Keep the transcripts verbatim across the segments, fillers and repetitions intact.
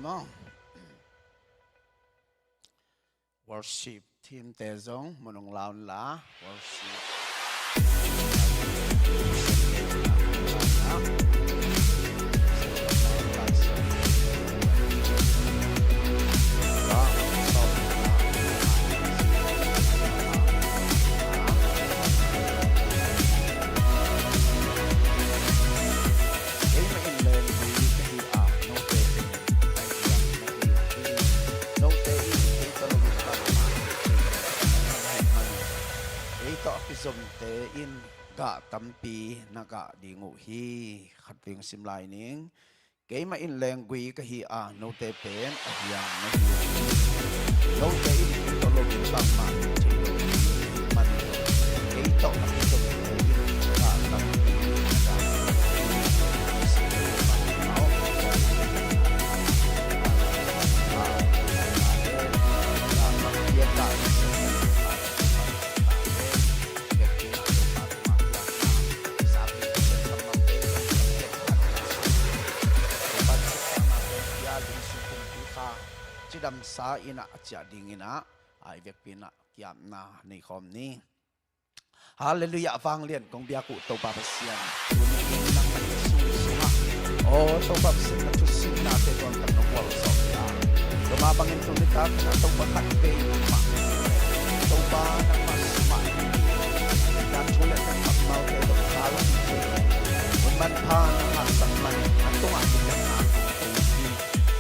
Maw? Worship team te zong mun hong la un la. Worship. Keimah in lenggui ka hi a, note pen ka hiang na hi uh hi. Note in kei tawh lo in bangmah thei lo na hih manin, kei tawh a kizomte in gah tampi na gah ding uh hi. Khatvei sim lai ning. Keimah in lenggui ka hi a, note pen a hiang na hi uh hi. Note in kei tawh lo in bangmah thei lo na hih manin, kei tawh a kizomte in gah tampi na gah ding uh hi. Cidamsa in ah a ciah dingin ah, a i vekpi in ah kiapna nei khawm ni. Halleluiah, vanglian kong biak uh Topa Pasian. Tuni in nangmah na sung sungah, aw Topa Pasian, na thusinnate tuamtak na gualzawh hi a. Tua mah bangin tuni tak in ah Topa, khatvei nangmah, Topa nangmah sungah na thu le na kammalte tawh pha lam ci. Hun manpha na ngahsak manin na tungah kidemna kong ko hi.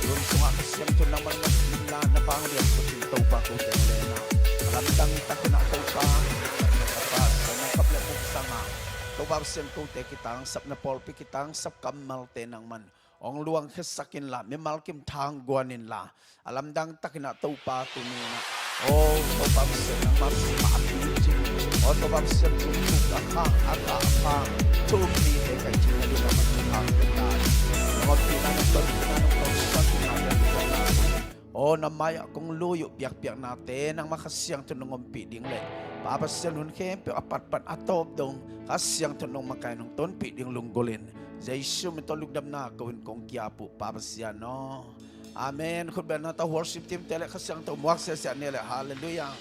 Tun sungah Kha Siangtho nangmah na sim inla, na vanglian ko cin Topa, ko teng le na a lamdang takin ah Topa, na tapa sa na kap le muk sanga Topa Pasian, kote kitangsap, na pawlpi kitangsap kammalte nangman hong luangkhiasak inla, mimal kim thangguan inla, a lamdang takin ah Topa tuni in ah, aw Topa Pasian, nangmah sungah a picing, aw Topa Pasian, tung tuk a khang a kah a phang thu um mite ka i cih nading a man thupha pia ta in. Nong ompihna, nong tonpihna, nong tawlsak inna, aw na mai-ah kong lui uh biakpiaknate nangmah Kha Siangtho nong ompih ding le Pa Pasian, hun khempeuh a patpat a tawp dong Kha Siangtho nong makaih, nong tonpih ding lunggulh in Jesu min tawh lungdamna ko in kong ki-ap uh Pa Pasian aw. Amen. Khutbetna tawh worship team te le Kha Siangtho muak siasia ni le. Halleluiah.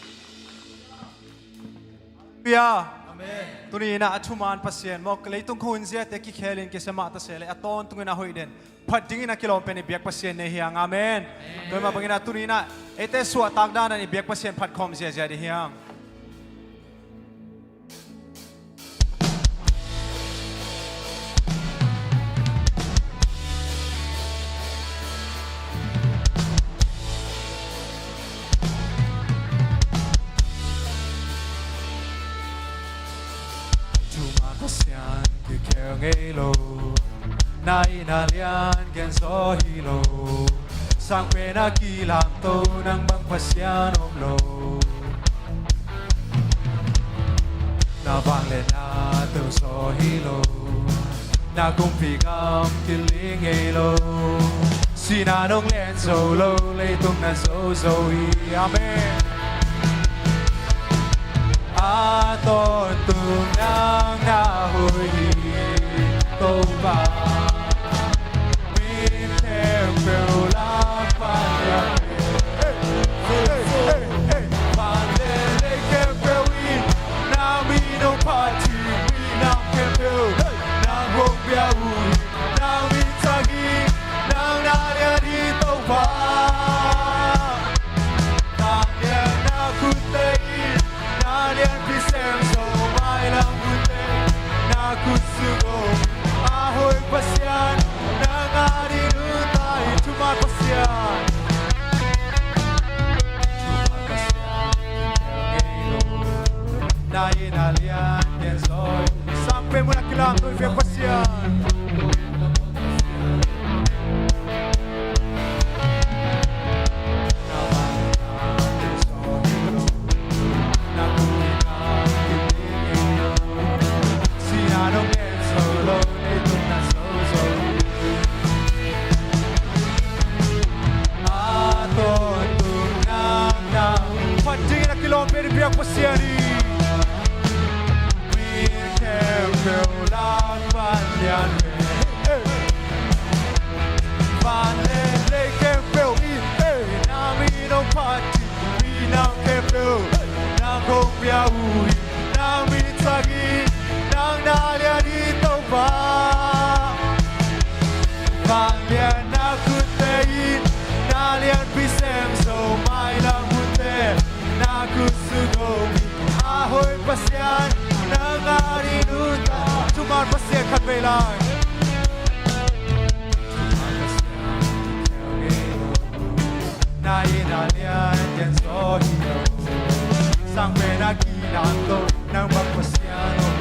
Halleluiah. Amen. Tuni in ah a thuman Pasian maw, leitung khua hun ziate kikhel in kisia mah ta se le, a tawntungin a hoih den phat dingin a kilawm pen i biak Pasian nei hi hang. Amen. Amen. Tua mah bangin ah tuni in ah eite suahtak dan in i biak Pasian phat khawm ziazia ding hi hang. Thuma Kha Sian kikhel ngei lo, na itna lian gen zaw hi lo. Sang pen a kilamto nang bang Pasian om lo. Na vangliatna teuh zaw hi lo, na kumpi gam kiling ngei lo. Sihna nong len zo lo, leitung na zo zo hi. Amen. A tawntung nang na hoih hi Topa. Mi khempeuh lak pan lian, van le lei khempeuh in nang min hong phat hi. Minam khempeuh nang hong bia uh hi. Nang min ciang hi, nang na lian hi Topa. Vangliatna khutte in na lianpi sem zo, mailam khutte na khut sung om. A hoih Pasian, nang a ding nuntak hi. Thuma Pasian, thuma Pasian, na itna lian gen zaw. Sang pen mun a kilamto i biak Pasian. Phat dingin a kilawm pen i biak Pasian hi. Mi khempeuh lak pan lian ve. Van le lei khempeuh Vei lai. Na inn a lian gen zaw hi lo. Sang pen a kilang lo, nang bang Pasian aw.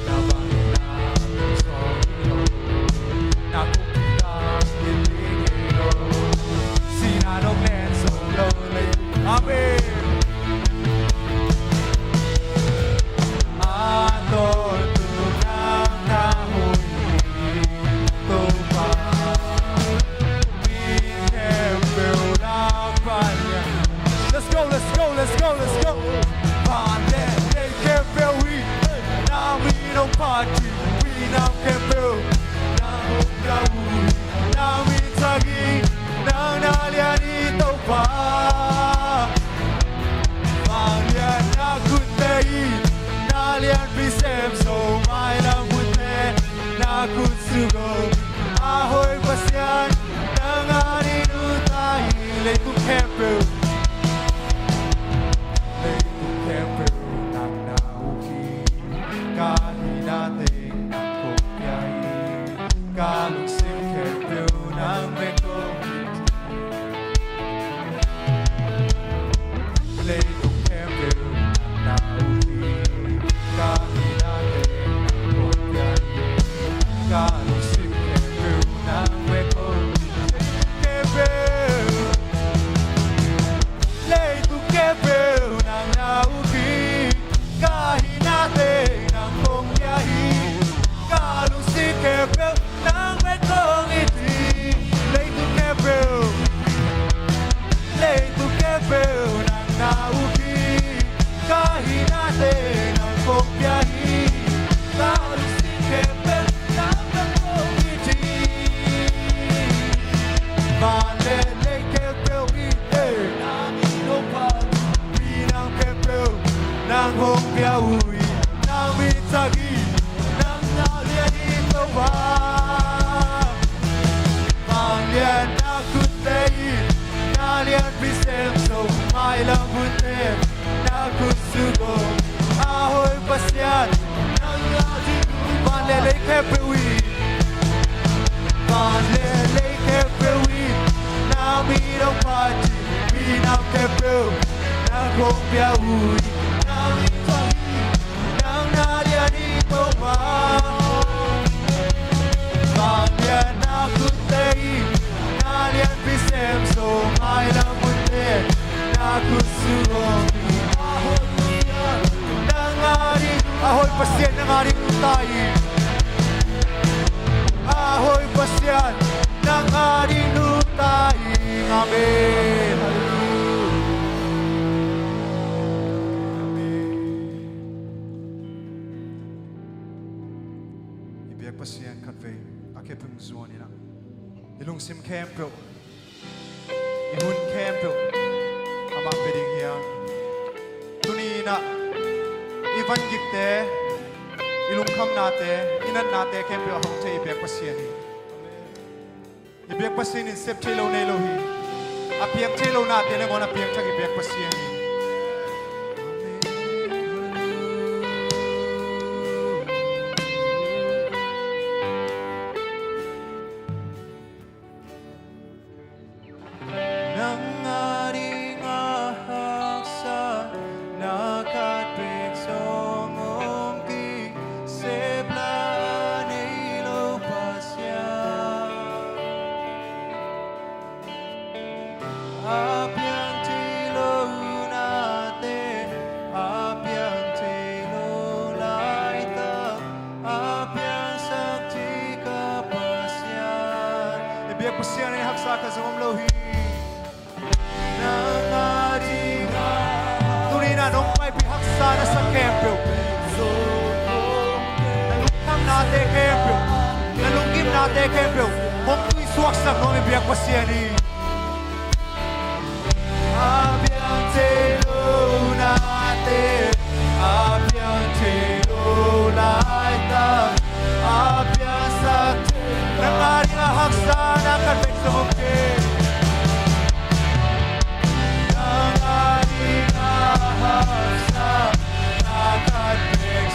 Na bang na zaw hi lo. Na kong kilang hi lo. Sihna dong len zo lo le. Amen. Let's go, let's go, let's go, let's go. Van le lei khempeuh in, na min hong phat hi. Minam khempeuh, nang hong pia uh hi. Nang min thang hi, nang na lian hi Topa. Vanglian na khutte in, na lianpi sem zo, mailam munte na khut sung om. A hoih Pasian, nang ading nuam ta hi. Leitung khempeuh, leitung khempeuh nang na uk hi. Ka hinate nang kong pia hi. Ka lungsim khempeuh nang bek kong it hi. Leitung khempeuh nang na uk hi. Ka hinate nang kong pia hi. Ka lungsim khempeuh nang bek kong it hi. Khempeuh. Leitung khempeuh nang na uk hi. Ka hinate nang kong pia hi. Ka lungsim khempeuh nang bek kong it hi. Leitung khempeuh, leitung khempeuh nang na uk hi. Ka hinate nang kong pia hi. Ka lungsim khempeuh nang bek kong it hi. Van le lei khempeuh in, eh, nang in hong phat hi. Minam khempeuh nang hong pia uh hi. Nang min thang hi, nang na lian hi Topa. Vanglian na khutte in, na lianpi sem zo, mailam munte na khut sung om. A hoih Pasian, nang ading nuam. Van le lei khempeuh in, van le lei khempeuh in, na min hong phat hi. Minam khempeuh nang hong pia uh hi. Nang min thang hi, nang na lian hi Topa. Vanglian na khutte in, na lianpi sem zo, mailam munte na khut sung om hi. A hoih Pasian, nang ading, a hoih Pasian, nang ading nuam ta hi. A hoih Pasian, nang ading nuam ta hi. Amen. Amen. I biak Pasian khatvei a kiphum zuan in ah, i lungsim khempeuh, i hun khempeuh amah pia ding hi hang. Tuni in ah i van gikte, i lungkhamnate, i natnate khempeuh a hong thei i biak Pasian hi. I biak Pasian in sep thei lo nei lo hi. A piang thei lo nate nangawn a piangthak i biak Pasian hi. Nang ading a haksa na khat bek zong om kei, sep la nei lo Pasian. A piang thei lo nate, a piang thei lo laitak, a piangsak thei ka Pasian. I biak Pasian in haksa khat zong om lo hi. Nang ading a, tuni in ah nong paipih haksa na sa khempeuh, na lungkhamnate khempeuh, na lunggimnate khempeuh hong tuisuaksak nuam i biak Pasian hi. A piang thei lo nate, a piang thei lo laitak, a piangsak thei, nang ading a haksa na khat bek zong om kei. Nang ading a haksa na khat bek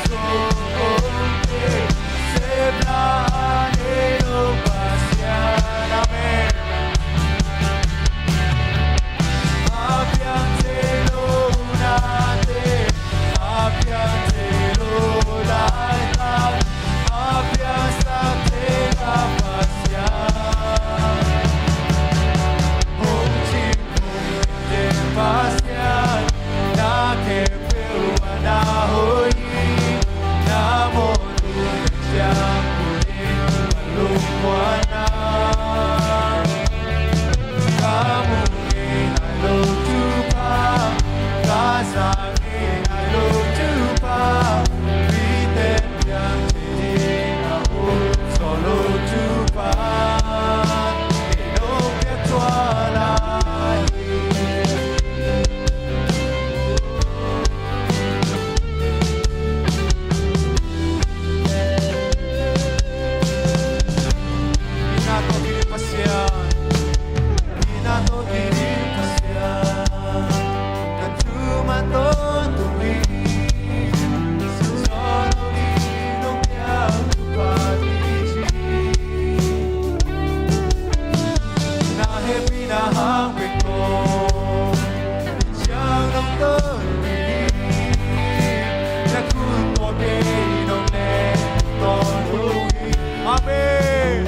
Pasian, i na tawh kiding Pasian, na thu mah tawntung hi. Sawm lo ding nong piak Topa hi ci. Na hehpihna hang bek tawh ciang nong tawntung hi. Na khut tawh kei nong leh tawntung hi. Amen.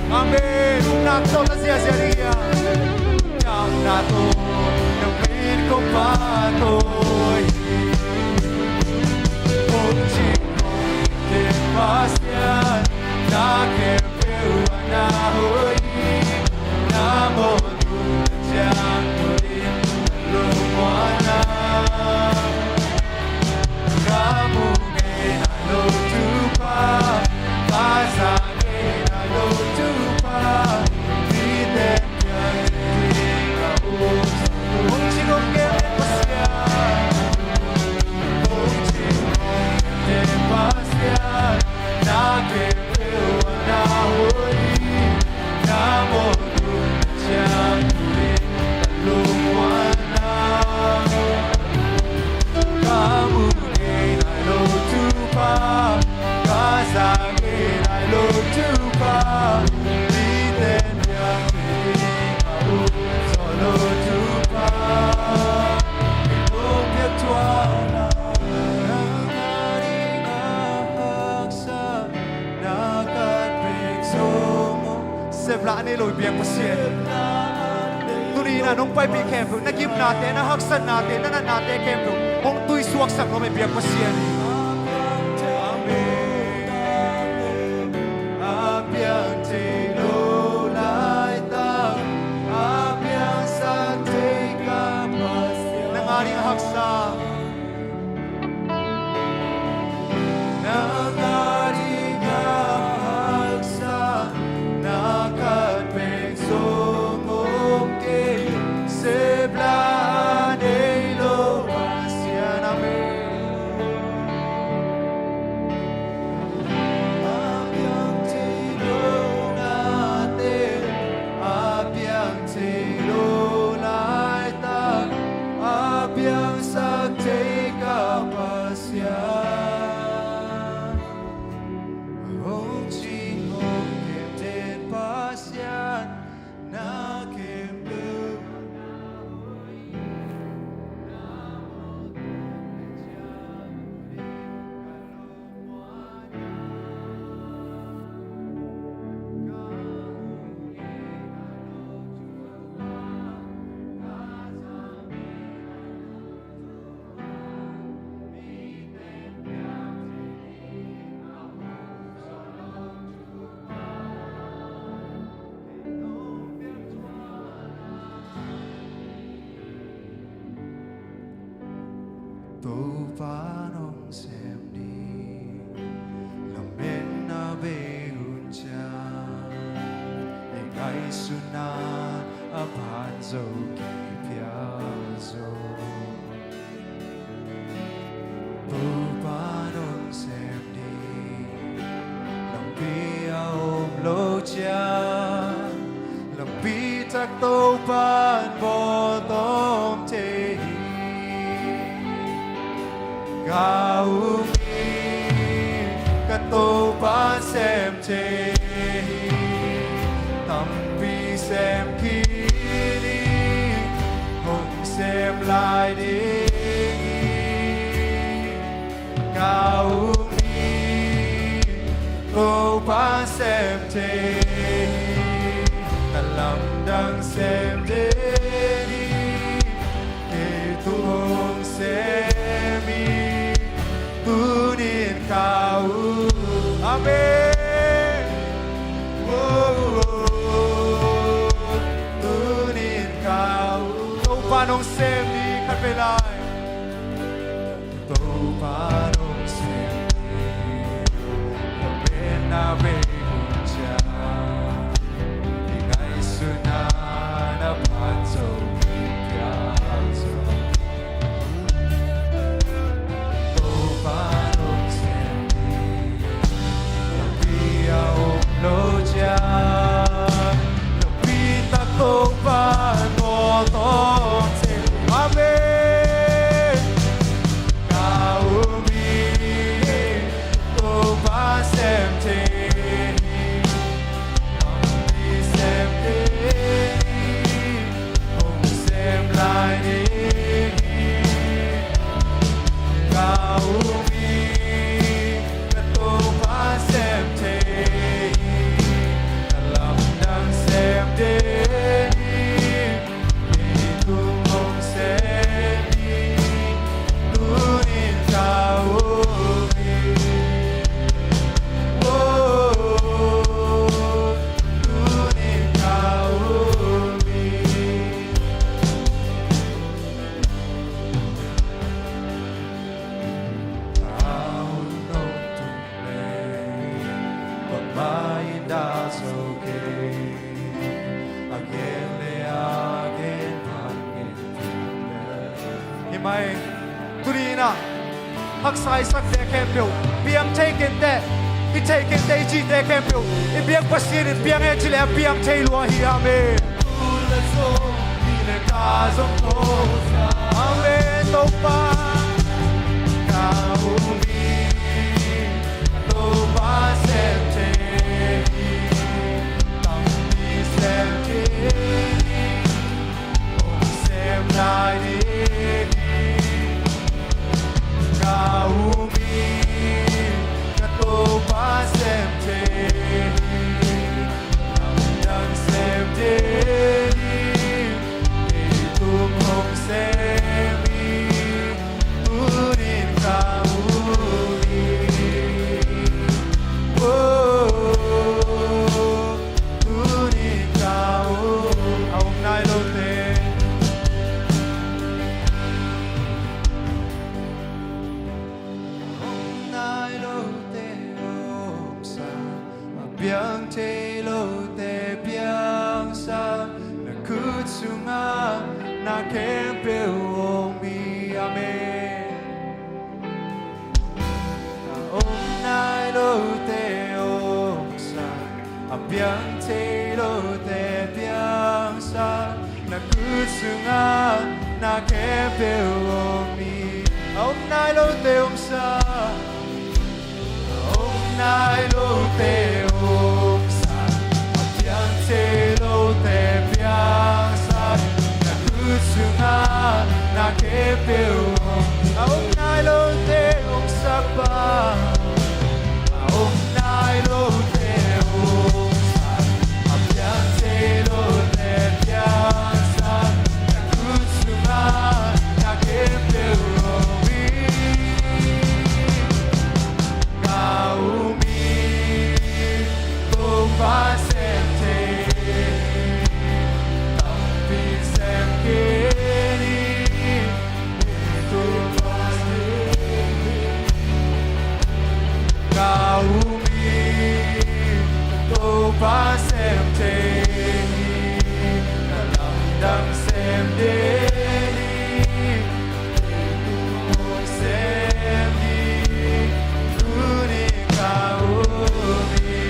Amen. Nak tawh na ziazia ding hi a. Nak na tawh na min kong phat tawi hi. Kong cing kong ten Pasian, na khempeuh ah na hoih hi. Na mawhna ciang kong din lungmuanna. Sepla nei lo i biak Pasian. Tuni in ah nong paipih khempeuh, na gimnate, na haksatnate, na natnate khempeuh hong tuisuaksak nuam i biak Pasian. Amen. A piang thei lo laitak, a piangsak thei ka Pasian. Nang a ding a haksa. Nang a ding a haksa, na khat bek zong om kei, sepla a nei lo Pasian. Amen. A piang thei lo nate, a piang thei lo laitak, a piangsak thei ka Pasian. Hong cing hong kemten Pasian, na khempeuh. Topa nong sem ding lamen a bei hun ciang, i ngaihsutna a phan zo kei phial zo. Topa nong sem ding lampi a om ciang, lampi tak Topa'n bawl tawm thei hi. Ka um hi, ka Topa sem thei hi. Tampi sem khin hi, hong sem lai ding hi. Ka um hi, Topa sem thei hi. Ka lamdang sem thei hi. Kei tung hong sem hi. Tunin ka um. Amen. Oh, oh, oh. Tunin ka um. Topa nong sem hi. Khat vei lai. Topa nong sem hi. Ka pen na vei hun ciang, i ngaihsutna na phat zo, i piak zo. Topa nong sem hi. Lampi a om lo ciang, lampi tak Topa bawl tawm thei. Amen. Ka um hi, Topa sem thei hi. Tampi sem thei hi. Hong sem lai ding hi. Ka um hi, ka Topa sem thei hi. Ka lamdang sem thei hi. Bangmah in dal zo kei, a gen le a gen bang gen. Hi mai, tuni in ah haksa i sakte khempeuh, piang thei kei inteh, i theih kei inteh i cihte khempeuh i biak Pasian in piang hen ci leh a piang thei lua hi. Amen. Amen. Topa, ka um hi, Topa sem thei hi. Tampi sem thei hi. Hong sem lai ding hi. Ka um hi, ka Topa sem thei hi. Lamdang sem thei hi. Kei tung hong sem hi. Tunin ka um hi. Oh, tunin ka um. A om nai lote, a om nai lote omsa, a piang thei lote piangsa, na khut sungah na khempeuh om hi. Amen. A om nai lote omsa, a piang thei lote piangsa, na khut sungah na khempeuh om hi. A om nai lote omsa, a om nai lote omsa, a piang thei lote piangsa, na khut sungah na khempeuh om. A om nai lote omsa Pa, a om nai lote omsa, a piang thei lote piangsa, na khut sungah na khempeuh om hi. Ka um hi, Topa sem thei hi. Tampi sem kei ni, Topa sem thei hi. Ka um hi, Topa sem thei hi. Ka lamdang sem thei hi. Kei tung hong sem hi. Tuni ka um hi.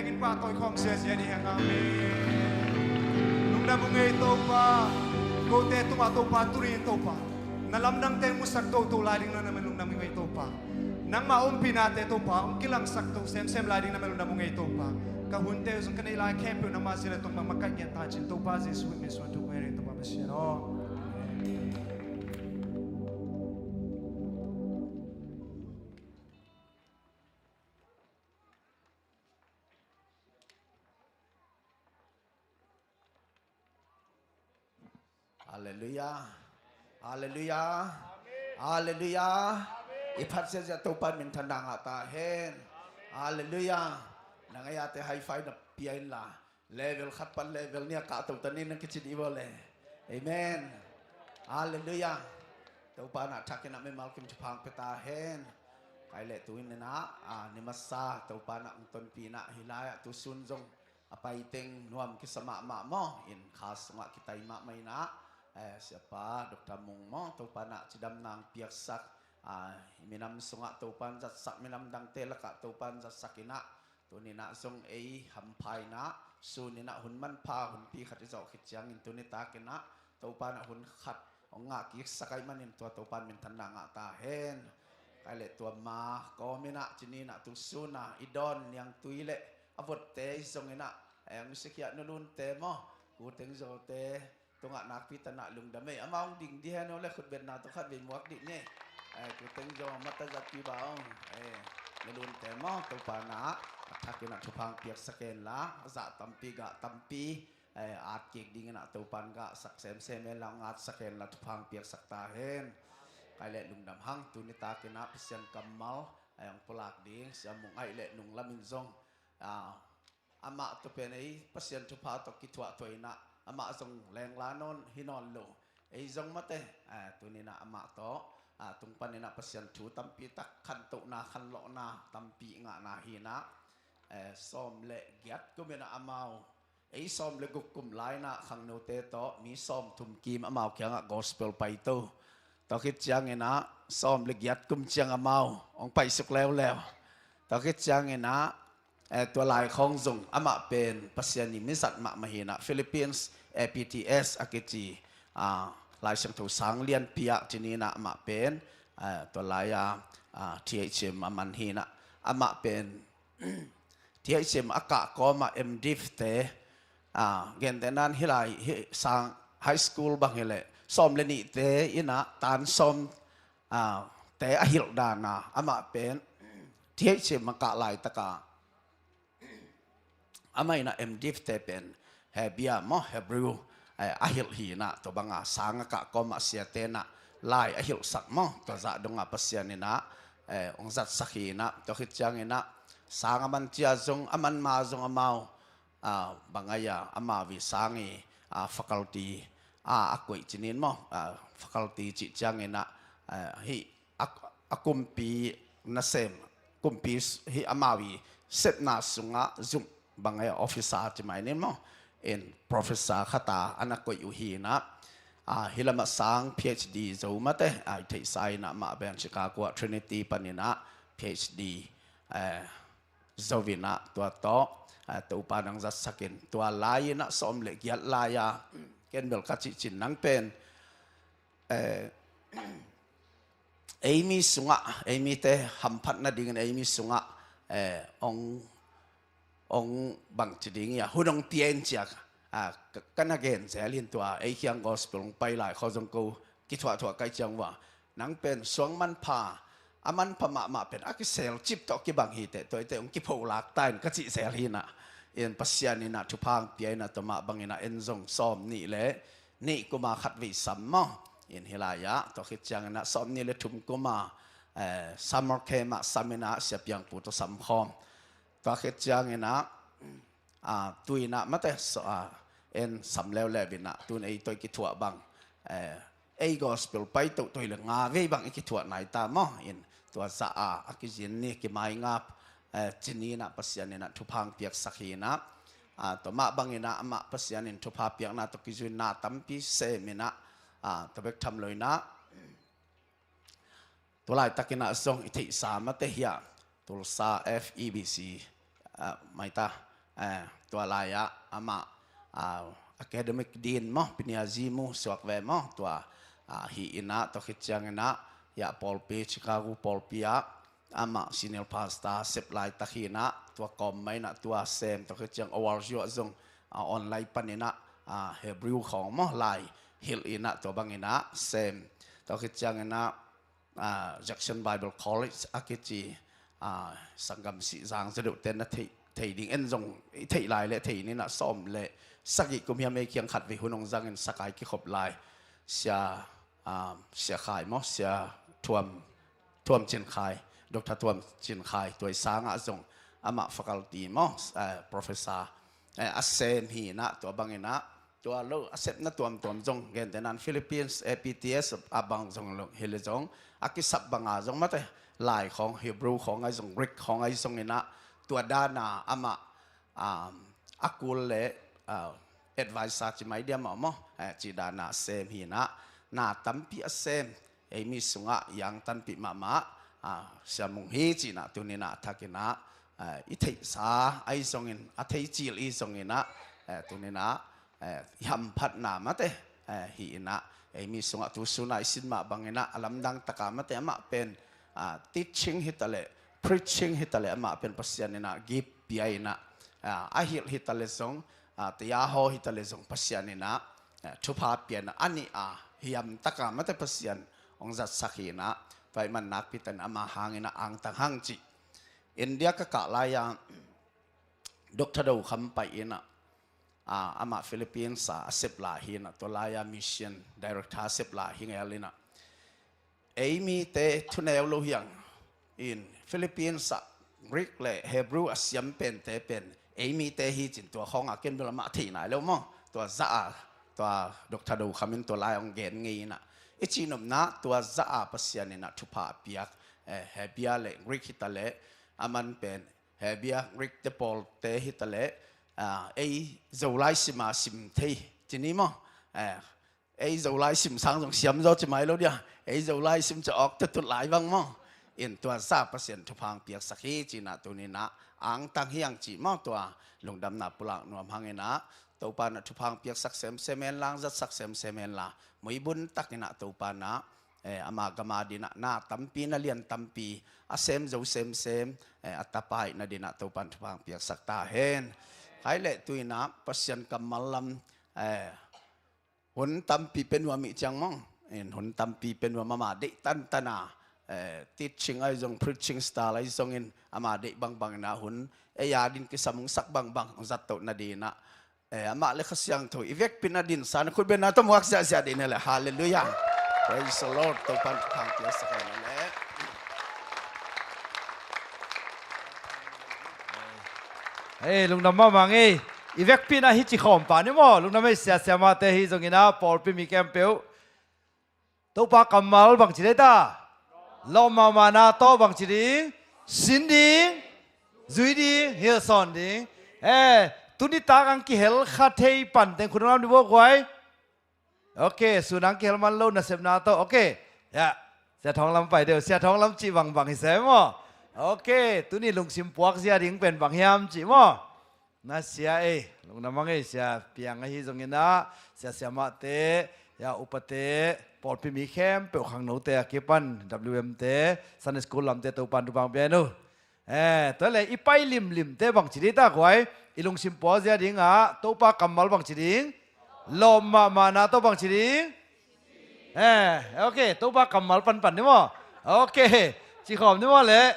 Inn pahtawi khawm siasia dih hang. Amen. Lungdam ung ei Topa. Kote tungah Topa, tuni in Topa, na lamdangte musak toto lai ding na lungdam ung ei Topa. Nangmah ompihnate Topa hong kilangsak to semsem lai ding na lungdam ung ei Topa. Ka hunte zong ka neih lai khempeuh nangmah zia le tong makaih ngiat ta cin Topa Jesuh min suang thu kong en ei Topa Pasian aw. Halleluia. Halleluia. Halleluia. I phat ziahziah Topa in minthanna ngah ta hen. Halleluia. Na ngaihte high five na pia inla, level khat pan level nih a kahto ta ni na kici dih bawl le. Amen. Halleluia. Topa in a thak in a mimal kim thupha hong pia ta hen. Kai le tu in a, a, ni masa Topa in a hong tonpih in a hih lai-ah tu sun zong a paiteng nuam kisa mahmah maw, in kha sungah kitai mahmah in a, eh, siapa Doctor Mung maw, Topa in a cidamna hong piaksak, ah, i minam sungah Topa in zatsak, minam dangte lakah Topa in zatsak in a, tuni in a zong ei hampha in a, sun in a hun manpha hunpi khat i zawh khit ciangin tuni tak in a Topa in a hun khat hong ngah kiksak ahih manin tua Topa in minthanna ngah ta hen. Kai le tua ma kawm in a cini in a tu sun a i dawn niangtui le a votte i zong in a, eh, hong sikhiah Nu Lunte maw, Ku Teng Zawte tungah nakpi tak in a lungdam ei. Amau hong ding dih hen aw le, khutbetna tawh khat vei muak dih ni. Eh, Ku Teng Zaw mata zatpi ba ong, eh, Nu Lunte maw, Topa in a a thak in a thupha hong piaksak hen la, a zah tampi gah tampi, eh, at kik ding in a Topa in gahsak semsem hen la, hong atsak hen la, thupha hong piaksak ta hen. Kai le lungdam hang, tuni tak in a Pasian kammal, eh, hong pulak ding Sia Mung ahih le nung lam in zong, ah, amah tawh pen ei Pasian thupha tawh kithuah thuah in a, amah zong lengla nawn hi nawn lo. Ei zong mate, ah, tuni in a amah tawh, ah, tung pan in a Pasian thu tampi tak khantohna khanlawhna tampi ngahna hi in a, eh, sawm le giat kum in a amau, ei sawm le guk kum lai in a khangnote tawh mi sawm thum kim amau kiangah gospel paito. Tua khit ciangin a sawm le giat kum ciang amau hong paisuk leuleu. Tua khit ciangin a, eh, tua lai khawng zong amah pen Pasian i mizat mahmah hi in a, Philippines A P T S a kici, ah, Lai Siangtho sang lianpi ah cini in a amah pen, eh, tua lai a, ah, T H M a man hi in a, amah pen T H M a kah kawm ah M.Div te, ah, gentehna in hih lai, hih sang high school bang hi leh sawm le nihte in a tan sawm, ah, te a hilh dan a, amah pen T H M a kah laitak a amah in a M.Div te pen Hebia maw, Hebrew, eh, a hilh hi in a, tua bang a sang a kah kawm ah siate in a lai a hilhsak maw, tua zah dong a Pasian in a, eh, hong zatsak hi in a, tua khit ciangin a sang a man cia zong, a man ma zong amau, ah, bang a hia, amau i sang i, ah, faculty, ah, a koih cinin maw, ah, faculty cih ciangin a, ah, hih a, a kumpi nasem, kumpi s-, hih amau i sepna sungah zumh bang a hia, officer ci mai nin maw, in professor khat a na koih uh hi in a, ah, hih lamah sang P H D zo mate, ah, i theihsa in a amah pen Chicago ah Trinity pan in a P H D, eh, zo in a tua tawh, eh, Topa in hong zatsak in tua lai in a sawm le giat lai a, ken bel ka cih cin nang pen, eh, ei mi sungah, ei mite hamphat nadingin ei mi sungah, eh, hong, hong bang ci ding hia, hun hong pia in ci a, ah, ka, ka na gen zel hi in tua, ei kiang gospel hong pai lai khawng zong ko kithuahthuah ka hih ciang uh a, nang pen suang manpha, a manpha mahmah pen a kiselcip tawh kibang hi teh, tua hi teh hong kipholak ta in ka cih zel hi in a, in Pasian in a thupha hong pia in a, tua mah bang in a en zong sawm nih le nih kum a khat vei sam maw, in hih lai ah, tua khit ciangin a sawm nih le thum kum a, eh, summer camp ah sam in a, Sia Piang Pu tawh sam khawm. Tua khit ciangin a, ah, tu in a mate, so, ah, en sam leuleu in a, tu in ei tawh i kithuah bang, eh, ei gospel paito tawh hi le nga vei bang i kithuah nai ta maw, in tua zah a, a kizin ni kimaingap, eh, cini in a Pasian in a thupha hong piaksak hi in a, ah, tua mah bang in a amah Pasian in thupha piakna tawh kizui in na tampi sem in a, ah, tua bek tham lo in a, tua laitak in a zong i theihsa mate hi a, Tulsa F E B C, ah, mai ta, Eh, tua lai-ah amah, ah, academic dean maw, Piniazi mu suak ve maw, tua, ah, hi in ah, tua khit ciangin ah, hiah pawlpi, Chicago pawlpi ah amah senior pastor sep laitak hi in ah, tua kawm mah in ah tua sem, tua khit ciang awal zuah zong, ah, online panin ah, ah, Hebrew khawng maw, lai hilh in ah, tua bangin ah sem, tua khit ciangin ah, ah, Jackson Bible College a kici, ah, sanggam sih zang zaw deuhte na thei, thei ding, en zong i theih lai le thei in ah, sawm le sagih kum hiam ei kiang khat vei hun hong zangin sakai kikhop lai. Sia, ah, Sia Khai maw, Sia Thuam, Thuam Cin Khai, Doctor Thuam Cin Khai, tua i sangah zong amah faculty maw, eh, professor, eh, a sem hi in ah, tua bangin ah, tua lo a sepna tuamtuam zong, gentehna in Philippines A P T S a bang zong lo hi le zong, a kisap banga zong mate, lai khawng, Hebrew khawng ahi zong, Greek khawng ahi zongin ah, tua dana amah, um, a kul le, uh, advisor ci mai diam maw, eh, ci dana sem hi in ah, na tampi a sem, ei mi sungah i angtanpih mahmah, ah, Sia Mung hi ci in ah, tuni in ah a thak in ah, eh, i theihsa ahi zongin, a thei cil i zongin ah, eh, tuni in ah, eh, i hamphatna mate, eh, hi in ah, ei mi sungah tu sun a i sin mah bangin ah, a lamdang taka mate, amah pen, ah, teaching hi ta leh, preaching hi ta leh, amah pen Pasian in ah gift pia in ah, ah, a hilh hi ta leh zong, ah, tia haw hi ta leh zong Pasian in ah, eh, thupha pia in ah, a nih a hiam taka mate Pasian hong zatsak hi in ah, tua ahih man nakpi takin ama hangin ah angtang hang cih. India ka kah lai-a Doctor Do Kham pai in ah, ah, amah Philippines a, a sep lai hi in ah, tua lai-a mission director a sep lai hi ngel in ah, ei mite thuneu lo hi hang in, Philippines ah Greek le Hebrew a siam pente pen ei mite hi cin, tua khawng a ken bel amah thei nai lo maw. Tua zah a, tua Doctor Do Kham in tua lai hong gen ngei in ah, i cihnopna tua zah a Pasian in ah thupha a piak, eh, Hebrew le Greek hi ta leh, aman pen Hebrew, Greek te pawlte hi ta leh, ah, ei Zolai sima sim thei ci ni maw, eh, ei Zolai sim sang zong siam zaw ci mai lo dia. Ei Zolai sim ci awk tutut lai bang maw. In tua zah Pasian thupha hong piaksak hi ci in ah, tuni in ah angtang hi hang cih maw, tua lungdamna pulak nuam hang in ah, Topa in ah thupha hong piaksak semsem hen la, hong zatsak semsem hen la, muibun tak in ah Topa in ah, eh, ama gam a dingin ah na tampi, na lian tampi a sem zo semsem, eh, a tapa ahihna dingin ah Topa in thupha hong piaksak ta hen. Khai leh tu in ah Pasian kammal lam, eh, hun tampi pia nuam ih ciang maw. In hun tampi pia nuam, ama deih tantan a, eh, teaching ahi zong, preaching style ahi zongin ama deih bangbang in ah hun ei a dingin kisam hong sak bangbang hong zat toh nadingin ah, eh, amah le Kha Siangtho i vekpi in a dingsa in khut bengna tawh muak ziahziah dingin ah leh. Halleluiah. Praise the Lord. Topa in thupha hong piaksak hen la. Hei, lungdam mahmah ing ei. I vekpi in ah hi ci khawm pah ni maw. Lungdam ei, sia siamahte hi zongin ah, pawlpi mi khempeuh. Topa kammal bangci deih ta? Lawp mahmahna tawh bangci ding? Sin ding, zui ding, hilhsawn ding. Eh, tuni tak ang kihel kha thei pan teng khut lam di bawk guai. Ok, sun ang kihel man lo nasepna tawh. Ok. Ya. Sia Thawng Lam pai deuh. Sia Thawng Lam cih bangbang hi se maw. Ok, tuni lungsim puak zia ding pen bang hiam cih maw. Na sia ei, lungdam hang ei, sia piang ahi zongin ah, sia siamahte, ya upate, pawlpi mi khempeuh, khangnote a kipan, W M te, Sunday school lamte, Topa in thupha hong pia hen uh. Eh, tua leh i pai limlimte bangci ding ta guai, i lungsim puak zia ding ah, Topa kammal bangci ding, lawp mahmahna tawh bangci ding. Eh, ok, Topa kammal panpan ni maw. Ok, ci khawm ni maw leh.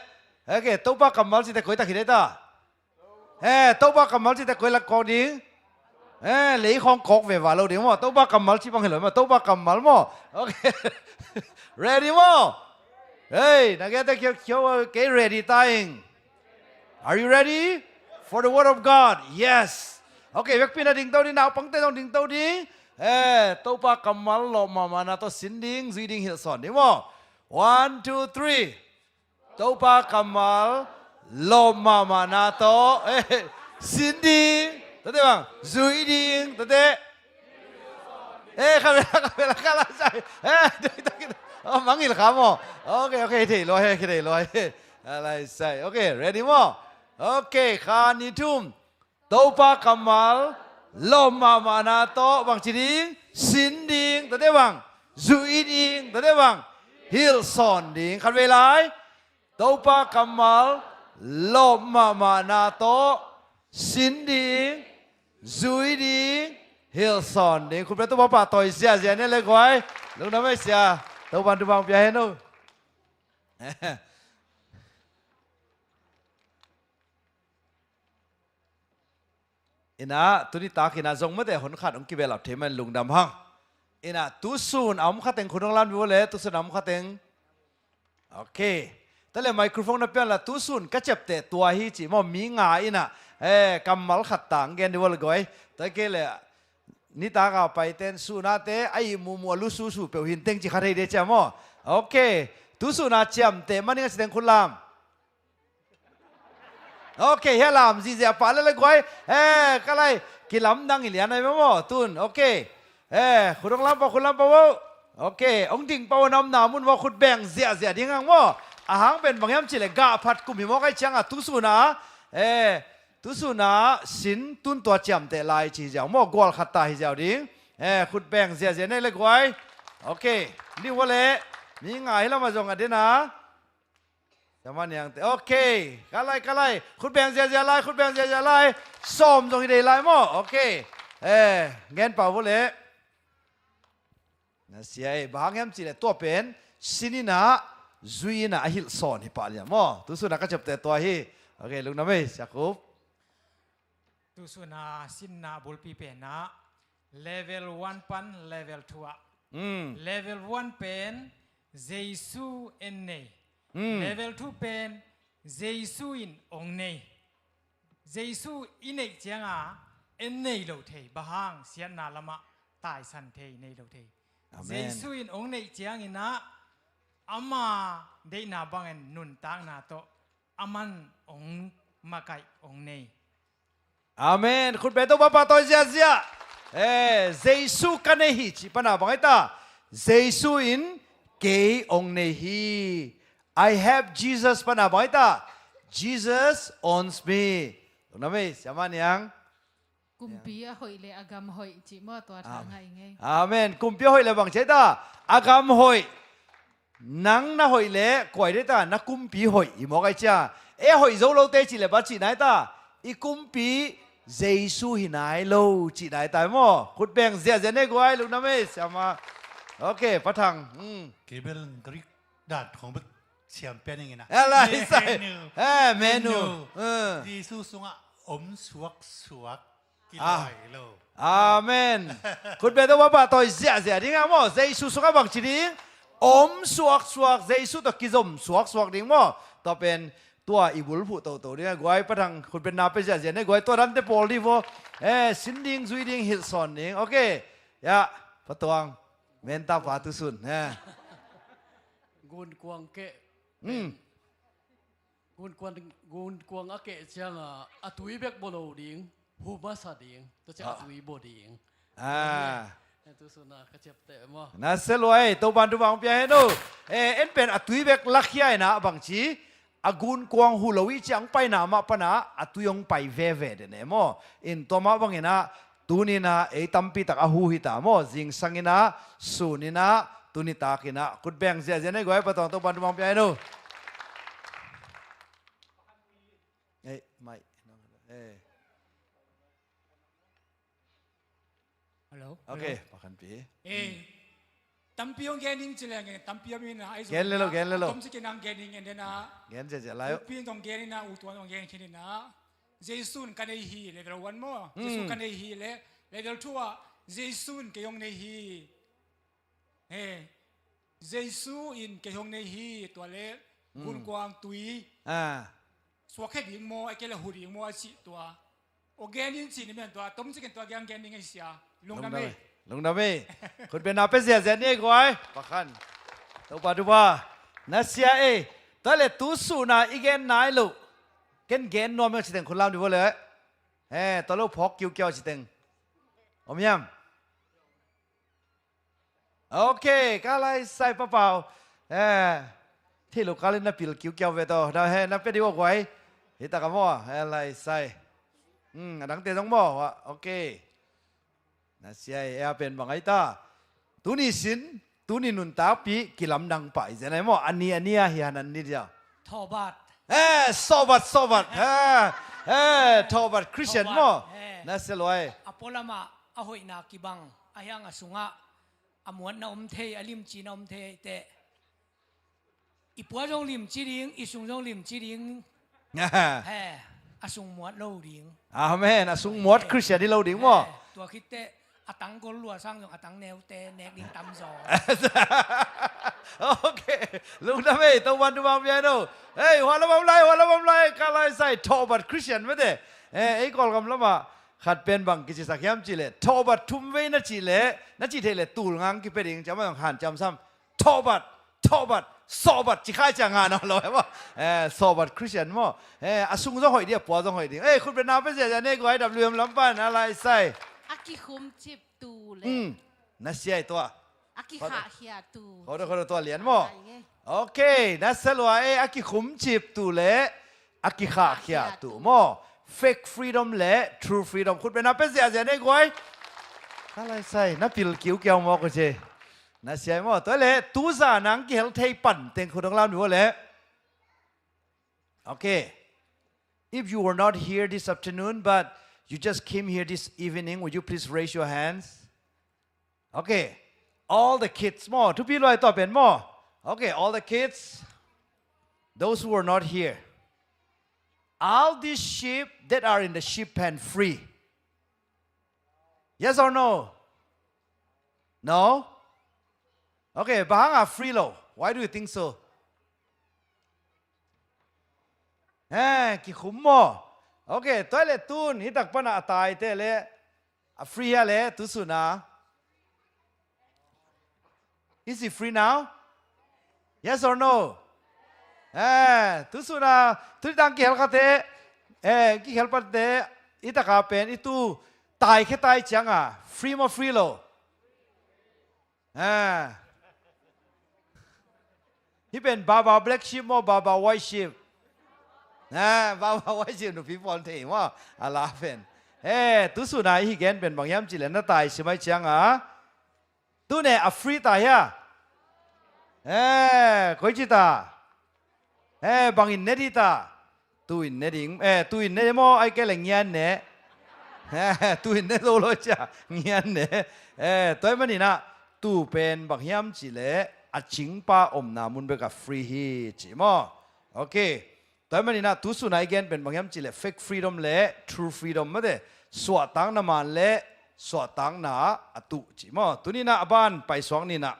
Ok, Topa kammal cih teh koi tak hi ding ta? Eh, Topa kammal cih teh koi lak kawk ding? Eh, lei khawng kawk veva lo ding maw. Topa kammal cih bang hi lo maw. Topa kammal maw. Ok. Ready maw? Hei, na gei teh khiau khiau, kei ready ta ing. Are you ready for the word of God? Yes. Ok, vekpi in ah dingto ding, naupangte zong dingto ding. Eh, Topa kammal lawp mahmahna tawh sin ding, zui ding, hilhsawn ding maw. One, two, three. Topa kammal lawp mahmahna tawh, eh, sin ding, tua teh bang, zui ding, tua teh. Eh, kha bel, kha bel, kha lai sai. Eh, tua, tua, tua. Oh, mangngilh kha maw. Ok, ok, thei lua hi, thei lua hi. Kha lai sai. Ok, ready maw? Ok, kha, nih, thum. Topa kammal lawp mahmahna tawh bangci ding, sin ding, tua teh bang, zuih ding, tua teh bang, hilhsawn ding. Khatvei lai. Topa kammal lawp mahmahna tawh sin ding, zuih ding, hilhsawn ding. Khutbeng Topa pahtawi ziahziah ni le guai. Lungdam ei sia. Topa in thupha pia hen uh. Inah tuni takinah zong mate hon khat hong kibelap thei man lungdam hang. Inah tusun a om khateng khut hong lam ni vo le, tusun a om khateng. Ok. Tua le microphone na pian la tusun ka ciapteh tua hi ci maw, mi nga inah, eh, kammal khat tang gen ni vo le guai. Tua kei le nitaka paiten sunate a ih muhmuh a lususu peuh hinteng ci kha thei de cia maw. Ok. Tusun a ciamteh maning a citeng khut lam. Ok, hia lam zihziah pah lele guai. Eh, ka lai kilamdang i lian ai maw tun. Ok. Eh, khut hong lam pah, khut lam pah vo. Ok, hong ding pah vo, na omna mun vo, khut beng ziahziah ding hang maw. A hang pen bang hiam cih leh gah phat kum hi maw, kai ciangah tusun a, eh, tusun a sin tun tua ciamteh lai ci hi ziau maw, gual khat ta hi ziau ding. Eh, khut beng ziahziah nei le guai. Ok. Ni vo le. Mi nga hi lamah zong a den a. Sia Ma Niang te. Ok. Ka lai, ka lai. Khut beng ziahziah lai, khut beng ziahziah lai. Sawm zong hi dei lai maw. Ok. Eh, ngen pah vo le. Na sia ei, bang hang hiam cih leh tua pen sin inah, zuih inah a hilhsawn hi pah liam maw. Tusun a ka ciapteh tua hi. Ok, lungdam ei, Sia Khup. Tusun a sinna bulpi pen ah level one pan level two ah. Mm. Level one pen Jesu en nei. Mm. Level two pen Jesu in ong nei. Jesu i neih cianga en nei lo thei, bang hang siatna lamah taisan thei, nei lo thei. Amen. Jesu in ong neih ciangin ah ama deihna bangin nuntakna tawh aman ong makaih, ong nei. Amen. Khut beng Topa pahtawi ziahziah. Eh, Jesu ka nei hi cih pana bang ai ta? Jesu in kei ong nei hi. I have Jesus pana bang ai ta? Jesus owns me. Lungdam ei, Sia Ma Niang. Kumpi a hoih le a gam hoih cih maw, tua tha ngai ngei. Amen. Kumpi a hoih le bang ci ai ta? A gam hoih. Nang na hoih le kua i deih ta? Na kumpi hoih hi maw, kai cia. E, hoih zo lote cih le bang ci nai ta? I kumpi Jesu hi nai lo cih nai ta maw. Khut beng ziahziah nei guai, lungdam ei, Sia Ma. Ok, Pa Thang. Hmm. Kei bel Greek dan khong bek siam pian ing ina. Eh, lai sai. Menu. Eh, menu. Menu. Eh. Jesu sungah om suaksuak. Ah. Kilawh lo. Amen. Khut beng Topa pahtawi ziahziah ding a maw. Jesu sungah bang ci ding? Om suaksuak, Jesu tawh kizom suaksuak ding maw. Tua pen tua i bulphuh toto ding a guai. Pa Thang khut beng na pia ziahziah ni guai, tua dante pawl ding vo. Eh, sin ding, zuih ding, hilhsawn ding. Ok. Ya, Pa Tuang. Menta pa tusun. Eh. Gunkuang keh. Hmm. Gunkuang, gunkuang a keh cianga a tui bek baw lo ding, hu masa ding, tua ciang a tui baw ding. Ah. Eh, tu suna ka ciapteh maw. Na se luai, Topan tu bang pia hen uh. Eh, en pen a tui bek lakhia ina bang ci, a gunkuang hu lo i ciang paina mah pana a tui hong pai veve den e maw. In tua mah bang ina Tuni-in ah ei tampi tak a hu hi ta maw, zingsang in ah, sun in ah, tuni tak in ah, khut beng ziahziah nei guai, Pa Tuang, Topa'n thupha hong pia hen uh. Ei, mai. Ei. Hello. Ok, hello. Pakhanpi. Eh, tampi hong gen ning ci leng, tampi a min ah, ai zong gen le lo, gen le lo. Tom ci ke nang gen ning, and then ah, gen ziahziah lai uh. Upi in zong gen in ah, U Tuan zong gen khin in ah. Jesu in ka nei hi, level one maw. Hmm. Jesu ka nei hi le, level two ah, Jesu in kei hong nei hi. He, Jesu in kei hong nei hi, tua le, hmm, gunkuang tui. Ah. Suak khe ding maw, a kei le hu ding maw, a cih tua. O gen in ci ni men tua, tom ci ken tua gen gen ding ei sia. Lungdam ei. Lungdam ei. Khut beng na pia ziahziah ni ei guai. Pakhan. Topa thupha. Na sia ei. Tua le tu sun ah i gen nai loh. Ken gen nuam ing ci teng khut lam dih vo le. He, tua lo phawk kiukiau ci teng. Om hiam? Ok, ka lai sai Pa Pau. Eh, thei lo kal in na pil kiukiau ve tawh. Na he, na pia dih vo guai. Hi tak a maw, he lai sai. Hmm, a dangte zong maw? Ok. Na sia e, a pen bang ai ta. Tuni sin, tuni nuntakpih kilamdang pah i zen ai maw? A ni a ni a hi hanan ni dia. Thawbat. Eh, sawbat, sawbat. Eh, eh, thawbat Christian maw? Na sia luai. A pualamah a hoihna kibang a hiang a sungah a muatna om thei, a limcina om thei te. I pua zong limci ding, i sung zong limci ding. He, a sung muat lo ding. Amen. A sung muat Christian hi lo ding maw? He, tua khitte a tang gol lua sang zong a tang neute nek ding tamzaw. Ok. Lungdam ei, Topa'n thupha pia hen aw. Hei, hua lam om lai, hua lam om lai, ka lai sai, thawbat Christian mate. Eh, ei Kawlgam lamah khat pen bang kicisak hiam cihleh, thawbat thum vei na cihleh, na cih theih leh tul ngang kipia ding, ciamah zong hanciam sam. Thawbat, thawbat, sawbat, ci khai ciang ngah nawn lo e maw? Eh, sawbat Christian maw? Eh, a sung zong hoih ding, a pua zong hoih ding. Eh, khutbetna pia ziahziah ni guai, W M lam pan a lai sai. A kikhumcip tu le. Hmm, na sia e tua. A kikhahkhia tu. Khodo, khodo tua lian maw? Ai nge. Ok, na sia lua e, a kikhumcip tu le. A kikhahkhia tu maw? Fake freedom le true freedom. Khutbetna pia ziahziah ni guai. Ka lai sai, na pil kiukiau maw ko ci. Na sia e maw? Tua leh, tu zan a kihel thei pan teng khut hong lam ni maw leh. Okay. If you were not here this afternoon, but you just came here this evening, would you please raise your hands? Okay. All the kids maw. Thupi lua ei tua pen maw. Okay, all the kids. Those who are not here. Are these sheep that are in the sheep pen free? Yes or no? No? Okay, bang hang a free lo? Why do you think so? Eh, kikhum maw? Okay, tua leh tun, hih tak pan a taite leh, a free hia leh, tu sun a. Is it free now? Yes or no? Eh, tu sun a, tu dang kihel khate, eh, kihel patte, i tak a pen, i tu, tai khe tai ciang a, free maw free lo? Ah. Hih pen Baba black sheep maw, Baba white sheep? Ah, Baba white sheep nupi pawl thei maw? A la pen. Eh, tu sun a i hi gen pen bang hiam cihleh na tai sim ai ciang a. Tu ne a free ta hia? Eh, koi ci ta. Eh, bangin ne ding ta. Tu in ne ding. Eh, tu in ne maw, ai kei le ngian ne. Eh, tu in ne zo lo cia. Ngian ne. Eh, tua ahih manin ah, tu pen bang hiam cihleh, a cingpa omna mun bek a free hi ci maw. Okay. Tua ahih manin ah, tu sun a i gen pen bang hiam cihleh, fake freedom le true freedom mate. Suahtakna man le suahtakna a tuh ci maw. Tuni in ah a ban paisuak ni in ah.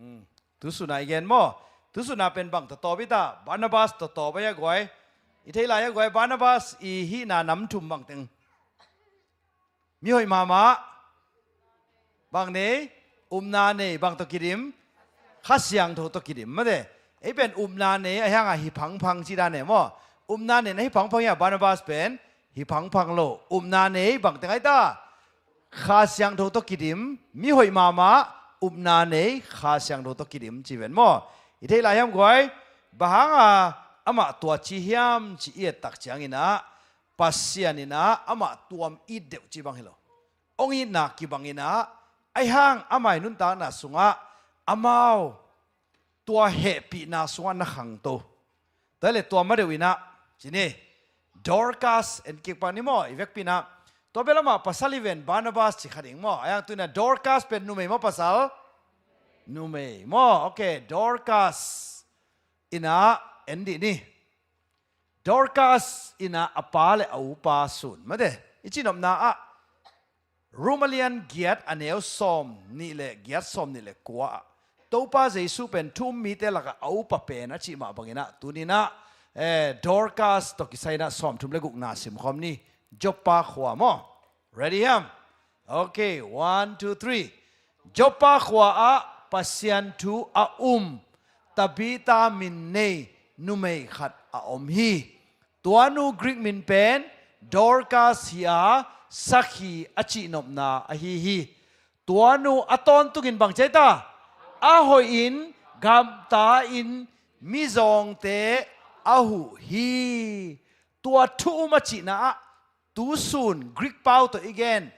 Hmm. Tu sun a i gen maw? Tu sun a pen bang tawtawp i ta, Barnabas tawtawp a hia guai. I thei lai hia guai, Barnabas i hihna nam thum bang teng. Mi hoih mahmah. Bang nei, upna nei, bang tawh kidim. Kha Siangtho tawh kidim mate. Ei pen upna nei, a hiang a hi phangphang ci dan e maw. Upna nei na hi phangphang hia, Barnabas pen hi phangphang lo. Upna nei, bang teng ai ta. Kha Siangtho tawh kidim, mi hoih mahmah, upna nei, Kha Siangtho tawh kidim ci ven maw. I thei lai hiam guai, bang hang a amah tua ci hiam ci i et tak ciangin ah, Pasian in ah amah tuam it deuh ci bang hi lo. Hong itna kibang in ah, ahi hang amah i nuntakna sungah amau tua hehpihna sungah na khangto. Tua hi leh tua ma deuh in ah, ci ni, Dorcas en kik pak ni maw, i vekpi in ah. Tua bel amah pasal hi ven, Barnabas ci kha ding maw. Ahi hang tu in ah Dorcas pen numei maw pasal? Numei maw, okay, Dorcas in ah en dih ni. Dorcas in ah a pa le a upa sun mate. I cihnopna ah, Rom a lian giat a neu sawm nih le giat, sawm nih le kua ah, Topa Jesu pen thu um mite lakah a upa pen a cih mah bangin ah, tuni in ah, eh, Dorcas tawh kisai in ah sawmthum le gukna simkhawm ni. Joppa khua maw? Ready hiam? Okay, one, two, three. Joppa khua ah Pasian thu a um Tabita min nei numei khat a om hi. Tua nu Greek min pen Dorcas hi a, sakhi a cihnopna ahi hi. Tua nu a tawntungin bang ci a hita? A hoihin, gamta-in, mizawngte a huh hi. Tua thu um a cihna ah, tusun Greek pau tawh i gen,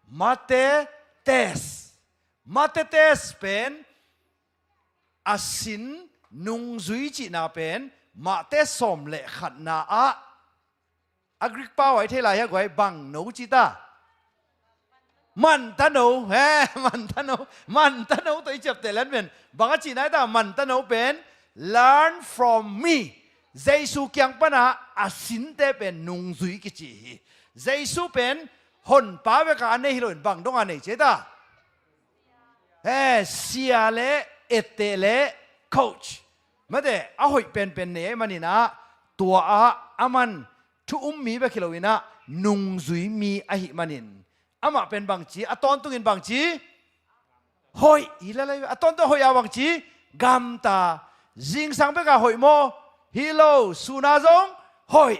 mathetes. Mathetes pen a sin nungzui cihna pen, Mate sawm le khatna ah, a Greek pau ah i thei lai hia guai, bang no ci ta? Mantano, he, mantano, mantano tawh i ciapteh lian pen. Bang a cihna hita, mantano pen, learn from me. Jesu kiang pana a sinte pen nungzui kici hi. Jesu pen honpa beka a nei hi loin bang donga nei ci a hita? He, sia le, etteh le, coach. Mate, a hoih penpen nei ahih manin ah, tua ah, aman thu um mi bek hi loin ah, nungzui mi ahih manin. Amah pen bang ci, a tawntungin bang ci? Hoih, hi lalai, a tawntung hoih a bang ci? Gamta. Zingsang bek a hoih maw? Hi lo, sun a zong hoih.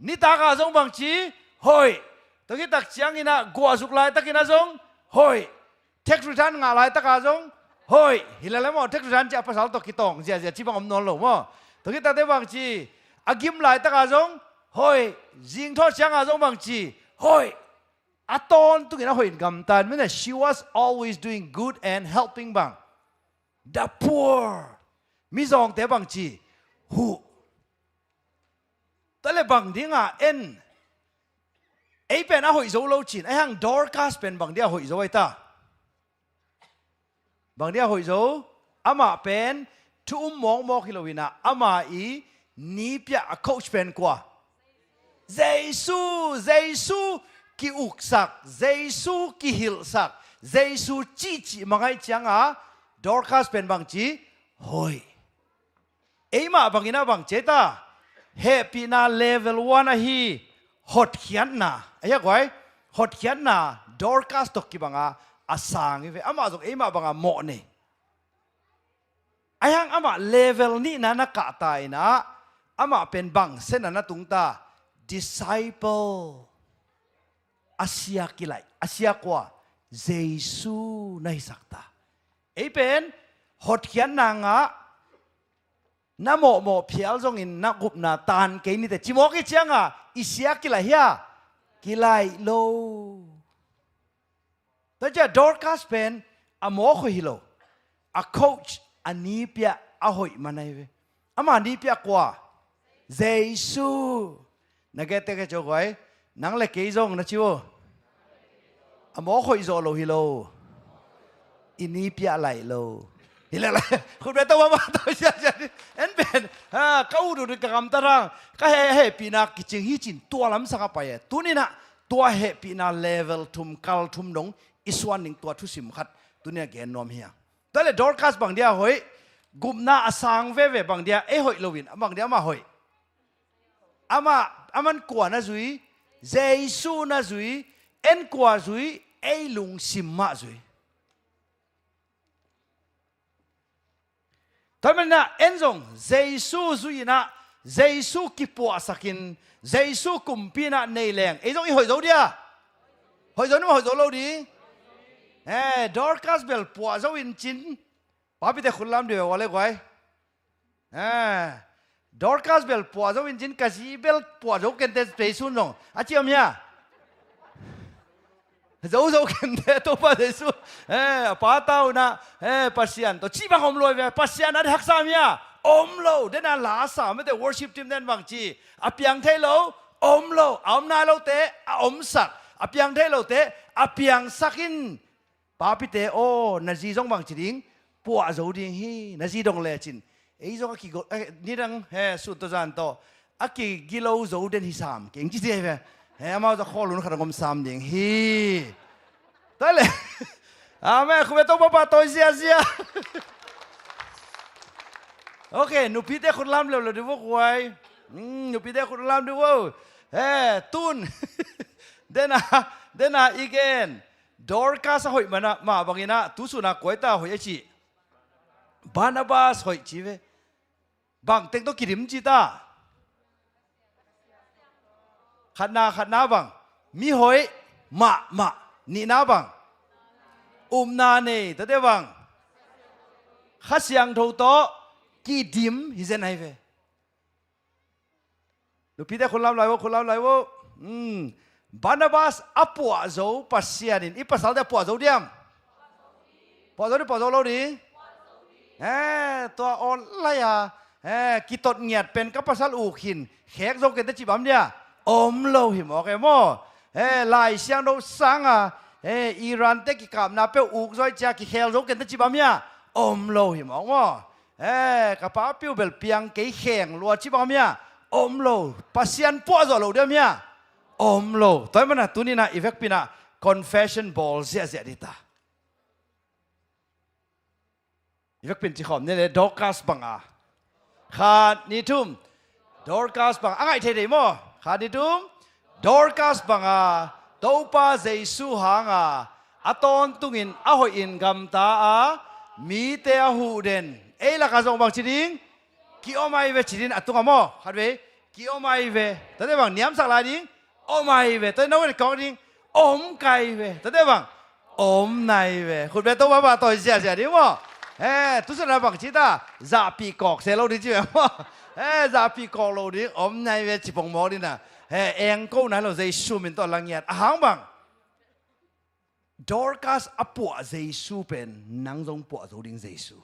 Nitak a zong bang ci? Hoih. Tua khit tak ciangin ah, guahzuk laitakin ah zong hoih. Tax return ngah laitak a zong hoih. Hi lalai maw, tax return ci a pasal tawh kitawng ziazia ci bang om nawn lo maw? Tua khit takte bang ci? A gim laitak a zong hoih. Zingthawh ciang a zong bang ci? Hoih. A tawntungin a hoih in gamta in, mate, she was always doing good and helping bang, the poor. Mizawngte bang ci? Huh. Tua leh bang dinga en, ei pen a hoih zo lo cin, ahih hang Dorcas pen bang dia hoih zo a hita? Bang dia hoih zo? Amah pen thu um mawkmawk hi loin ah, ama i nipiah, a coach pen kua? Jesu. Jesu ki-uksak, Jesu kihilhsak, Jesu cihcih mah ahih cianga, Dorcas pen bang ci? Hoih. Eimah bangin ah bang ci a hita? Hehpihna level one ahi, hotkhiatna. Ahi a guai, hotkhiatna Dorcas tawh kibanga a sang hi ve. Amah zong eimah banga mawh nei. Ahih hang amah level nihna na kahta in ah, amah pen bang siatna na tungta? Disciple. A sia kilaih, a sia kua? Jesu na hisak ta. Ei pen hotkhiatna ngah, na mawhmawh phial zongin na gupna tan kei nite ci mawk i cianga, i sia kilaih hia? Kilaih lo. Tua ciah Dorcas pen a mawk hoih hi lo, a coach, a nipiah a hoih man ahi ve. Ama nipiah kua? Jesu. Na gette ka cio guai, nang le kei zong na ci uh. A mawk hoih zawh lo hi lo. I nipiah laih lo. Hi leh leh, khut beng to mama to siasia ni. En pen, ha, ka ut ut ka gamtat hang, ka heh, hehpihna kicing hi cin tua lamsang a pai e. Tuninah tua hehpihna level thum, kal thum dong i suan ning, tua thusim khat tuninah gen nuam hi a. Tua leh Dorcas bang dia hoih? Gupna a sang veve bang dia, ei hoih loin, bang dia amah hoih? Amah, aman kua na zui? Jesu na zui. En kua zui? Ei lungsim mah zui. Tua maninah en zong Jesu zui-inah, Jesu kipuahsakin, Jesu kumpi inah nei leng ei zong i hoih zo dia? Hoih zo ni maw, hoih zo lo ding? Eh, Dorcas bel puah zo in cin. Papite khut lam dih ve, ua le guai. Eh, Dorcas bel puah zo in cin, ka zi bel puah zo kente, Jesu zong a ci om hia? Zo zo kente, Topa Jesu. Eh, a pa taunah, eh, Pasian tawh cih bang om lo ve. Pasian a dih haksa om hia? Om lo. Dena la sa mete, worship team den bang ci? A piang thei lo, om lo. A om nai lote a omsak, a piang thei lote a piangsak in. Papite aw, na zi zong bang ci ding? Puah zo ding hi, na zi dong lecin. Ei zong a kigo, eh, nidang, he, sun tawh zan tawh a kigilo zo den hi sam keng ci zi hi ve. He, amau zong khawl hun khat a ngom sam ding hi. Tua leh. Amen. Khut beng to papa tawi ziazia. Ok, nupite khut lam leuleu dih vo guai. Hmm, nupite khut lam dih vo. He, tun. Dena, dena i gen. Dorcas a hoih mana, mah bangina, tusuna kua i ta hoih a ci? Barnabas hoih ci ve. Bang teng tawh kidim ci ta? Khatna, khatna bang, mihoih mahmah. Nihna bang, upna nei, tate bang, Kha Siangtho tawh kidim hi zen ahi ve. Nupite khunlam lai vo, khunlam lai vo. Hmm. Barnabas a puah zo Pasian in i pasalte a puah zo diam? Puah zo ding, puah zo lo ding? Eh, tua aw lai-a, eh, kitot ngiat pen ka pasal uk hi in, khek zo kei ta ci bang dia? Om lo hi mawk e maw. Eh, Lai Siangtho sanga, eh, Iran te kikapna peuh uk zo hi cia kikhel zo kei ta ci bang dia? Om lo hi mawk maw. Eh, ka papi uh bel piang kei kheng lua ci bang mia? Om lo. Pasian puah zawh lo dia mia? Om lo. Tua ahih manin tuni-in ah i vekpi-in ah confession bawl ziahziah ding ta. I vekpi-in ci khawm ni le, Dorcas banga. Khat, nih, thum. Dorcas banga. A ngaih thei thei maw? Khat, nih, thum. Dorcas banga Topa Jesu hanga a tawntungin a hoihin gamta a, mite a huh den. Ei lakah zong bang ci ding? Ki-om ahi ve ci ding a tungah maw? Khatvei, ki-om ahi ve. Tate bang niamsak lai ding? Om ahi ve. Tate no kawk ding? Om kei ve. Tate bang? Om nai ve. Khut beng, Topa pahtawi ziahziah ding maw? Eh, tu sunah bang ci ta? Zahpih kawk se lo ding ci ve maw? Eh, zahpih kawk lo ding, om nai ve ci pongmawk ding na. Eh, engko nai lo, Jesu min tawh la ngiat. A hang bang? Dorcas a puah Jesu pen nang zong puah zo ding Jesu.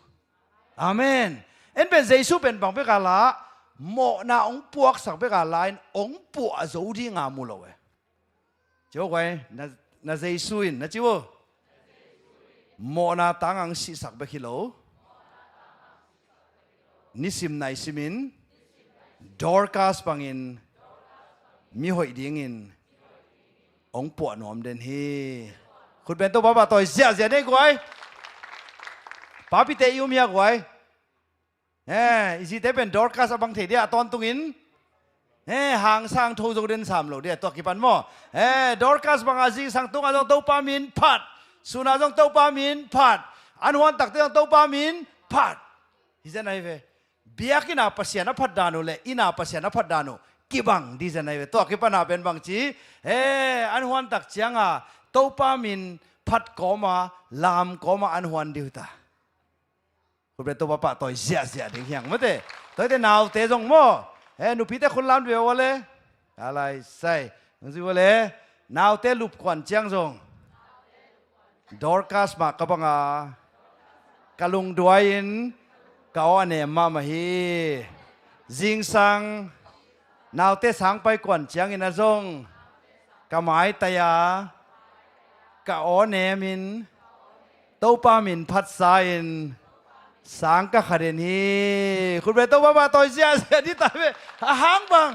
Amen. En pen Jesu pen bang bek a la, mawhna hong puaksak bek a la in hong puah zo dinga mu lo e. Ci vo guai, na, na Jesu in, na ci vo. Mawhna tanga hong sihsak bek hi lo. Nisim nai simin Dorcas bangin mi hoih dingin hong puah nuam den hi. Khut beng, Topa pahtawi ziahziah ni guai. Papite i um hia guai? Eh, i zite pen Dorcas a bang thei dia, a tawntungin. Eh, hangsan tho zo den sam lo dia, tua kipan maw? Eh, Dorcas banga zingsang tungah zong Topa min phat. Sunah zong Topa min phat. An huan takte zong Topa min phat. Hi zen ahi ve. Biakinn a Pasian a phat dan uh le inn a Pasian a phat dan uh kibang ding zen ahi ve. Tua kipan a pen bang ci? Eh, an huan tak cianga Topa min phat kawma, lam kawma an huan ding uh ta. Khut beng, Topa pahtawi ziahziah ding hi hang mate. Tua hi teh naute zong maw? Eh, nupite khun lam ve ua le. A lai sai. Nang zui ua le. Naute lup kuan ciang zong, Dorcas mah ka bang a, ka lungduai-in ka aw a nem mahmah hi. Zingsang naute sang pai kuan ciangin ah zong ka maitai a, ka aw nemin, Topa min phatsa-in sang ka kha den hi. Khut beng, Topa pahtawi ziahziah ding ta ve. A hang bang.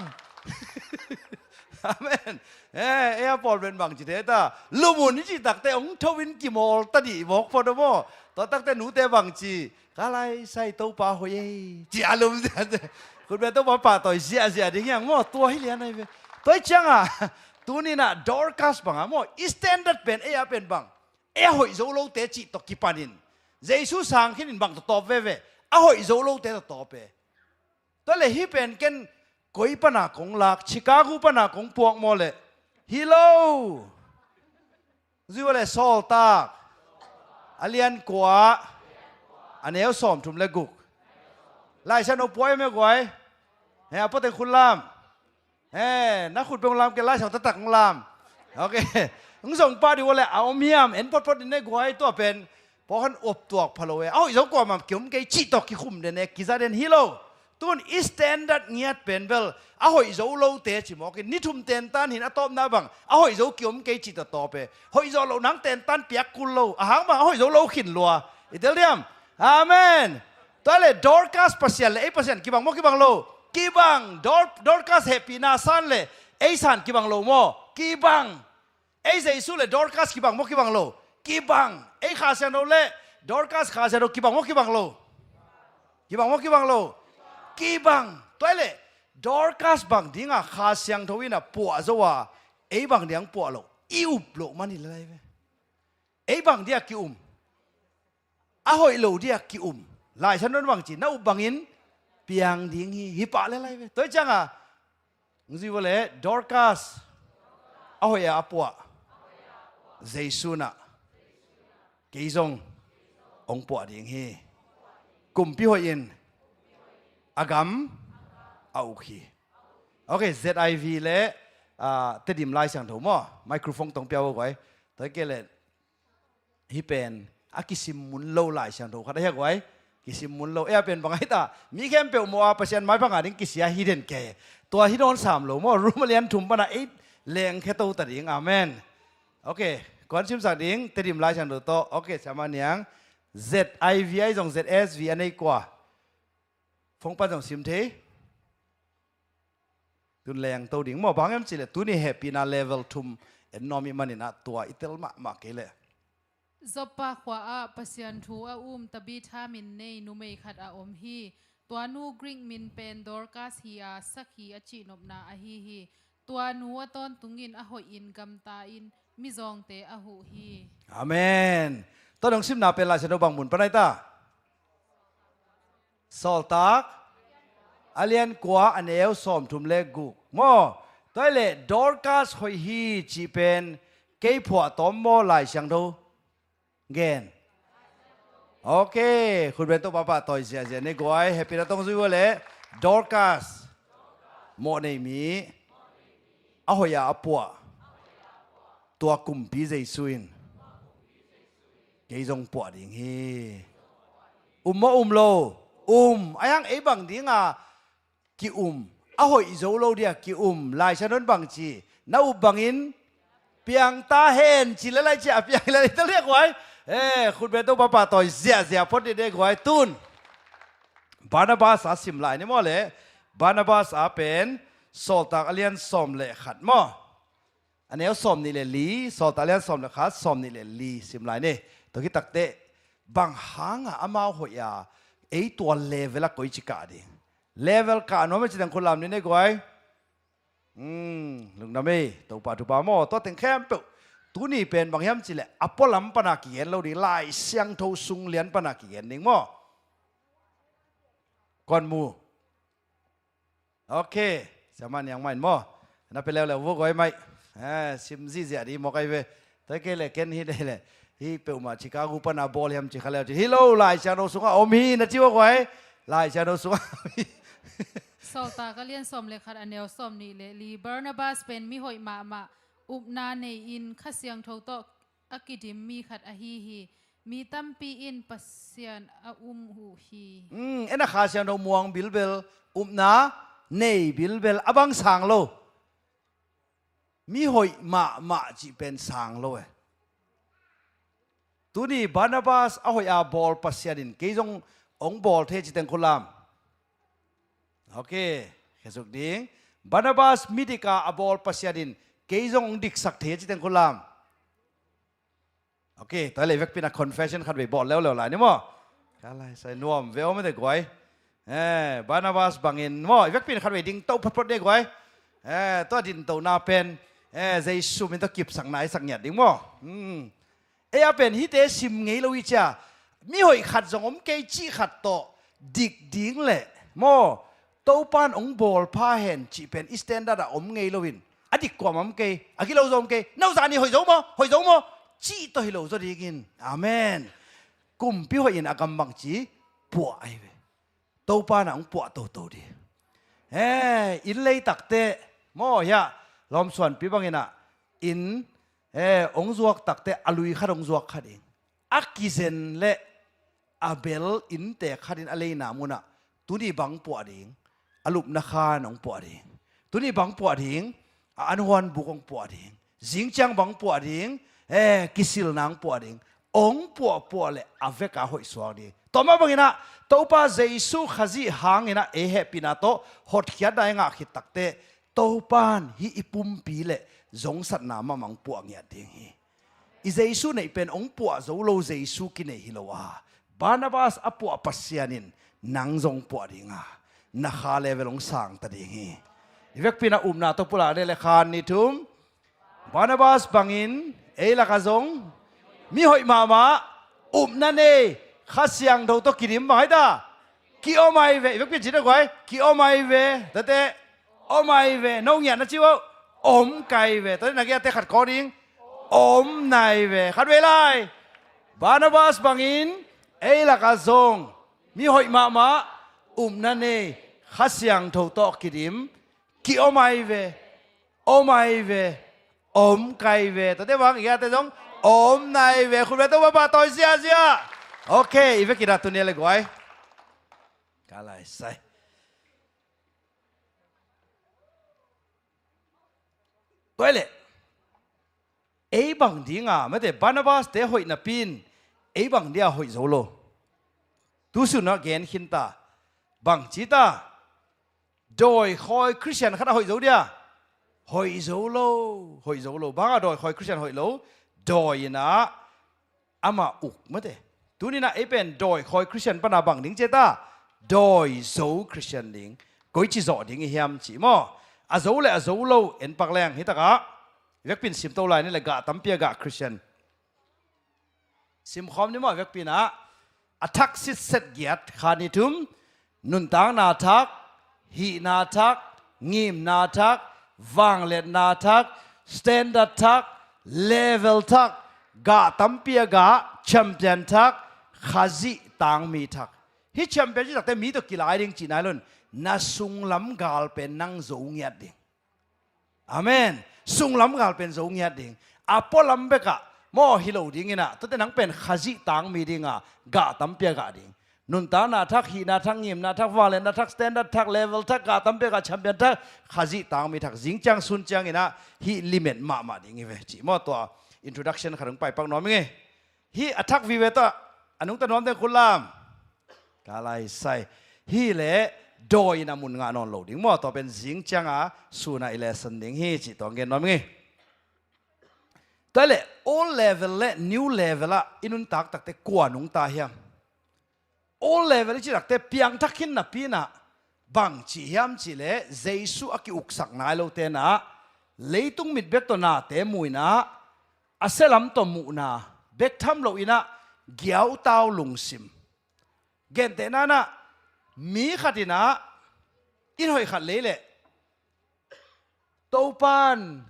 Amen. Eh, eh, a pawl pen bang ci thei ta? Lum un i cih takteh hong tho in kimawl ta dih mawk phot aw maw? Tua takteh nute bang ci? Ka lai sai, Topa hoih ei, ci a lum ziahziah. Khut beng, Topa pahtawi ziahziah ding hi hang maw? Tua hi lian ahi ve. Tua hi cianga tuni-in ah Dorcas banga maw, i standard pen, ei a pen bang, ei a hoih zo lote cih tawh kipanin Jesu sang khinin bang tawh tawp veve? A hoih zo lote tawh tawp e. Tua leh hih pen ken koi pana kong lak, Chicago pana kong puak maw leh? Hi lo. Zui ua leh Sawltak a lian kua, a neu sawmthum le guk. Laisiangtho pua i meh guai. He, a puateng khut lam. He, na khut beng lam kei, Laisiangtho taktak hong lam. Ok. Hong zong pah dih ua leh a om hiam, en photphot in ne guai, tua pen pawlkhat uap tuak pha lo e. A hoih zo kuamah kiom kei cih tawh kikhum den e, kiza den hi lo. Tun i standard ngiat pen bel a hoih zo lote ci mawk in, ni thum tentan hin a tawpna bang a hoih zo kiom kei cih tawh tawp e. Hoih zawh loh nang tentan piak kul lo, a hang bang a hoih zo lo khin lua. I tel diam? Amen. Tua leh Dorcas Pasian leh ei Pasian kibang maw kibang lo? Kibang. Dor-, Dorcas hehpihna san leh ei san kibang lo maw? Kibang. Ei Jesu leh Dorcas kibang maw kibang lo? Kibang. Ei Kha Siangtho leh Dorcas Kha Siangtho kibang maw kibang lo? Kibang maw kibang lo? Kibang. Tua leh Dorcas bang dinga Kha Siangtho in a puah zo a, ei bang dinga puah loh, i up loh man hi lai ve. Ei bang dia ki-um? A hoih lo dia ki-um. Laisiangtho bang ci, na up bangin piang ding hi, hi pah le lai ve. Tua hi cianga Hong zui vua leh, Dorcas a hoih a a puah, Jesu in ah kei zong hong puah ding hi. Kumpi hoih in a gam a uk hi. Ok, Z I V leh, ah, Tedim Lai Siangtho maw? Microphone tawh hong pia vua guai. Tua hi kei leh, hih pen a kisim mun lo Lai Siangtho khat ahi a guai. Kisim mun lo, ei a pen bang ahi ta, mi khempeuh mawh a Pasian maipha ngah ding kisia hi den kei. Tua hi nawn sam lo maw, Rom a lian thum pan a ei lengkhia to ta ding. Amen. Ok, kuan simsak ding, Tedim Lai Siangtho tawh. Ok, Siamah Niang, Z I V ahi zong Z S V a nei kua? Phone pan zong sim thei. Tun leng to ding maw, bang hiam cih leh tuni hehpihna level thum en nuam ih manin ah tua i tel mahmah kei leh. Joppa khua ah Pasian thu a um Tabitha min nei numei khat a om hi. Tua nu Greek min pen Dorcas hi a, sakhi a cihnopna ahi hi. Tua nu a tawntungin a hoihin gamta-in mizawngte a huh hi. Amen. Tua dong simna pen Lai Siangtho bang mun pan ahi ta? Sawltak a lian kua, a neu sawmthum le guk maw? Tua hi leh Dorcas hoih hi cih pen kei phuah tawm maw, Lai Siangtho gen? Ok, khutbeng Topa pahtawi ziahziah ni guai. Hehpihna tawh hong zui vua leh, Dorcas, mawhnei mi, a hoih a a puah, tua kumpi Jesu in kei zong puah ding hi. Um maw um lo? Um. Ahi hang ei bang dinga ki-um, a hoih zo lo dia ki-um, Lai Siangtho in bang ci? Na up bangin piang ta hen ci leh lai ci a piang leh lai ta leh guai. Eh, khutbeng Topa pahtawi ziahziah phot dih deh guai. Tun Barnabas a sim lai ni maw leh. Barnabas a pen Sawltak a lian sawm le khat maw? A neu sawm nih le li, Sawltak a lian sawm le khat, sawm nih le li sim lai ni. Tua khit takteh bang hanga amau hoih a, ei tua level a koici kah ding? Level kah nuam ei ci teng khut lam ni ne guai. Hmm, lungdam ei, Topa thupha maw, tua teng khempeuh. Tuni pen bang hiam cih leh a pualam pana kigen lo ding, Lai Siangtho sung lian pana kigen ding maw? Kuan mu. Ok, Siamah Niang mah in maw, na pia leuleu vua guai mai. Eh, sim zihziah dih mawk ahi ve. Tua kei leh ken hi dei leh, hih peuhmah Chicago pana bawl hiam ci kha leu ci. Hi lo, Lai Siangtho sungah om hi na ci vua guai. Lai Siangtho sungah om hi. Sawltak a lian sawm le khat, a neu sawm nih le li. Barnabas pen mihoih mahmah, upna nei-in Kha Siangtho tawh a kidim mi khat ahi hi. Mi tampi in Pasian a um uh hi. Hmm, en a, Kha Siangtho muang bilbel, upna nei bilbel, a bang sang lo. Mihoih mahmah cih pen sang lo e. Tuni Barnabas a hoih a bawl Pasian in kei zong hong bawl thei ci teng khut lam. Ok, khesuk ding. Barnabas midik a a bawl Pasian in kei zong hong diksak thei ci teng khut lam. Ok, tua leh i vekpi in a confession khat vei bawl leuleu lai ni maw. Ka lai sai nuam ve om de guai. Eh, Barnabas bangin maw, i vekpi in khat vei ding to photphot de guai. Eh, tua dintona pen, eh, Jesu min tawh kipsakna i sak ngiat ding maw. Hmm. Ei a pen hihte sim ngei lo hi cia. Mihoih khat zong om kei cih khat tawh dik ding leh maw, Topa in hong bawl pha hen cih pen i standard ah om ngei loin, a dik kuamah om kei, a gilo zong om kei, no zah ni hoih zo maw, hoih zo maw, cih tawh hi lo zaw dingin. Amen. Kumpi hoih in a gam bangci puah ahi ve. Topa in ah hong puah toto dih. Eh, inn lei takteh maw, hiah lawmsuanpi bangin ah inn, eh, hong zuak takteh a lui khat hong zuak kha ding. A kizen leh a bel innte khat in a leina munah tuni bang puah ding, a lupna khan hong puah ding. Tuni bang puah ding, a anhuan buk hong puah ding. Zingciang bang puah ding, eh, kisilna hong puah ding. Hong puahpuah leh a veka hoih suak ding. Tua mah bangin ah Topa Jesu Khazih hangin ah ei hehpihna tawh hotkhiatna i ngah khit takteh Topa in hih i pumpi leh zongsatna mahmah hong puah ngiat ding hi. I Jesu neih pen hong puah zo lo Jesu kinei hi lo a, Barnabas a puah Pasian in nang zong puah ding a, na kha level hong sang ta ding hi. I vekpi in ah upna tawh pulak ni leh, khat, nih, thum. Barnabas bangin ei lakah zong mihoih mahmah, upna nei, Kha Siangtho tawh kidim bang ahi ta? Ki-om ahi ve. I vekpi in ci ta guai. Ki-om ahi ve. Tate. om ai ve. No ngiat na ci uh, om kai ve. Tua na ngiat te khat kawk ding, om nai ve. Khat vei lai. Barnabas bangin ei lakah zong mi hoih mahmah, upna nei, Kha Siangtho tawh kidim, ki-om ai ve, om ai ve, om kai ve. Tate bang i ate zong om nai ve. Khut ve, Topa pahtawi ziahziah. Ok, i vekin ah tuni a le guai ka laisai. Tua i leh ei bang dinga mate Barnabas te hoih napi in ei bang dinga hoih zo lo? Tusun ah gen khin ta. Bang ci ta? Dawikhawi Khristian khat a hoih zo dia? Hoih zo lo, hoih zo lo. Bang a dawikhawi Khristian hoih lo? Dawi in ah amah uk mate. Tuni in ah ei pen dawikhawi Khristian pan a bang ding ci ta? Dawi zo Khristian ding. Koici zawh ding i hiam cih maw? A zo le a zo lo en pak leng hi takah i vekpi in simto lai ni le, gah tampi a gah Khristian. Simkhawm ni maw? Vekpi in ah a thak sitset giat, kha ni thum: nuntakna thak, hihna thak, ngimna thak, vangliatna thak, standard thak, level thak, gah tampi a gah champion thak, Khazih tangmi thak. Hih champion cih takte mi tawh kilai ding cih nai lo in, na sunglam gal pen nang zo ngiat ding. Amen. Sunglam gal pen zo ngiat ding. A pualam bekah maw hi lo ding in ah, tuate nang pen Khazih tangmi dinga gah tampi a gah ding. Nuntakna thak, hihna thak, ngimna thak, vangliatna thak, standard thak, level thak, gah tampi a gah champion thak, Khazih tangmi thak. Zing ciang sun ciangin ah hih limit mahmah ding hi ve cih maw, tua introduction khat hong paipak nuam ing e. Hih a thak vive tawh a nungta nuam teng khut lam ka laisai. Hih leh dawi in a mun ngah nawn lo ding maw? Tua pen zing cianga sun ah i lesson ding hi cih tua hong gen nuam ing e. Tua leh old level le new level ah i nuntak takte kua nungta hiam? Old level i cih takte piangthak khin napi in ah bang ci hiam cih leh Jesu a ki-uksak nai lote in ah leitung mit bek tawh nate mu in ah a sia lam tawh muhna bek tham lo in ah giautau lungsim. Gentehna in ah mi khat in ah inn hoih khat lei leh Topa'n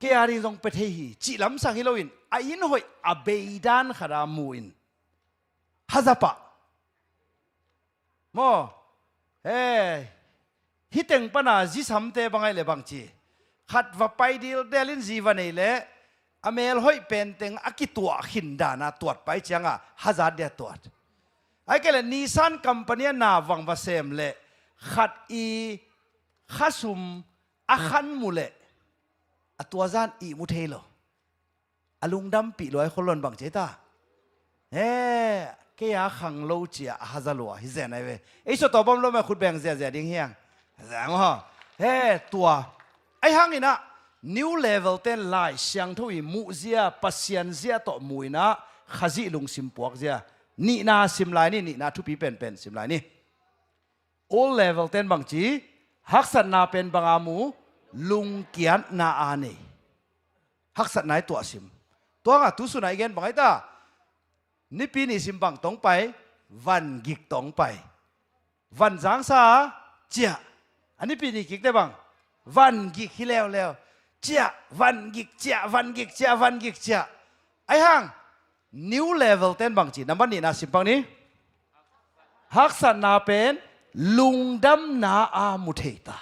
kei a ding zong pia thei hi cih lamsang hi lo in a inn hoih a bei dan khat a mu in haza pah. Maw? He, hih teng pana zi samte bang ai le bang ci. Khat va pai dildel in zi va nei le a mel hoih pen teng a kituah khin dana tuat pai cianga hazat dia tuat. Ai kei le Nissan company a na vang va sem le khat i khasum a khan mu le a tua zan i mu thei lo. A lungdampih luai khol lon bang ci ta. He, kei a khang lo cia a haza lua hi zen ai ve. Ei sawtawp bawm lo mah khut beng ziazia ding hiang. Zang aw. He, tua. Ai hangin ah new level ten Lai Siangtho i muhzia, Pasian zia tawh mu in ah Khazih lungsim puakzia. Nihna sim lai ni, nihna thupi penpen sim lai ni. Old level ten bang ci, haksatna pen bang a mu, lungkiatna a nei. Haksatna i tuah sim. Tua nga tusun a i gen bang ai ta. Nipi ni sim bang tong pai, van gik tong pai. Van zangsa ciah. A nipi ni kikte bang van gik hi leuleu. Ciah, van gik ciah, van gik ciah, van gik ciah. Ai hang new level ten bang ci, nambat nihna sim pak ni. Haksatna pen lungdamna a mu thei ta.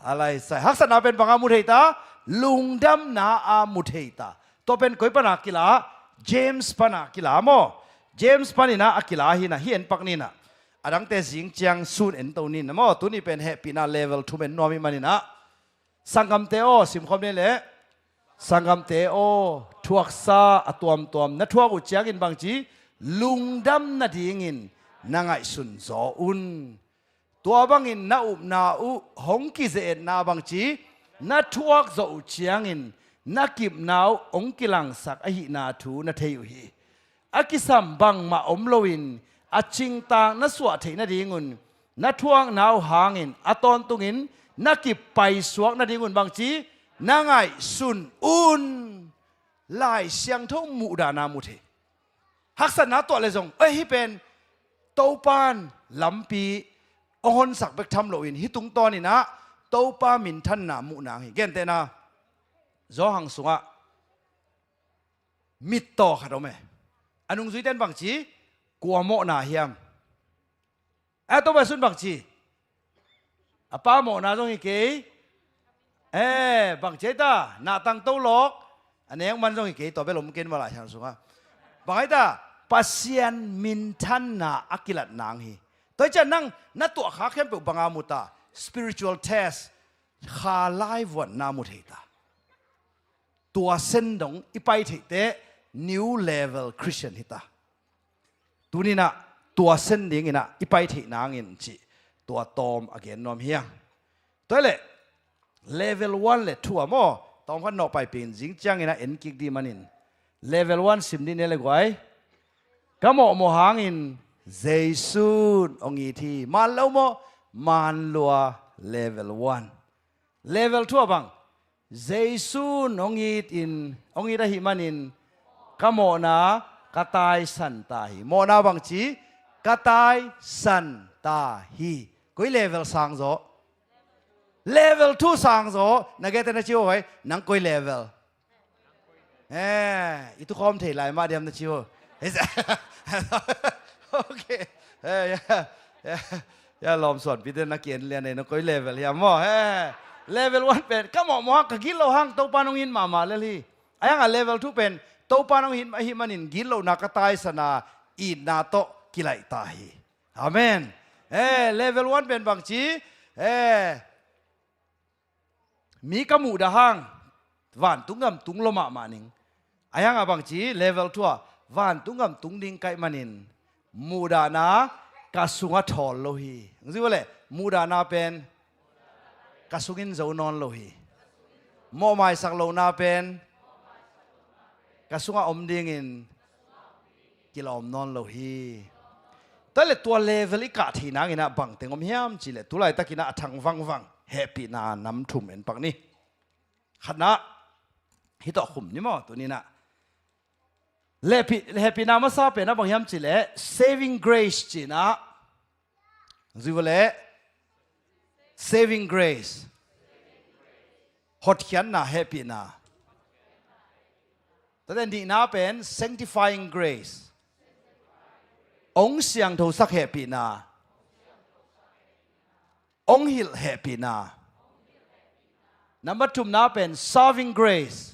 A laisai, haksatna pen bang a mu thei ta? Lungdamna a mu thei ta. Tua pen koi pana kila? James pana kila maw? James panin ah a kila hi in ah, hi en pak ni in ah. A dangte zing ciang sun en to ni in ah maw? Tuni pen hehpihna level thum en nuam i manin ah. Sanggamte aw, simkhawm ni le. Sanggamte aw, thuaksa a tuamtuam na thuak uh ciangin bang ci, lungdam nadingin na ngaihsun zaw un. Tua bangin na upna uh hong kize-etna bang ci, na thuak zawh uh ciangin na kipna uh hong kilangsak ahihna thu na thei uh hi. A kisam bangmah om loin a cingtaak na suah theih nadingun, na thuakna uh hangin a tawntungin na kip paisuak nadingun bang ci, na ngaihsun un. Lai Siangtho muhdahna mu thei. Haksatna tuah le zong, oi, hih pen Topa'n lampi hong honsak bek tham loin hih tungtawninah Topa minthanna muh nang hi. Gentehna, Johan sungah mittaw khat om e. A nungzuite in bangci, kua mawhna hiam? A Topa Jesu in bangci, a Pa mawhna zong hi kei. E, bangci ahi ta, nahtang tolawk a nek man zong hi kei, tua bel om kei maw Lai Siangtho sungah. Bang ahi ta, Pasian minthanna a kilat nang hi. Tua hi ciah nang na tuahkhak khempeuh banga mu ta, spiritual test, kha laivuanna mu thei ta. Tua sen dong i pai theih teh new level Christian hi ta. Tuninah tua sen dinginah i pai theih nangin cih tua tawm a gen nuam hi hang. Tua hi leh level one le two ah maw, tawm khat nawh paipih in, zing cianginah en kik dih manin level one sim dih ni le guai. Ka mawhmawh hangin Jesu in hong it hi. Maan lo maw? Maan lua. Level one. Level two ah bang? Jesu in hong it in, hong it ahih manin ka mawhna ka taisan ta hi. Mawhna bangci? Ka taisan ta hi. Koi level sang zaw? Level two sang zaw. Na gete na ci uh hoi, nang koi level? Eh, i tukhawm thei lai mah diam na ci uh. Ok. Eh, ya, ya, ya, lawmsuanpite na ki-en lian ei, na koi level hiam maw? Eh, level one pen ka mawhmawh hang, ka gitloh hang Topa in hong it mahmah lel hi. Ahi hangah level two pen Topa in hong it ahih manin gitlohna ka taisan a, itna tawh kilaih ta hi. Amen. Eh, level one pen bangci? Eh, mi ka muhdah hang vantung gam tung lo mahmah ning. Ahi hangah bangci? Level two ah vantung gam tung ding ka hih manin muhdahna ka sungah thawl lo hi. Hong ci uh leh, muhdahna pen ka sungin zo nawn lo hi. Mawhmaisak lohna pen ka sungah om dingin kilawm nawn lo hi. Tua le tua level i kah thei nanginah bangteng om hiam cihleh, tulaitakinah a thang vangvang hehpihna nam thum en pak ni. Khatnah, hih tawh khum ni maw, tuninah. Lehpih, hehpihna masa penah bang hiam cihleh, saving grace cinah. Zui vawleh, saving grace. Hotkhiatna hehpihna. Tate nihna pen sanctifying grace. Ong siangthosak hehpihna. Ong hilh hehpihna. Number thumna pen serving grace.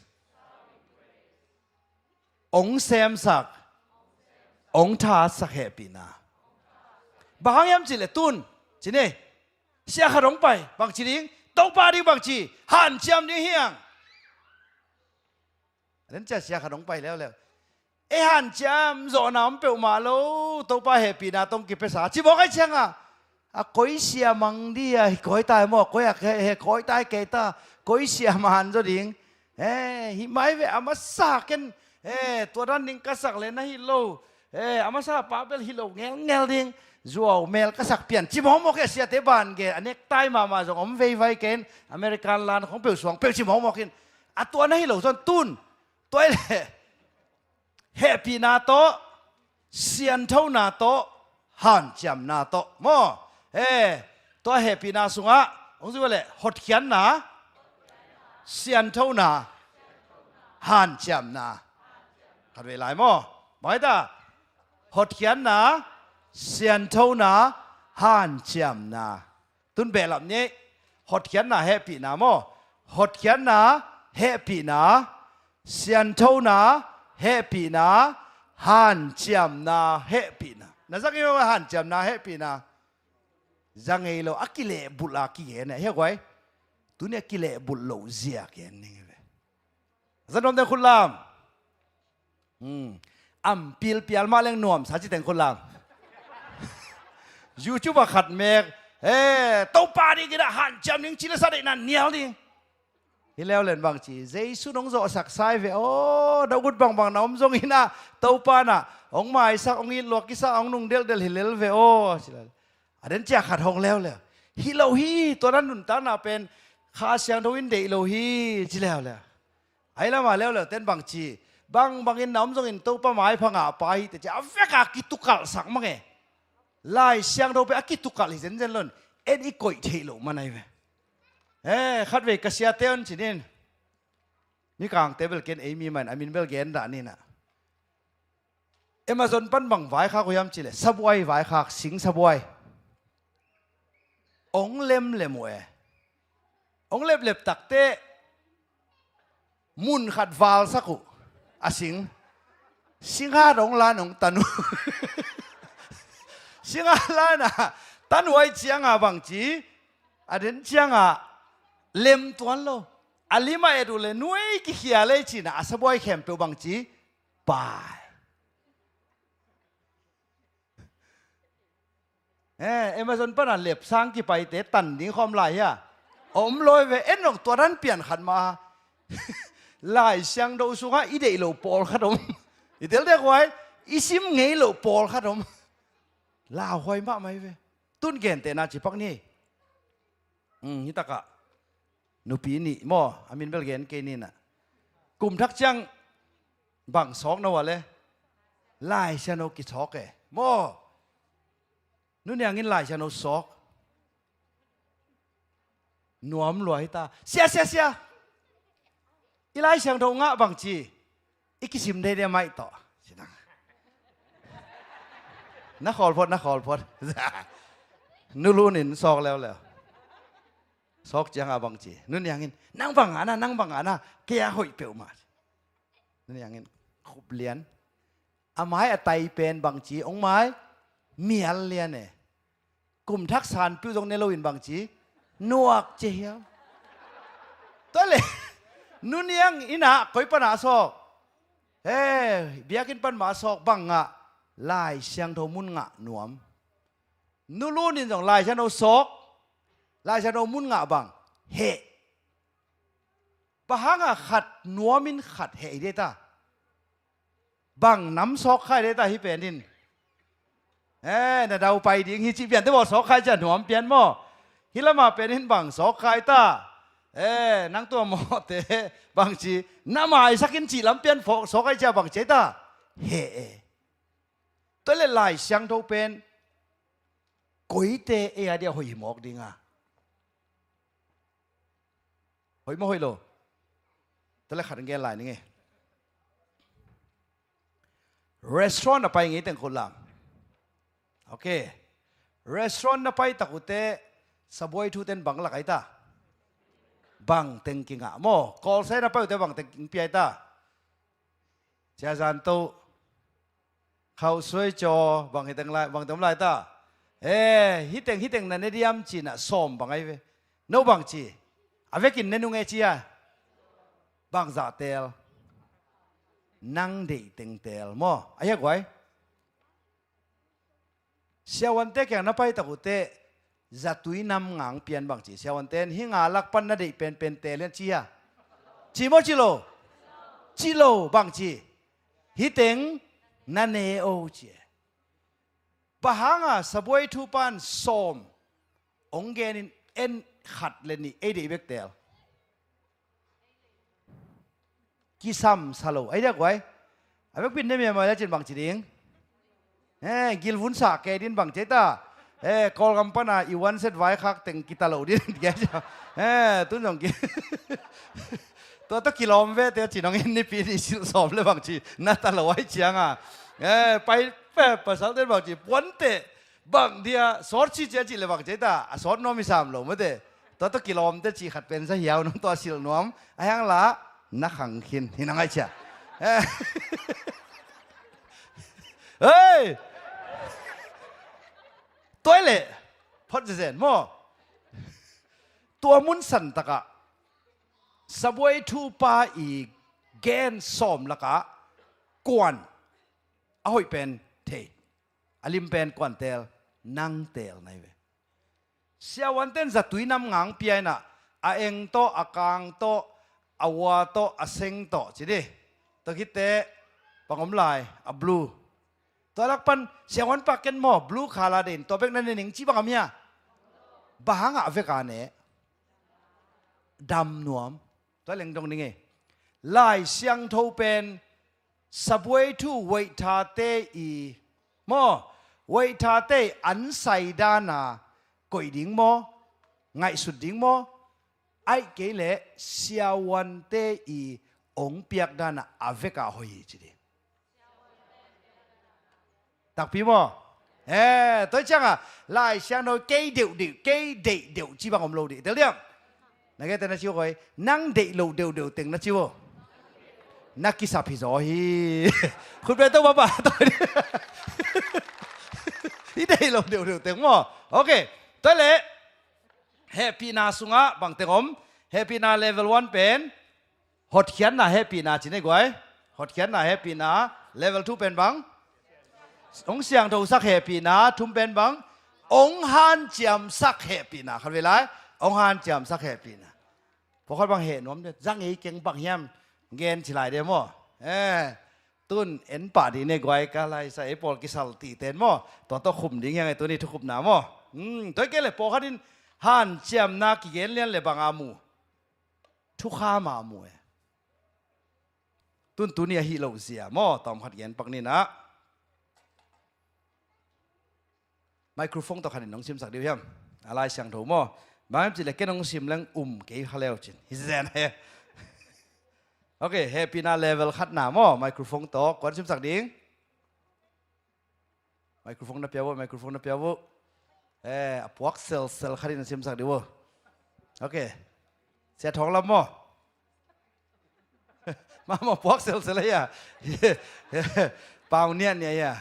Ong semsak, ong thasak hehpihna. Bang hang hiam cihleh tun, ci ni. Sia khat hong pai, bangci ding? Topa ding bangci? Hanciam ding hiang. A den cia sia khat hong pai leuleu. Ei hanciam zawhna om peuhmah lo, Topa hehpihna tawh kipiasa. Ci mawk ahi cianga, a koi sia mang dia, hi koi tai maw, koi a he, he koi tai kei ta, koi sia man zaw ding. Eh, hi mai ve a masa ken, eh, tua dan ding ka sak le na hi lo. Eh, a masa pa bel hi lo ngelngel ding. Zuau mel ka sak pian. Ci mawkmawk e, siate ban ge, a nektai mahmah zong om veivai ken, American lan khong peuh suang peuh ci mawkmawk in. A tua na hi lo zon tun. Tua i le. Hehpihna tawh, sianthona tawh, hanciamna tawh. Maw? Eh, tua hehpihna sungah, hong zui leh, hotkhiatna, sianthona, hanciamna. Khat vei lai maw? Bang hei ta? Hotkhiatna, sianthona, hanciamna. Tun behlap ni, hotkhiatna hehpihna maw? Hotkhiatna hehpihna, sianthona hehpihna, hanciamna hehpihna. Na zang hi maw hanciamna hehpihna? Zang ngei lo, a kilehbulh a kigen e, hia guai? Tuni a kilehbulh loh zia gen ning hi ve. Zan nuam teng khut lam. Hmm. Am pilpial mah leng nuamsa ci teng khut lam. YouTube ah khat mek. Eh, Topa ding inah hanciam ding ci le sa deihna nial ding. Hi leuleu in bangci, Jesu nong zawhsak sai ve aw, na ut bangbang na om zong inah Topa nah hong maisak, hong it luak kisa, hong nung delhdel hi lel ve aw, ci le. A den cia khat hong leuleu. Hi lo hi, tua na nuntakna pen Kha Siangtho in deih lo hi, ci leuleu. Ahi lama leuleu ten bangci, bangbangin na om zongin Topa maipha ngahpa hi teh ci a veka kitukalhsak mange. Lai Siangtho pen a kitukalh hi zenzen lo in, en i koih theih loh man ahi ve. Eh, khatvei ka siate un cinin, mikangte bel ken ei mi man a min bel gen dah ninah. Amazon pan bang vaikhak uh hiam cileh, sabuai vaikhak, sing sabuai. Ong lemlem uh e. Ong leplep takte mun khat valsak uh a sing. Singhat ong lan ong tan uh. Singhat lan a tan uh ai cianga bangci, a den cianga lem tuan lo. A lima et uh le nuai kikhia lei cina a sabuai khempeuh bangci pai. Eh, Amazon pana lepsang kipaite tan ding khawm lai hia? Om loi ve, en nong tua dan pian khat ma. Lai Siangtho sungah i deih loh pawlkhat om. I tel dek huai, i sim ngei loh pawlkhat om. Lauhuai mahmah hi ve. Tun gentehna cipak ni. Hmm, hitakah nupi nih maw, a min bel gen kei ninah. Kum thak ciang bang sawk na uh a le? Lai Siangtho kisawk e maw. Nuniangin Lai Siangtho sawk. Nuam lua hi ta. Sia, sia, sia. I Lai Siangtho ngah bangci, i kisim dede maih tawh. Sinang. Na khawl phot, na khawl phot. Nulunin sawk leuleu. Sawk cianga bangci, nuniangin, nang bang ngah na, nang bang ngah na, kei a hoih peuhmah. Nuniangin khup lian. A mai a tai pen bangci, ong mai mial lian e. Kum thak sanpiu zong ne loin bangci, nuak cia hiam? Tua le, nuniang inah koi panah sawk? He, biakinn pan mah sawk bang ngah? Lai Siangtho mun ngah nuam. Nulunin zong Lai Siangtho sawk, Lai Siangtho mun ngah bang? Heh. Bang hanga khat nuamin khat heh i dei ta? Bang nam sawk khai dei ta hi penin? Eh, na dau pai ding hi cih piante bawl sawk khai cia nuam pian maw? Hi lama penin bang sawk khai ta? Eh, nang tua mawhte bangci, na maisakin cih lam pian sawk khai cia bangci ta? Heh e. Tua le Lai Siangtho pen koite ei a dia hoih hi mawk dinga. Hoih maw hoih lo? Tua le khat gen lai ning e. Restaurant a pai ngei teng khut lam. Ok. Restaurant na pai tak uh teh sabuai thu ten bang lak ai ta? Bang teng kingah maw? Call sign na pai uh teh bang teng kingpia ai ta? Cia zan to. Khauh suai caw, bang hiteng lai, bang tem lai ta? Eh, hiteng, hiteng na ne diam cinah sawm bang ai ve. No bang ci? A vekin ne nung e cia. Bang zah tel? Nang deih teng tel maw? A hiak guai. Siavuante kiang na pai tak uh teh zatui nam ngang pian bang ci. Siavuante in hi nga lak pan na deih penpen tel hian ci hia? Ci maw ci lo? Ci lo bang ci. Hiteng na ne o ci e. Bang hanga sabuai thu pan sawm ong genin en khat le nih ei deih bek tel? Kisam sa lo. Ai diak guai. A vekpin ne miamai le cin bang ci ding? Eh, gilvun sa kei din bang ci ta? Eh, Kawlgam pana i one set vai khak teng kita lo din. Eh, tun zong ki. Tua tawh kilawm ve te cin hong in nipi ni silh sawm le bang ci. Na ta lo ai cianga. Eh, pai pe pasal ten bang ci. Puante bang dia sawt ci cia ci le bang ci ta? A sawt nuam i sam lo mate. Tua tawh kilawmte cih khat pen za hiau nong tua silh nuam a hiang la na khang khin hi na ngaih cia. Eh. Hei! Tua i leh phot zezen maw? Tua mun san takah sabuai thupa i gen sawm lakah kuan a hoih pen thei. A lim pen kuan tel? Nang tel nai ve. Siavuanten zatui nam ngang pia inah a eng tawh, a kang tawh, a ua tawh, a seng tawh ci di. Tua khitte bang om lai? A blue. Tua lak pan siavuan pak ken maw, blue khala den tua bek na ne ning ci bang am hia? Bang hangah veka ne? Dam nuam. Tua leng dong ning e. Lai Siangtho pen sabuai thu weih thate i maw, Waithate i ansai dana koih ding maw? Ngaihsut ding maw? Ahih kei leh siavuante i ong piak dana a veka hoih hi ci ding. Takpi maw? Eh, tua cianga Lai Siangtho kei deuhdeuh, kei deih deuh ci bang om lo dih. Tel diam? Na gete na ci uh koi, nang deih lo deuhdeuh teng na ci uh. Na kisap hi zaw hi. Khut beng to papa. I deih lo deuhdeuh teng maw? Ok. Tua leh hehpihna sungah bangteng om? Hehpihna level one pen hotkhiatna hehpihna ci nei guai. Hotkhiatna hehpihna. Level two pen bang? Hong siangthosak hehpihna. Thum pen bang? Hong hanciamsak hehpihna. Khat vei lai. Hong hanciamsak hehpihna. Pawlkhat bang heh nuam de, zang ei keng bang hiam gen ci lai de maw? Eh, tun en pah dih ne guai ka lai sa ei pawl kisal tihten maw? Tua tawh khum ding hiang ei tuni thukhupna maw? Hmm, tua kei le pawlkhat in hanciamna kigen lian le banga mu? Thukhama mu e. Tun tuni ahi lo zia maw? Tawm khat gen pak ni na. Microphone tawh khanin nong simsak dih uh hiam? A Lai Siangtho maw? Bang hiam cih leh ken nong sim leng um kei kha leu cin hi zen he. Ok, hehpihna level khatna maw? Microphone tawh kuan simsak ding? Microphone na pia uh, microphone na pia uh. Eh, a puak selsel khatin na simsak dih uh. Ok. Sia Thawng Lam maw? Mama puak selsel ahi a. Pau niahniah ahi a.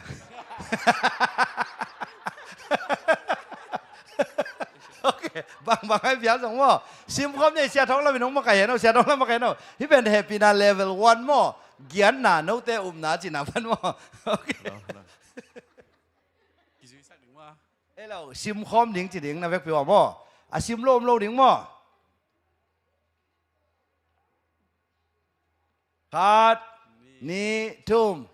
Ok, bangbang ai pial zong maw? Simkhawm ni Sia Thawng Lam in hong makaih hen aw, Sia Thawng Lam makaih hen aw. Hih pen hehpihna level one maw? Giatna note upna cihna pan maw? Ok. Ei lo, simkhawm ding ci ding na vekpi uh a maw? A sim lo om lo ding maw? Khat, nih, thum.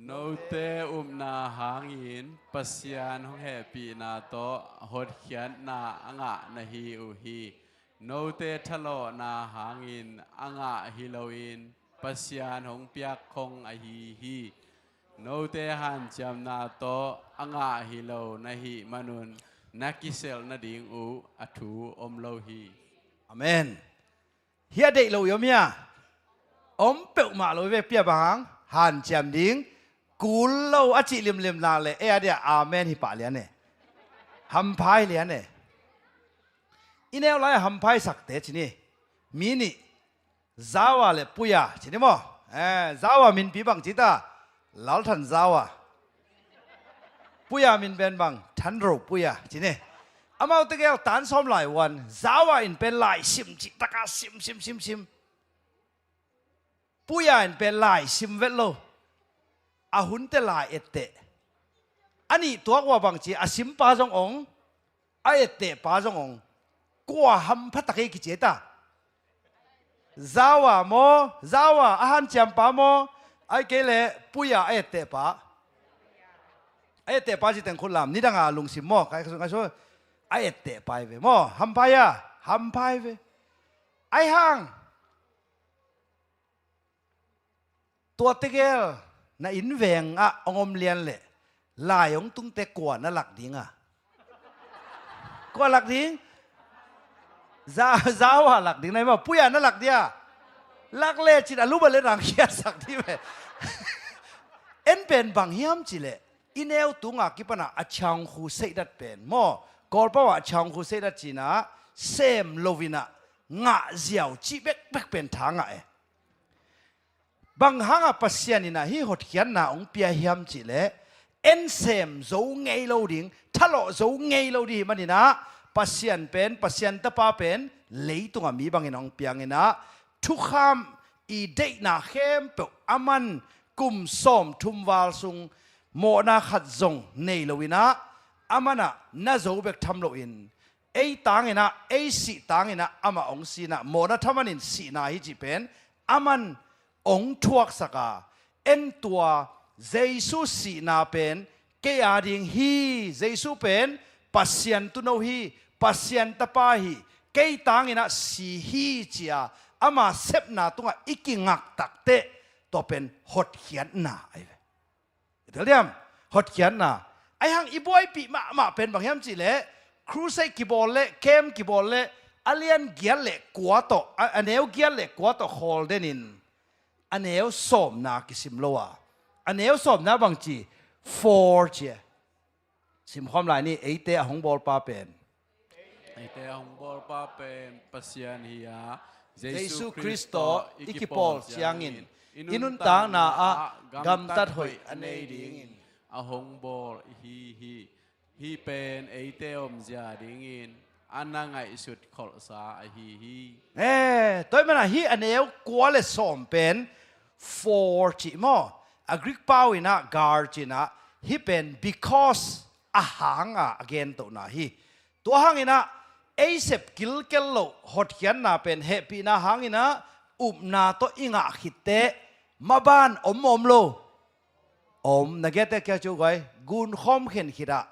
Note upna hangin Pasian hong hehpihna tawh hotkhiatna a ngah na hi uh hi. Note thalawhna hangin a ngah hi loin Pasian hong piak khong ahi hi. Note hanciamna tawh a ngah hi lo na hih manun na kiselh nading uh a thu om lo hi. Amen. Hih a deih lo i om hia? Om peuhmah lo i vekpi a bang hang hanciam ding kul lo a cih limlim nak le ei a dia amen hi pah lian e. Hamphai lian e. I neu lai a hamphaisakte ci ni. Mi nih. Zawa le Puya ci ni maw? Eh, Zawa minpi bang ci ta? Lalthan Zawa. Puya min pen bang? Thanro Puya ci ni. Amau tegel tan sawm lai uan Zawa in pen lai sim ci taka sim sim sim sim. Puya in pen lai sim vet lo. A hunte lai etteh. A nih tuak ua bang ci a simpa zong ong a ettehpa zong ong kua hampha tak ei kici ei ta? Zawa maw? Zawa a hanciampa maw? Ai kei le Puya a ettehpa. A ettehpa ci teng khut lam nidanga lungsim maw? Kai ka su ngai su a ettehpa i ve maw? Hamphai a hamphai ve. Ai hang tua tegel na inn veng ah hong om lian leh lai hong tungte kua na lak ding a? Kua lak ding? Za, Zawa lak ding na hi maw? Puya na lak dia? Lak le cin a lum a le rang khiatsak dih ve. En pen bang hiam cih leh i neu tunga kipana a changkhu seidat pen maw? Kawlpau ah a changkhu seidat cinah sem loinah ngah ziau cih bekbek pen tha ngah e. Bang hangah Pasian inah hih hotkhiatna hong pia hiam cih leh ensem zo ngei lo ding, thalawh zo ngei lo ding hih maninah Pasian pen, Pasian tapa pen leitungah mi bangin hong pianginah thukham i deihna khempeuh a man kum sawmthum val sung mawhna khat zong nei loinah a manah na zo bek tham loin ei tanginah, ei sih tanginah amah hong sinah mawhna thamanin sihna hi cih pen a man hong thuaksak a, en tua Jesu sihna pen kei ading hi, Jesu pen Pasian tuuno hi, Pasian tapa hi, kei tanginah si hi cia ama sepna tungah i kingak takteh tua pen hotkhiatna ahi ve. I tel diam? Hotkhiatna. Ahi hang i buaipih mahmah pen bang hiam cihleh, crusade kibawl leh, camp kibawl leh, a lian giat leh kua tawh, a, a neu giat leh kua tawh khawl denin, a neu sawmna kisim lo a, a neu sawmna bang ci, four ci e. Simkhawm lai ni, eite a hong bawlpa pen. Eite a hong bawlpa pen Pasian hi a, Jesu Khrist tawh i kipawl ciangin, i nuntakna ah gamtat hoih a nei dingin a hong bawl i hi hi. Hih pen eite omzia dingin a na ngaihsut kholhsa ahi hi. Eh, tua ahih manin ah hih a neu kua le sawm pen four cih maw? A Greek pau in ah gar cih in ah, hih pen because a hang a a gentohna hi. Tua hangin ah ei sep kilkel loh hotkhiatna pen hehpihna hangin ah upna tawh i ngah khit teh maban om om lo. Om, na giate kia cu guai, gunkhawm khen khit ah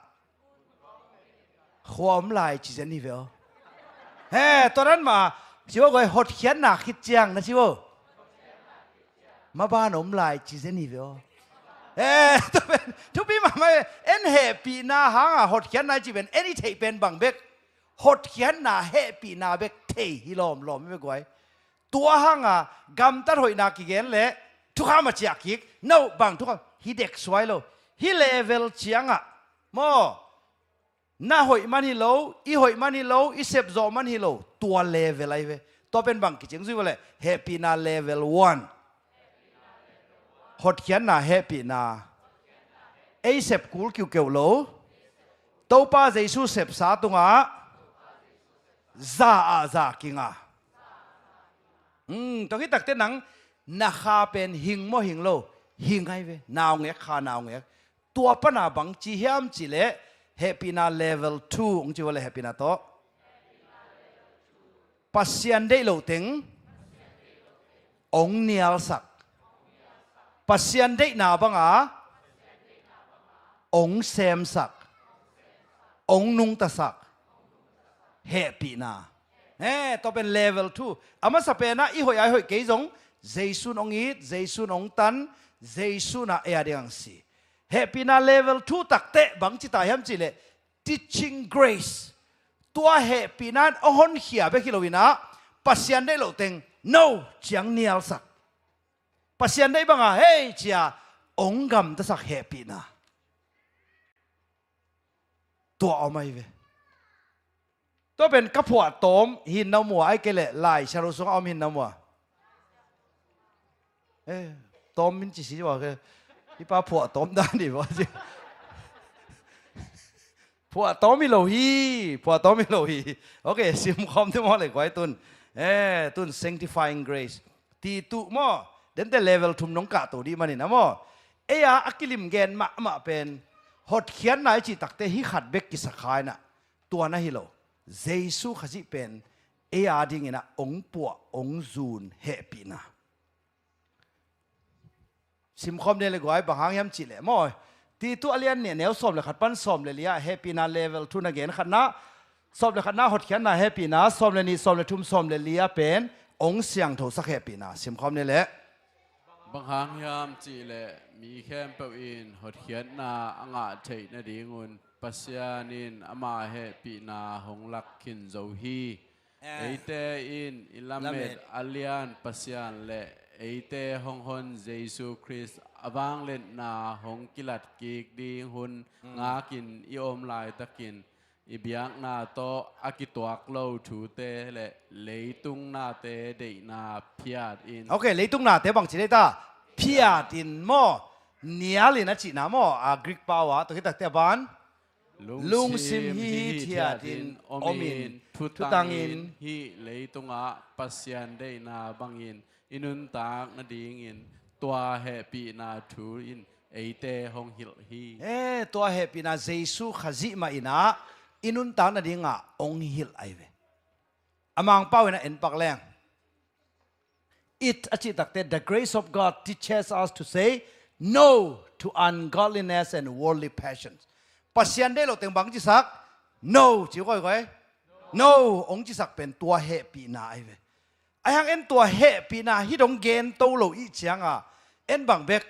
khua om lai ci zen hi ve aw. He, tua dan mah, ci aw guai, hotkhiatna khit ciang na ci aw, maban om lai ci zen hi ve aw. He, tua pen thupi mahmah e. En hehpihna hanga hotkhiatna i cih pen en i theih pen bang bek, hotkhiatna hehpihna bek thei hi lawmlawm hi ve guai. Tua hanga gamtat hoihna kigen leh thukham a ciah kik, no bang thukham hi dek suai lo. Hih level ciangah maw, na hoih man hi lo, i hoih man hi lo, i sepzawh man hi lo, tua level ahi ve. Tua pen bang kicing zui vawleh hehpihna level one. Hotkhiatna hehpihna. Ei sep kul kiukeuh lo. Topa Jesu sepsa tungah za ah za kinga. Hmm, tua khit takteh nang na kha pen hing maw hing lo? Hing ahi ve. Naungek kha naungek. Tua pana bang ci hiam cihleh hehpihna level two hong ci vawleh hehpihna tawh. Pasian deih loh teng hong nialsak. Pasian deihna banga hong semsak, hong nungtasak. Hehpihna. He, tua pen level two. A masa penah i hoih a i hoih kei zong Jesu'n hong it, Jesu'n hong tan, Jesu'n ah ei a ding hong si. Hehpihna level two takteh bang ci ta hiam cihleh teaching grace. Tua hehpihna in hong honkhia bek hi loin ah Pasian deih loh teng no ciang nialsak. Pasian deih banga hei cia hong gamtasak hehpihna. Tua om ahi ve. Tua pen ka phuah tawm hi na mua, ai kei leh Lai Siangtho sungah om hi na mua. Eh, tawm min ci si ua ke. Hi pa phuah tawm dan hi ua ci. Phuah tawm hi lo hi, phuah tawm hi lo hi. Ok, simkhawm te maw le guai tun. Eh, tun sanctifying grace. Ti tuh maw, dente level thum nong kahto dih manin a maw. Ei a a kilim gen mahmah pen hotkhiatna i cih takteh hih khat bek kisakha inah, tua na hi lo. Jesu Khazih pen ei a dinginah ong puah ong zun hehpihna. Simkhawm nih le guai, bang hang hiam cihleh maw, Titu a lian nih a neu sawm le khat pan sawm le li ah hehpihna level thu na gen khatna, sawm le khatna hotkhiatna hehpihna, sawm le nih, sawm le thum, sawm le li ah pen ong siangthosak hehpihna. Simkhawm nih le. Bang hang hiam cihleh mi khempeuh in hotkhiatna a ngah theih nadingun Pasian in ama hehpihna hong lak khin zo hi. Eite in i lamet a lian Pasian le eite hong hon Jesu Khrist a vangliatna hong kilat kik ding hun ngakin i om laitakin i biakna tawh a kituak lo thute le leitung nate deihna phiat in. Ok, leitung nate bang ci dei ta? Phiat in maw? Nial in a cihna maw? A Greek pau ah tua khit takte a ban lungsim hi hithiatin omin, thutangin hih leitungah Pasian deihna bangin i nuntak nadingin tua hehpihna thu in eite hong hilh hi. Eh, tua hehpihna Jesu Khazih mah inah i nuntak nadingah hong hilh ahi ve. A Mangpau inah en pak leng. It a cih takte, the grace of God teaches us to say no to ungodliness and worldly passions. Pasian deih loh teng bang cisak? No, ci kawikawi. No, hong cisak pen tua hehpihna ahi ve. Ahi hang en tua hehpihna hih dong gen to lo ih cianga en bang bek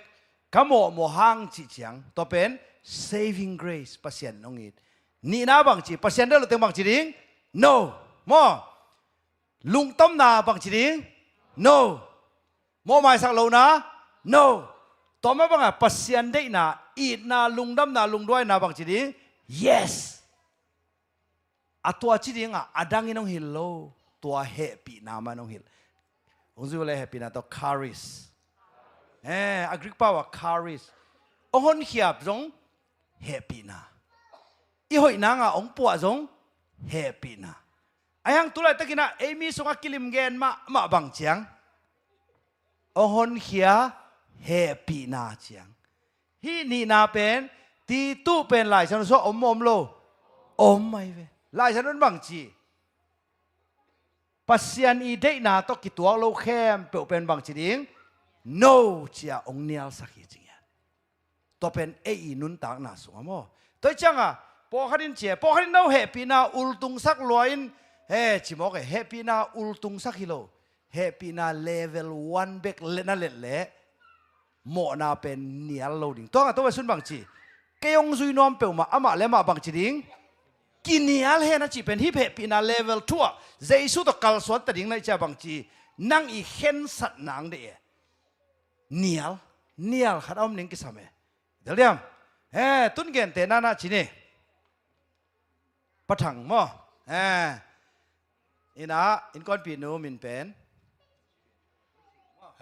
Ka mawhmawh hang cih ciang, tua pen saving grace, Pasian in hong it. Nihna bangci, Pasian deih loh teng bangci ding? No. Maw? Lungtomna bangci ding? No. Mawhmaisak lohna? No. Tua mah bangah Pasian deihna, itna, lungdamna, lungduaina bangci ding? Yes. A tua ci dingah a dangin hong hilh lo. Tua hehpihna mah in hong hilh. Hong zui le hehpihna tawh charis. Eh, a Greek pau ah charis. Hong honkhia zong hehpihna. I hoih nangah hong puah zong hehpihna. Ahi hang tu laitakinah ei mi sungah kilim gen mahmah bang ciang, hong honkhia hehpihna ciang. Hih nihna pen, Titu pen Laisiangtho sungah om maw om lo? Om ahi ve. Laisiangtho in bangci, Pasian i deihna tawh kituak lo khempeuh pen bangci ding? No, ci-a hong nialsak hi ci ngiat. Tua pen ei i nuntakna sungah maw? Tua hi ciangah pawlkhat in ci e, pawlkhat in no hehpihna ultungsak lua in, he ci mawk e, hehpihna ultungsak hi lo. Hehpihna level one bek le na let leh mawhna pen nial lo ding. Tua ngah tua sun bangci, kei hong zui nuam peuhmah amah le amah bangci ding? Kinial hen a cih pen hih hehpihna level two ah Jesu tawh kalsuan ta ding na i ci a bangci, nang i khensat nang deih e. Nial, nial khat a om ning kisam e. Del diam? Eh, tun gente nana ci ni. Pa Thang maw? Eh, ina innkuanpihnu min pen?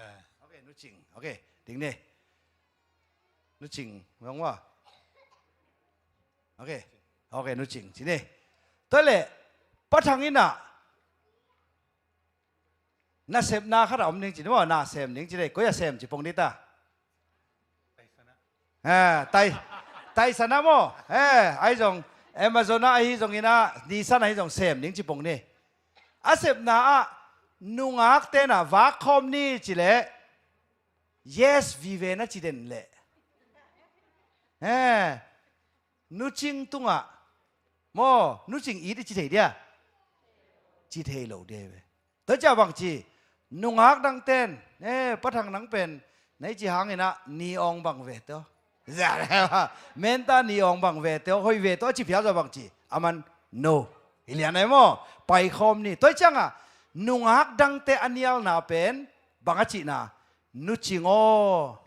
Eh. Ok, Nu Cing. Ok, ding ni. Nu Cing, mong maw? Ok. Ok, Nu Cing ci ni. Tua leh, Pa Thang ina nasepna khat a om ning ci ni maw, na sem ning ci dei, koi a sem ci pong ni ta. Eh, tai, tai sana maw, eh, ahi zong, Amazon ah ahi zong ina, ni sana ahi zong sem ning ci pong ni. A sepna ah nungak tena vak khawm ni ci leh, yes vive na ci den leh, eh, Nu Cing tungah maw, Nu Cing it i ci thei dia? Ci thei lo dia ve. Tua cia bangci, nungak dangten, eh, Pa Thang nang pen na i ci hangin ah ni awng bang ve teo. Menta ni awng bang ve teo, hoih ve teo a ci phial zaw bangci, aman no. Hi lian ai maw, paikhawm ni. Tua ciangah nungak dangte a nialna pen bang a cihna? Nu Cing aw,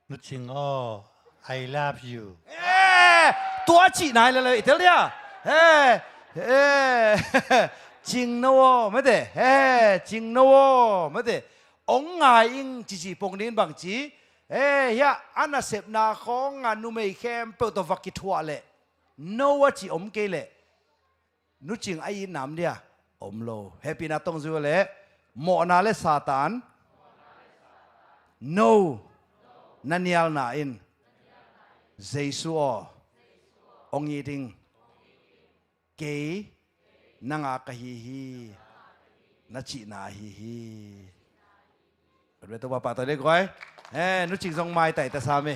Nu Cing aw, I love you. Eh, tua cih nai lele i tel dia. Eh, eh, Cing no aw mate. Eh, Cing no aw mate. Ong ngai ing cici pong dingin bangci. Eh, hia a nasepna khawngah numei khempeuh tawh va kithuah leh, no a ci om kei leh, Nu Cing a itna om dia? Om lo. Hehpihna tong zui leh mawhna le Satan, no, na nialna in Jesu aw, ong it ing. Kei nanga ka hi hi, na cihna ahi hi. Khutbet Topa pahtawi le guai. Eh, Nu Cing zong maitai ta sam e.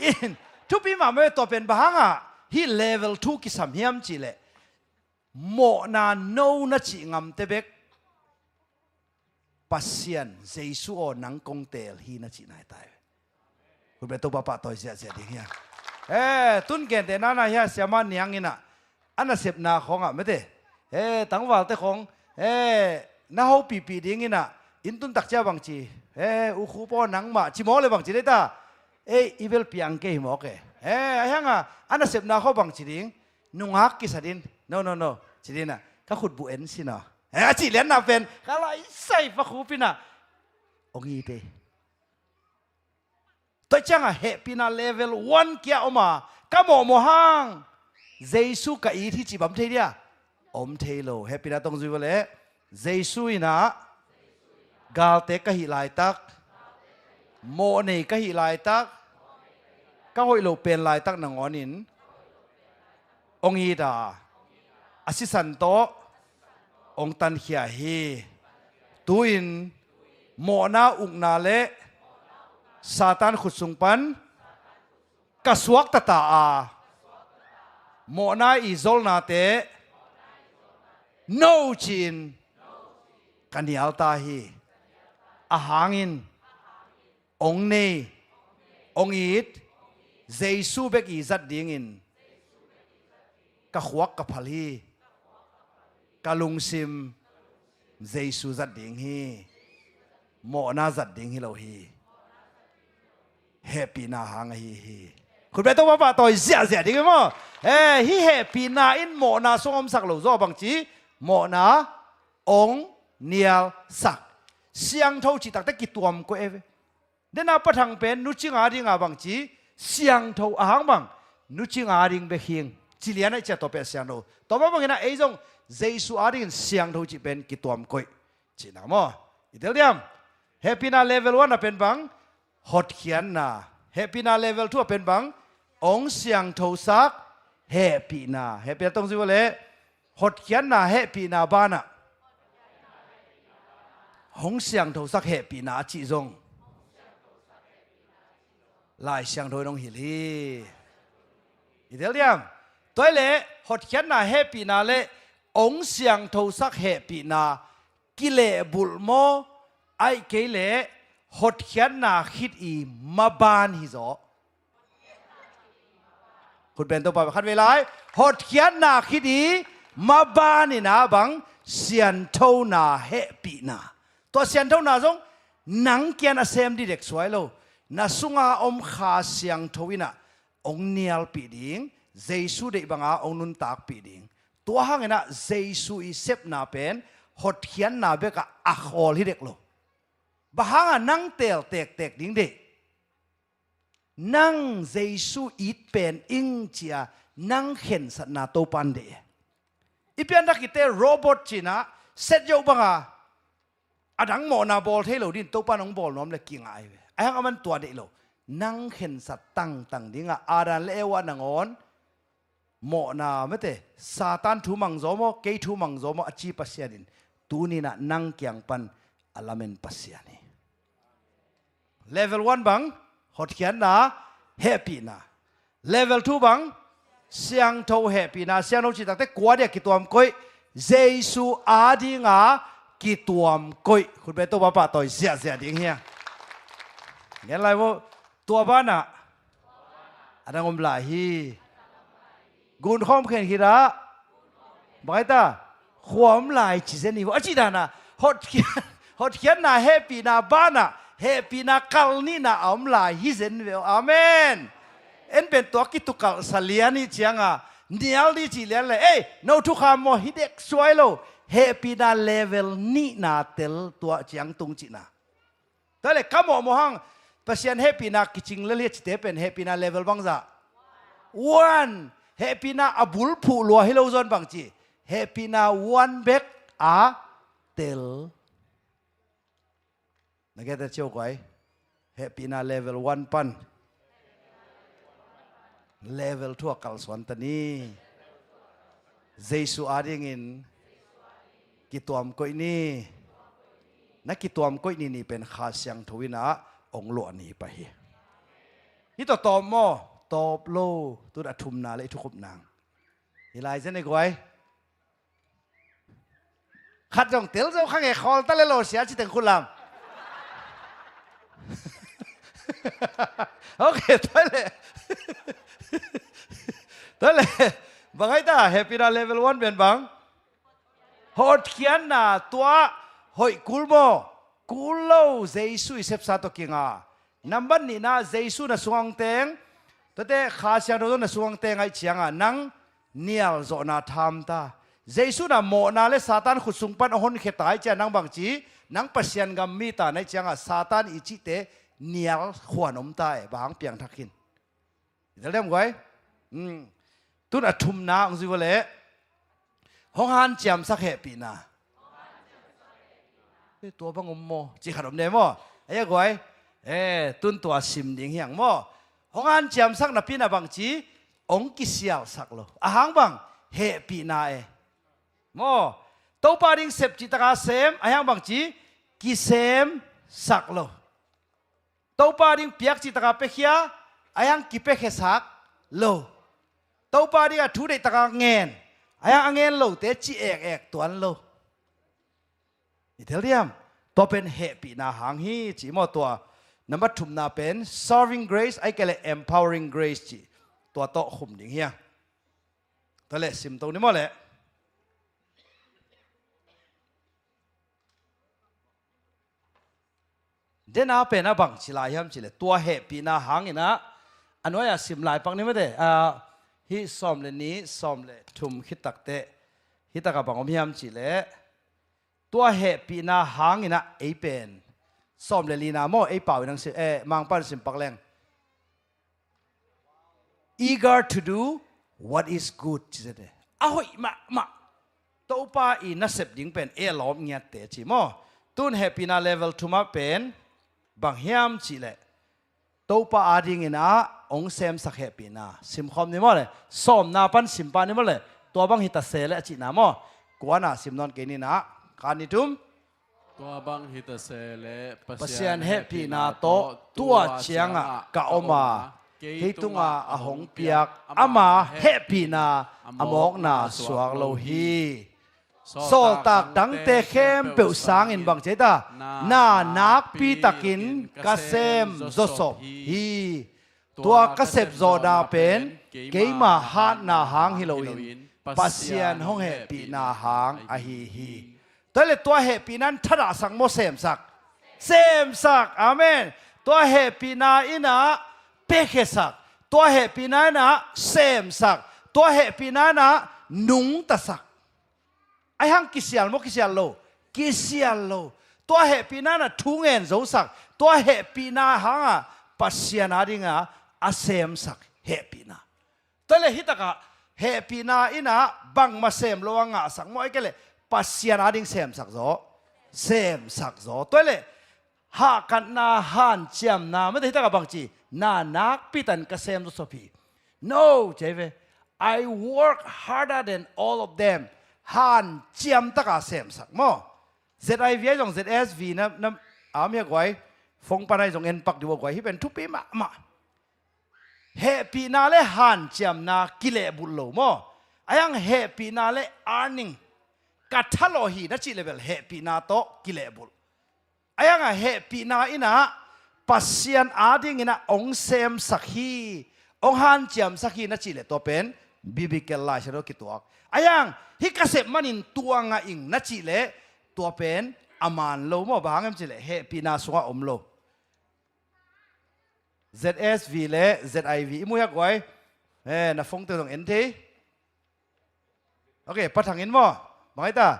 In, thupi mahmah e. Tua pen bang hangah hih level two kisam hiam cihleh, mawhna no na cih ngamte bek Pasian, Jesu aw, nang kong teel hi na cihna hi ta e. Khutbet Topa pahtawi ziahziah ding hi a. Eh, tun gente nana hi a, siama niang inah a nasepna khawngah mete, eh, tangvalte khawng, eh, na hopihpih ding inah, inn tun tak cia bangci, eh, ukhup aw nangmah ci mawk le bangci dei ta. Eh, i bel piang kei hi mawk e. Eh, ahi hanga a nasepna khaw bangci ding, nungak kisat in, no, no, no, ci dinah, ka khutbuh en sin aw. Eh, a cih lianna pen ka laisai pa khup inah ong it ei. Tua ciangah hehpihna level one kia om a, ka mawhmawh hang Jesu ka it hi cih bang om thei dia? Om thei lo. Hehpihna tong zui vawleh, Jesu inah galte ka hih laitak, mawhnei ka hih laitak, ka hoih loh pen laitak nangawnin ong it a, a sisan tawh ong tankhia hi. Tu-in mawhna ukna le Satan khut sung pan ka suakta ta a, mawhna i zolnate no ci-in ka nial ta hi. A hangin ong nei, ong it, Jesu bek i zat dingin ka khuak ka phal hi. Ka lungsim Jesu zat ding hi. Mawhna zat ding hi lo hi. Hehpihna hang ahi hi. Khutbeng Topa pahtawi ziahziah ding hi maw? Eh, hih hehpihna in mawhna sung omsak lo zaw bangci, mawhna ong nialsak. Siangtho cih takte kituam koih e ve. Dena pathang pen nucing adinga bangci siangtho ahang bang, nucing ading bek hing ci lian aih cia tua pen siangtho. Tua mah bangin ah ei zong Jesu adingin siangtho cih pen kituam koih cihna maw? I tel diam? Hehpihna level one a pen bang, hotkhiatna. Hehpihna level two a pen bang, ong siangthosak hehpihna. Hehpihna tong zui vua leh, hotkhiatna hehpihna banah hong siangthosak hehpihna a cih zong Lai Siangtho in hong hilh hi. I tel diam? Tua i leh hotkhiatna hehpihna le ong siangthosak hehpihna kilehbulh maw, aih kei leh hotkhiatna khit i maban hi zaw? Khutbeng Topa khat vei lai. Hotkhiatna khit i maban in ah bang, sianthona hehpihna. Tua sianthona zong nang kiang a sem didek suai lo. Na sunga om Kha Siangtho in ah ong nialpih ding, Jesu deih banga ong nuntakpih ding. Tua hangin ah Jesu i sepna pen hotkhiatna bekah a khawl hi dek lo. Bang hanga nang teel tektek ding deih? Nang Jesu it pen ing cia nang khensatna Topan deih e. I pianthak khit teh robot cih in ah set yoh banga a dang mawhna bawl thei lo dingin Topan hong bawl nuam le kingai ve. Ahi hang aman tua deih lo. Nang khensat tangtang dingah Adam le Eva nangawn mawhna mete, Satan thu mang zaw maw, kei thu mang zaw maw a ci Pasian in tuni in ah nang kiang pan a lamen Pasian hi. Level one bang, hotkhiatna hehpihna. Level two bang, siangtho hehpihna. Siangtho cih takte kua dia kituam koih? Jesu adinga kituam koih. Khutbeng Topa pahtawi ziahziah ding hi a. Ngen lai vo. Tua banah a dang om lai hi. Gunkhawm khen khit ah bang ai ta, khua om lai ci zen hi vo a cih dana, hotkhiat, hotkhiatna hehpihna banah hehpihna kalh nihna a om lai hi zen ve aw. Amen. En pen tua kitukalhsa lian ih cianga nial dih cih lian le, ei, no thukham maw, hi dek suai lo. Hehpihna level nihna tel tua ciang tung cihna. Tua le ka mawhmawh hang Pasian hehpihna kicing lel hi a cite pen hehpihna level bangzah? One. Hehpihna a bulphuh lua hi lo zawn bangci? Hehpihna one bek a tel. Na gete cio guai. Hehpihna level one pan level two a kalsuan ta ni. Jesu adingin kituam koih ni. Na kituam koih ni ni pen Kha Siangtho in ah ong luah ni pah hi. Hih tawh tawp maw? Tawp lo. Tun a thumna le i thukhupna hi lai zen e guai. Khat zong tel zo kha nge khawl ta le lo sia ci teng khut lam. Ok, tua le. Tua le. Bang ai ta, hehpihna level one pen bang? Hotkhiatna tua hoih kul maw? Kul lo, Jesu i sepsa tawh kinga. Nambat nihna, Jesu na sungah hong teng. Tuate Kha Siangtho zong na sungah hong teng aih cianga nang nial zawhna tham ta. Jesu na mawhna le Satan khut sung pan a honkhia ta aih cianga nang bangci, nang Pasian gam mi ta na aih cianga Satan i cihte nial khuan om ta e, bang piangthak khin. I tel diam guai? Tun a thumna hong zui vua leh, hong hanciamsak hehpihna. Eh, tua bang om maw? Ci khat om ne maw? Ei a guai. Eh, tun tua sim ding hiang maw? Hong hanciamsak napi na bangci, hong kisialsak lo. A hang bang, hehpihna e. Maw? Topa ding sep cihtaka sem, a hang bangci, kisemsak lo. Topa ding piak cihtaka piakhia, a hang kipiakhiasak lo. Topa ding a thu deihtaka ngen, a hang a ngen lote ci ekek tuan lo. I tel diam? Tua pen hehpihna hang hi ci maw tua. Number thumna pen serving grace, ahih kei leh empowering grace cih tua tawh khum ding hi a. Tua leh simto ni maw leh. Dena pen a bang ci lai hiam cih leh tua hehpihna hangin ah, a nuai-ah sim lai pak ni mate. Ah, hih sawm le nih, sawm le thum khit takteh hih takah bang om hiam cih leh, tua hehpihna hangin ah ei pen, sawm le lina maw, ei pau in ang si, eh, Mangpa in sim pak leng. Eager to do what is good, ci zate. A hoih mahmah. Topa i nasep ding pen ei a lawp ngiatte ci maw. Tun hehpihna level thum ah pen bang hiam cih leh, Topa adingin ah hong semsak hehpihna. Simkhawm ni maw leh. Sawmna pan sim pah ni maw leh. Tua bang hi ta se leh a cihna maw. Kuana sim nawn kei ni nah. Khat, nih, thum. Tua bang hi ta se leh Pasian hehpihna tawh tua ciangah ka om a, kei tungah a hong piak ama hehpihna a mawkna suak lo hi. Sawltak dangte khempeuh sangin bang ci ta, na nakpi takin ka sem zawsop hi. Tua ka sepzawhna pen keima hatna hang hi loin Pasian hong hehpihna hang ahi hi. Tua leh tua hehpihna in thadahsak maw, semsak? Semsak. Amen. Tua hehpihna in ah piakkhiatsak. Tua hehpihna in ah semsak. Tua hehpihna in ah nungtasak. Ahi hang kisial maw, kisial lo? Kisial lo. Tua hehpihna in ah thu ngen zosak. Tua hehpihna hangah Pasian adingah a semsak hehpihna. Tua leh hih takah hehpihna in ah bangmah sem lo a ngahsak maw, ahih kei leh Pasian ading semsak zaw. Semsak zaw. Tua leh hahkatna hanciamna, mate, hih takah bang ci, na nakpi takin ka sem zawsop hi. No, ci hi ve. I work harder than all of them. Hanciam taka semsak maw. Z I V ahi zong Z S V na, na, a om hi a guai. Phone pan ahi zong en pak dih uh a guai. Hih pen thupi mahmah. Hehpihna le hanciamna kilehbulh lo maw. Ahi hang hehpihna le earning, ka thalawh hi na cih leh bel hehpihna tawh kilehbulh. Ahi hangah hehpihna in ah Pasian adingin ah hong semsak hi, hong hanciamsak hi na cih leh tua pen biblical Lai Siangtho kituak. Ahi hang hih ka sep manin tua ngah ing na cih leh tua pen a man lo maw. Bang hang hiam cih leh hehpihna sungah om lo. Z S V le Z I V i mu hi a guai. Eh, na phone te zong en thei. Ok, Pa Thang in maw? Bang hi ta?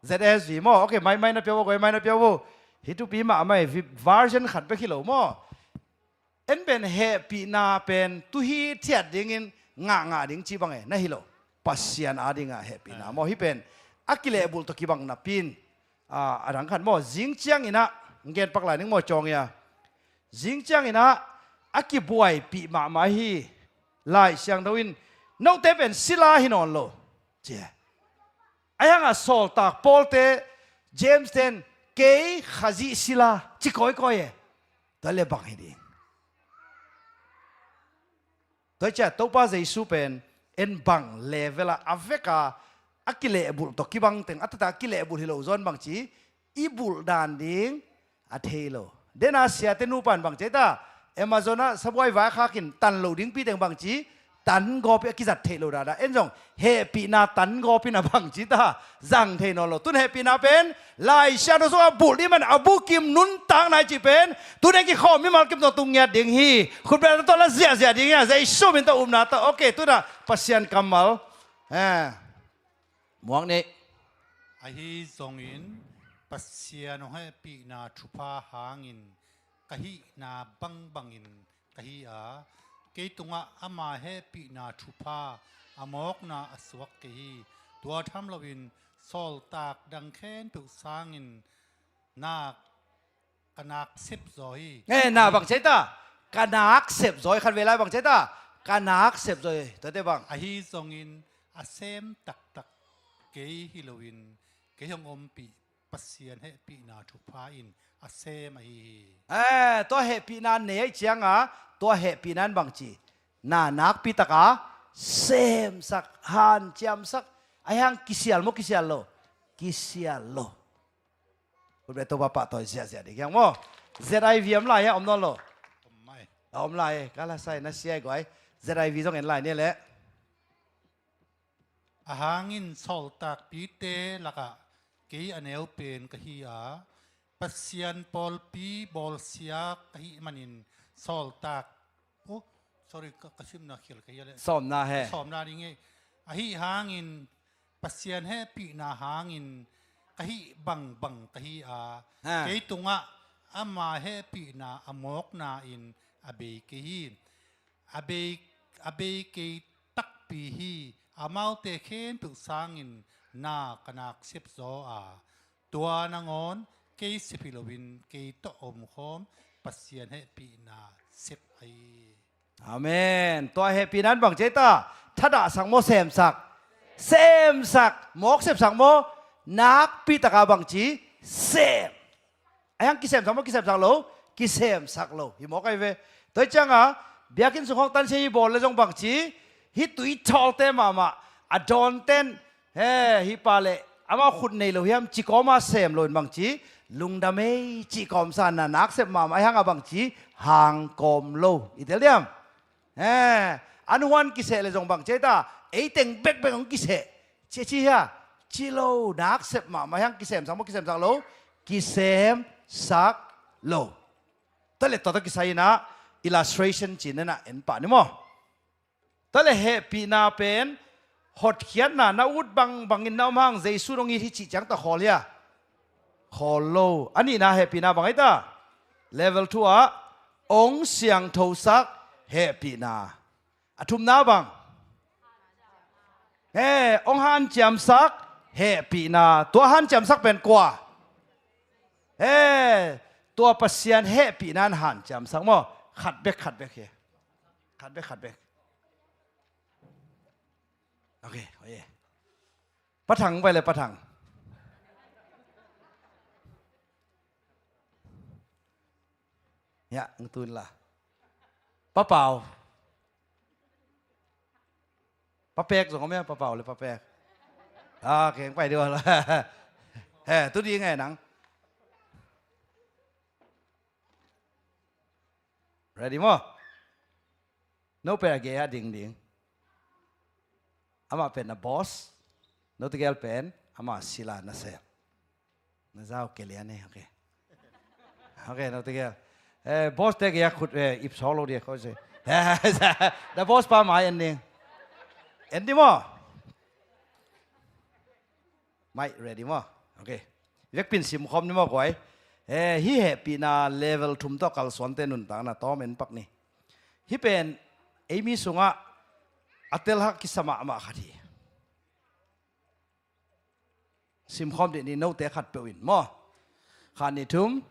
Z S V maw? Ok, mai, mai na pia uh a guai, mai na pia uh. Hih thupi mahmah hi, version khat bek hi lo maw? En pen hehpihna pen tu hithiat dingin ngahngah ding ci bang e, na hi lo. Pasian adingah hehpihna maw, hih pen a kilehbulh tawh kibang napi in, a, a dang khat maw, zing ciangin ah, gen pak lai ning maw, cawng ia. Zing ciangin ah a kibuaipih mahmah hi. Lai Siangtho in, note pen sila hi nawn lo, ci e. Ahi hangah sawltak Paul te, James ten, kei Khazih sila ci kawikawi e. Tua leh bang hi ding? Tua hi ciah Topa Jesu pen en bang level ah a vek a, a kilehbulh tawh kibang teng, a taktak a kilehbulh hi lo zaw in bang ci, i bulh dan ding a thei lo. Dena siate nupa in bang ci ta, Amazon ah sabuai vaikhak in tan lo dingpi teng bang ci, tan gawp in a kizat theih lo dada. En zong hehpihna tan gawp in a bang ci ta, zang thei nawn lo. Tun hehpihna pen Lai Siangtho sungah bulh ding man a bukim nuntakna i cih pen tun a kikhawm mimal kim tawh tung ngiat ding hi. Khutbet tawh la ziahziah ding hi a, Jesu min tawh upna tawh. Ok, tun ah Pasian kammal, eh, muak ni. Ahi zongin Pasian hong hehpihna thupha hangin ka hihna bangbangin ka hi a, kei tungah ama hehpihna thupha a mawkna a suak kei hi. Tua tham loin sawltak dang khempeuh sangin nak, ka nak sepzaw hi. Eh, na bang ci ta? Ka nak sepzaw hi. Khatvei lai bang ci ta? Ka nak sepzaw hi. Tuate bang? Ahi zongin a sem taktak kei hi loin kei hong ompih Pasian hehpihna thupha in a sem ahi hi. Eh, tua hehpihna nei ahih cianga, tua hehpihna in bang ci? Na nakpi taka semsak, hanciamsak. Ahi hang kisial maw, kisial lo? Kisial lo. Khutbet Topa pahtawi ziahziah ding hi hang maw. Z I V om lai hia, om nawn lo? Om mai. A om lai, ka la sai na sia i guai. Z I V zong en lai ni leh. A hangin sawltakpite lakah kei a neu pen ka hi a, Pasian pawlpi bawlsia ka hih manin sawltak, oh, sorry, ka, ka simna khial ka hi a leh. Sawmna he. Sawmna ding e. Ahi hangin Pasian hehpihna hangin ka hih bangbang ka hi a, ha, kei tungah ama hehpihna a mawkna in a bei kei hi. A bei, a bei kei takpi hi. Amaute khempeuh sangin na ka nak sep zaw a, tua nangawn kei sep hi loin kei tawh omkhawm Pasian hehpihna sep ahi. Amen. Tua hehpihna in bangci ei ta? Thadah sak maw, semsak? Semsak. Mawk sepsak maw? Nakpi taka bangci? Sem. Ahi hang kisemsak maw, kisemsak lo? Kisemsak lo. Hi mawk ahi ve. Tua hi cianga biakinn sung khawng tansia hi bawl le zong bangci? Hih tui thawlte mahmah, a dawnten, he, hih pa le amau khut nei lo hiam ci kawma sem loin bangci? Lungdam ei cih kawmsa na nak sep mahmah ahi hanga bangci? Hang kawm lo. I tel diam? He, an huan kiseh le zong bangci ei ta? Ei teng bekbek hong kiseh ci a ci hia? Ci lo, nak sep mahmah ahi hang kisemsak maw, kisemsak lo? Kisemsak lo. Tua le tua tawh kisai inah illustration ci-in na en pah ni maw? Tua le hehpihna pen hotkhiatna na ut bangbangin na om hang Jesu in hong it hi cih ciang tawh khawl hia? Khawl lo. A nihna hehpihna bang ei ta? Level two ah hong siangthosak hehpihna. A thumna bang? He, hong hanciamsak hehpihna. Tua hanciamsak pen kua? He, tua Pasian hehpihna in hanciamsak maw? Khat bek, khat bek hi. Khat bek, khat bek. Ok, oh yeah. Pa Thang pai le, Pa Thang. Ya, ng tun la. Pa Pau. Pa Pek zong om hia, Pa Pau le Pa Pek? Ah, keng pai dih uh la. He, tu ding e nang. Ready maw? No pen a gei ah ding ding. Amah pen na boss. No tegel pen amah sila nasem. Na zau ke lian e, ok. Ok, no tegel. Eh, boss te gei ah khut, eh, ip sawk lo dih, khawng se. Na boss pa mai en ding. En dih maw? Mai, ready maw? Ok. Vekpi-in simkhawm ni maw guai? Eh, hih hehpihna level thum tawh kalsuante nuntakna tawm en pak ni. Hih pen ei mi sungah a telhak kisa mahmah khat hi. Simkhawm dih ni, note khatpeuh in maw? Khat, nih, thum.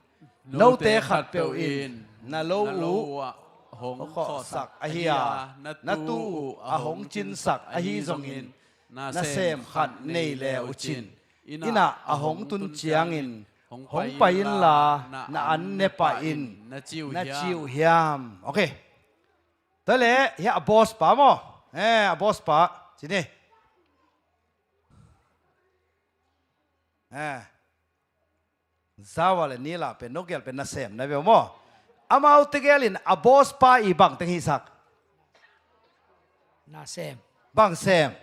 Note khatpeuh in na lo uh hong khawhsak ahi a, na tu uh a hong cinsak ahi zongin, nasem khat nei le uh cin. Innah a hong tun ciangin hong pai inla na an ne pah in, na ci uh hiam? Ok. Tua le, hiah a boss pa maw? Eh, a boss pa ci ni. Eh. Zawa le Nila pen, no gel pen nasem na ve uh maw? Amau tegel in a boss pa i bang teng hisak? Nasem. Bang sem?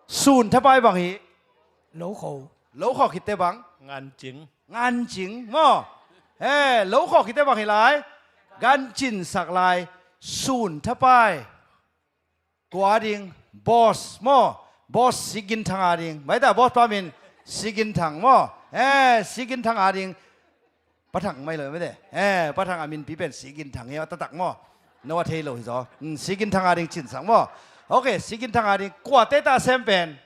Sun thapai bang hi? Lokho. Lokho khit teh bang? Ngancing. Ngancing maw? He, lokho khit teh bang hi lai? Gancinsak lai. Sun thapai. Kua ding? Boss maw? Boss Sigin Thang a ding. Mai ta boss pa min Sigin Thang maw? Eh, Sigin Thang a ding. Pa Thang mai lo mete. Eh, Pa Thang a minpi pen Sigin Thang hi a, taktak maw? No a thei lo hi zaw. Hmm, Sigin Thang a ding cinsak maw? Ok, Sigin Thang a ding kuate ta sem pen?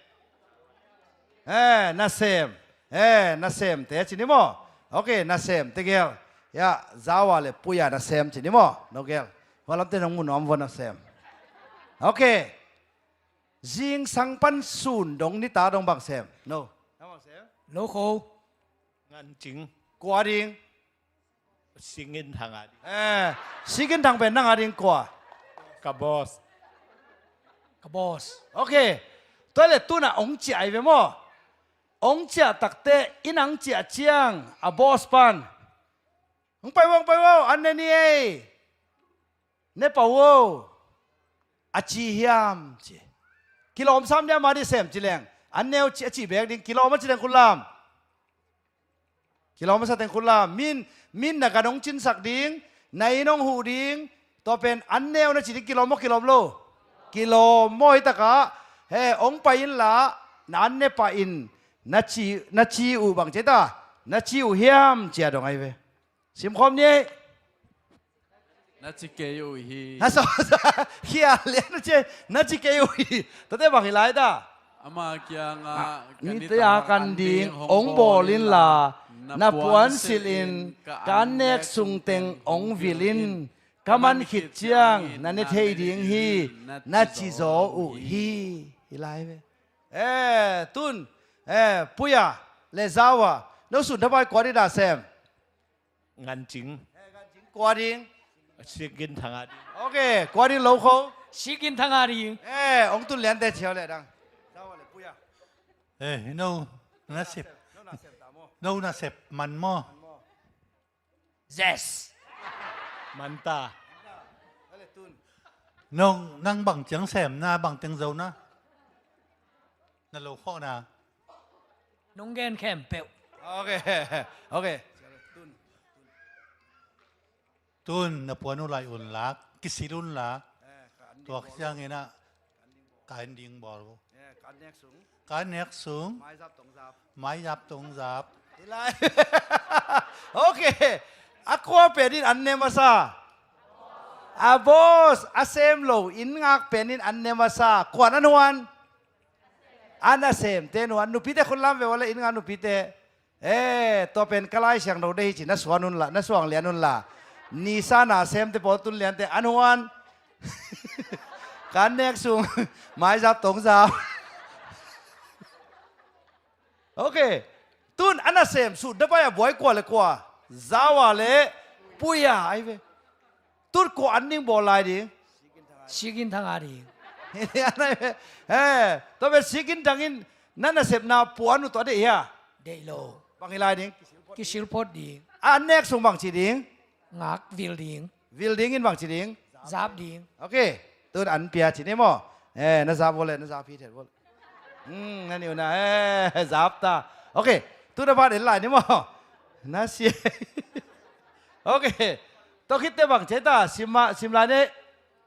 Eh, nasem. Eh, nasemte ci ni maw? Ok, nasem tegel. Ya, Zawa le Puya nasem ci ni maw? No gel. Hua lamte nong mu nuam vua nasem. Ok. Zingsang pan sun dong nita dong bang sem? No. Bang sem? Lokho. Ngancing. Kua ding? Sigin Thang a ding. Eh, Sigin Thang pen nang a ding kua? Ka boss. Ka boss. Ok. Tua le tuna ong ciah ai ve maw? Ong ciah takte, inn ang ciah ciang a boss pan Hong pai vo, hong pai vo, an ne ni ei. Ne pah vo, a ci hiam ci. Kilawm sam diam a di sem ci leng, an neu ci, a ci bek ding. Kilawm a ci leng khut lam. Kilawm a sa teng khut lam. Min, min na gan hong cinsak ding, na inn hong huh ding. Tua pen an neu na ci ding. Kilawm maw, kilawm lo? Kilawm maw. Hih takah, he, hong pai inla, na an ne pah in, na ci, na ci uh bang ci ta, na ci uh hiam ci a dong ahi ve. Simkhawm ni. Na ci kei uh hi. Na so, khial lian na ci, na ci kei uh hi. Tate bang hi lai ta? Ama kiangah, ah, ka nitak a kan ding hong bawl inla, na puan silh in, ka an nek sung teng hong vil in. Ka man khit ciang na ne thei ding hi, na ci zaw uh hi. Hi lai ve. Eh, tun, eh, Puya le Zawa, no sun thapai kua ding na sem? Ngancing. Eh, ngancing kua ding? Sikin Thanga ding. Ok, kua ding lo kho? Sikin Thanga ding. Eh, hong tun liante thiau le dang. Zawa le Puya. Eh, no, nasep. No nasep ta maw? No nasep man maw? Man maw? Yes. Man ta. Ale tun. Nong, nang bang ciang sem na, bang teng zo na? Na lo khawh na. Nong gen khempeuh. Ok, ok. Tun. Tun, na puan uh lai unla, kisil unla. Eh, ka an ding bawl. Tua ciangin ah, ka an ding bawl. Eh, ka an nek sung. Ka an nek sung. Maizap tong zap. Maizap tong zap. Hi lai. Ok. A kua pen in an ne masa? A boss, a sem lo, inn ngak pen in an ne masa. Kuan an huan? A nasemte nuan, nupite khut lam ve ua le, inn ngak nupite. Eh, tua pen ka Lai Siangtho deih hi ci, na suan unla, na suang lian unla. Nisa nasemte pawl tun liante, an huan. Ka an nek sung, maizap tong zap. Ok. Tun a nasem, sun thapai a buai kua le kua? Zawa le Puya ahi ve. Tun kua an ding bawl lai ding? Sikin Thanga ding. Eh, tua pen Sikin Thangin na nasepna puan uh tua deih hia? Deih lo. Bang hi lai ding? Kisil phot ding. A nek sung bang ci ding? Ngak vil ding. Vil dingin bang ci ding? Zap ding. Ok. Tun an pia ci ni maw? Eh, na zap vo le, na zap hi thet vo le. Hmm, na niu na, eh, zap ta. Ok. Tun a ban en lai ni maw? Na sia. Ok. Tua khitte bang ci ta, sim ma, sim lai ni.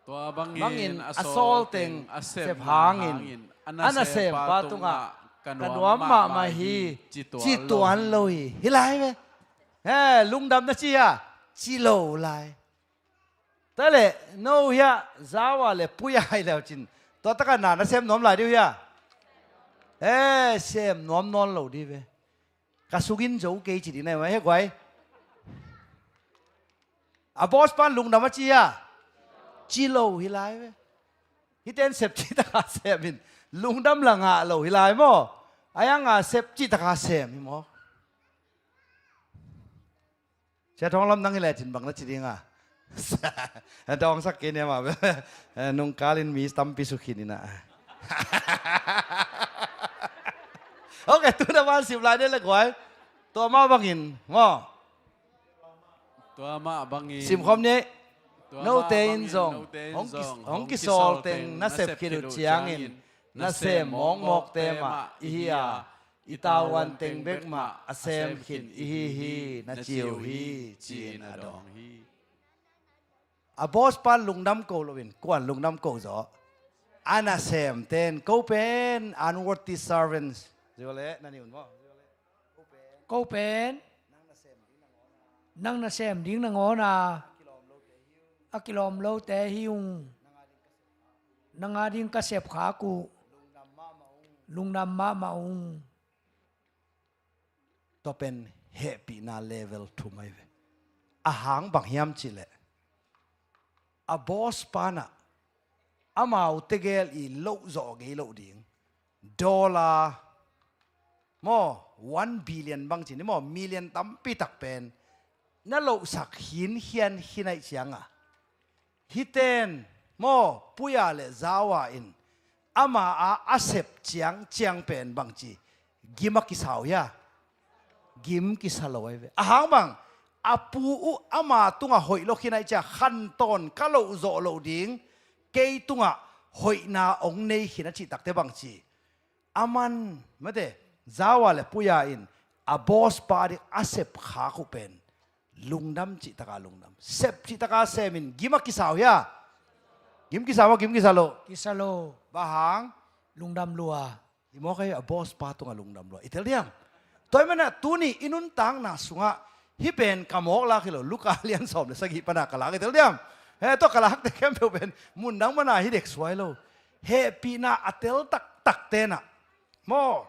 Tua bangin a sawl teng a sep hangin, a nasempa tungah ka nuam mahmah hi, ci tuan lo hi. Hi lai ve. He, lungdam na ci hia? Ci lo lai. Tua leh, no hia, Zawa le Puya hi leu cin. Tua takah na na sem nuam lai diu hia? He, sem nuam nawn lo di ve. Ka sungin zo kei ci ding na hi guai. A boss pan lungdam a ci hia? Ci lo hi lai ve. Hiten sep cih taka sem in lungdam la ngah lo hi lai maw? A yang a sep cih taka sem hi maw? Sia Thawng Lam nang hi lecin bang na ci ding a? Dawngsak kei nia mah. Nungkalin mi tampi sukhin ina. Ok, tuna van sim lai ding le guai. Tua mah bangin maw? Tua mah bangin. Simkhawm ni. Note in zong hong kisawl teng na sep khit uh ciangin na sem mawkmawkte mah i hi a, i tavuan teng bek mah a sem khin i hi hi, na ci uh hi, ci-in a dawng hi. A boss pan lungdam ko loin kuan lungdam ko zaw? A nasemten, ko pen unworthy servants. Zio le na ni un maw? Ko pen nang nasem ding nangawn a, a kilawm lote hi ung. Nang a ding ka sep khak uh. Lungdam mahmah ung. Tua pen hehpihna level thum ahi ve. A hang bang hiam cihleh, a boss panah amau tegel i loh zawh gei loh ding dollar maw, one billion bang ci ni maw, million tampi tak pen na lohsak hinkhian khin aih cianga, hiten maw, Puya le Zawa in ama a a sep ciangciang pen bangci gim a kisa uh hia? Gim kisa lo ahi ve. A hang bang, A pu uh ama tungah hoih lo khin a i cia khantawn ka loh zawh loh ding, kei tungah hoihna ong nei khin a cih takte bang ci. Aman mate, Zawa le Puya in a boss pa ding a sep khak uh pen lungdam cih taka lungdam, sep cih taka semin gim a kisa uh hia? Gim kisa maw, gim kisa lo? Kisa lo. Bang hang? Lungdam lua. I mawk ahi a boss pa tungah lungdam lua i tel diam? Tua i mana tuni i nuntakna sungah hih pen ka mawk lak hi lo, Luka lian sawm le sagih pana ka lak i tel diam? He, tua ka lakte khempeuh pen mundang mana hi dek suai lo. Hehpihna a tel taktak tenah maw,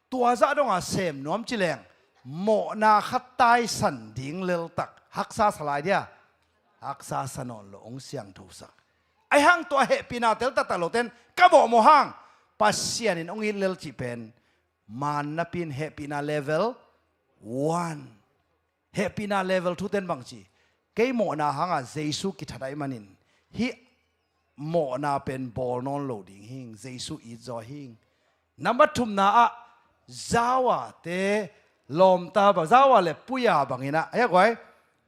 tua zah donga sem nuam ci leng mawhna khat taisan ding leltak haksa sa lai dia? Haksa sa nawn lo, ong siangthosak. Ahi hang tua hehpihna tel taktak lo ten ka mawhmawh hang Pasian in ong it lel cih pen man napi in hehpihna level one. Hehpihna level two ten bang ci. Kei mawhna hanga Jesu kithat ahih manin hih mawhna pen bawl nawn lo ding hing, Jesu it zaw hing. Nambat thumna ah Zawa te lawmta bang, Zawa le Puya bangin ah, hei a guai,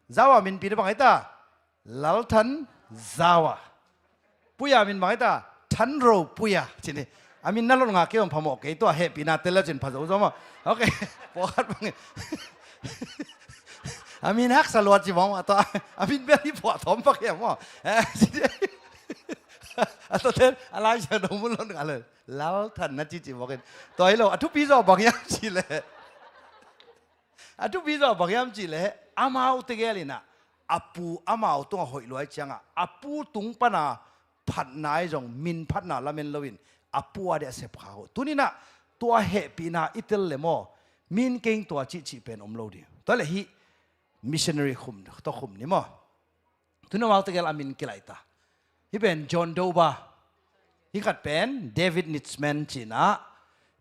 Zawa minpi te bang hei ta? Lalthan Zawa. Puya min bang hei ta? Thanro Puya. Cini a min na lot nga kei om phamawh kei, tua hehpihna tel le cin phazo zaw maw? Ok. Pawlkhat bangin a min haksa luat ci mawk mah, tua a min bel hi puah thawm pak hiam maw? Eh, a tua ten a Lai Siangtho mun lon ngah le Lalthan na cici mawkin, tua hi lo. A thupi zaw bang hiam cih leh, a thupi zaw bang hiam cih leh amau tegel inah a pu amau tungah hoih luai ciangah a pu tung pana phatna i zong min phatna lamen loin a pu a deh a sep kha ho. Tuninah tua hehpihna i tel le maw, min keng tua cihcih pen om lo ding. Tua le hih missionary khum, tua khum ni maw. Tuna amau tegel a min kilaita. Hih pen John Doba. Hih khat pen David Nitschmann cinah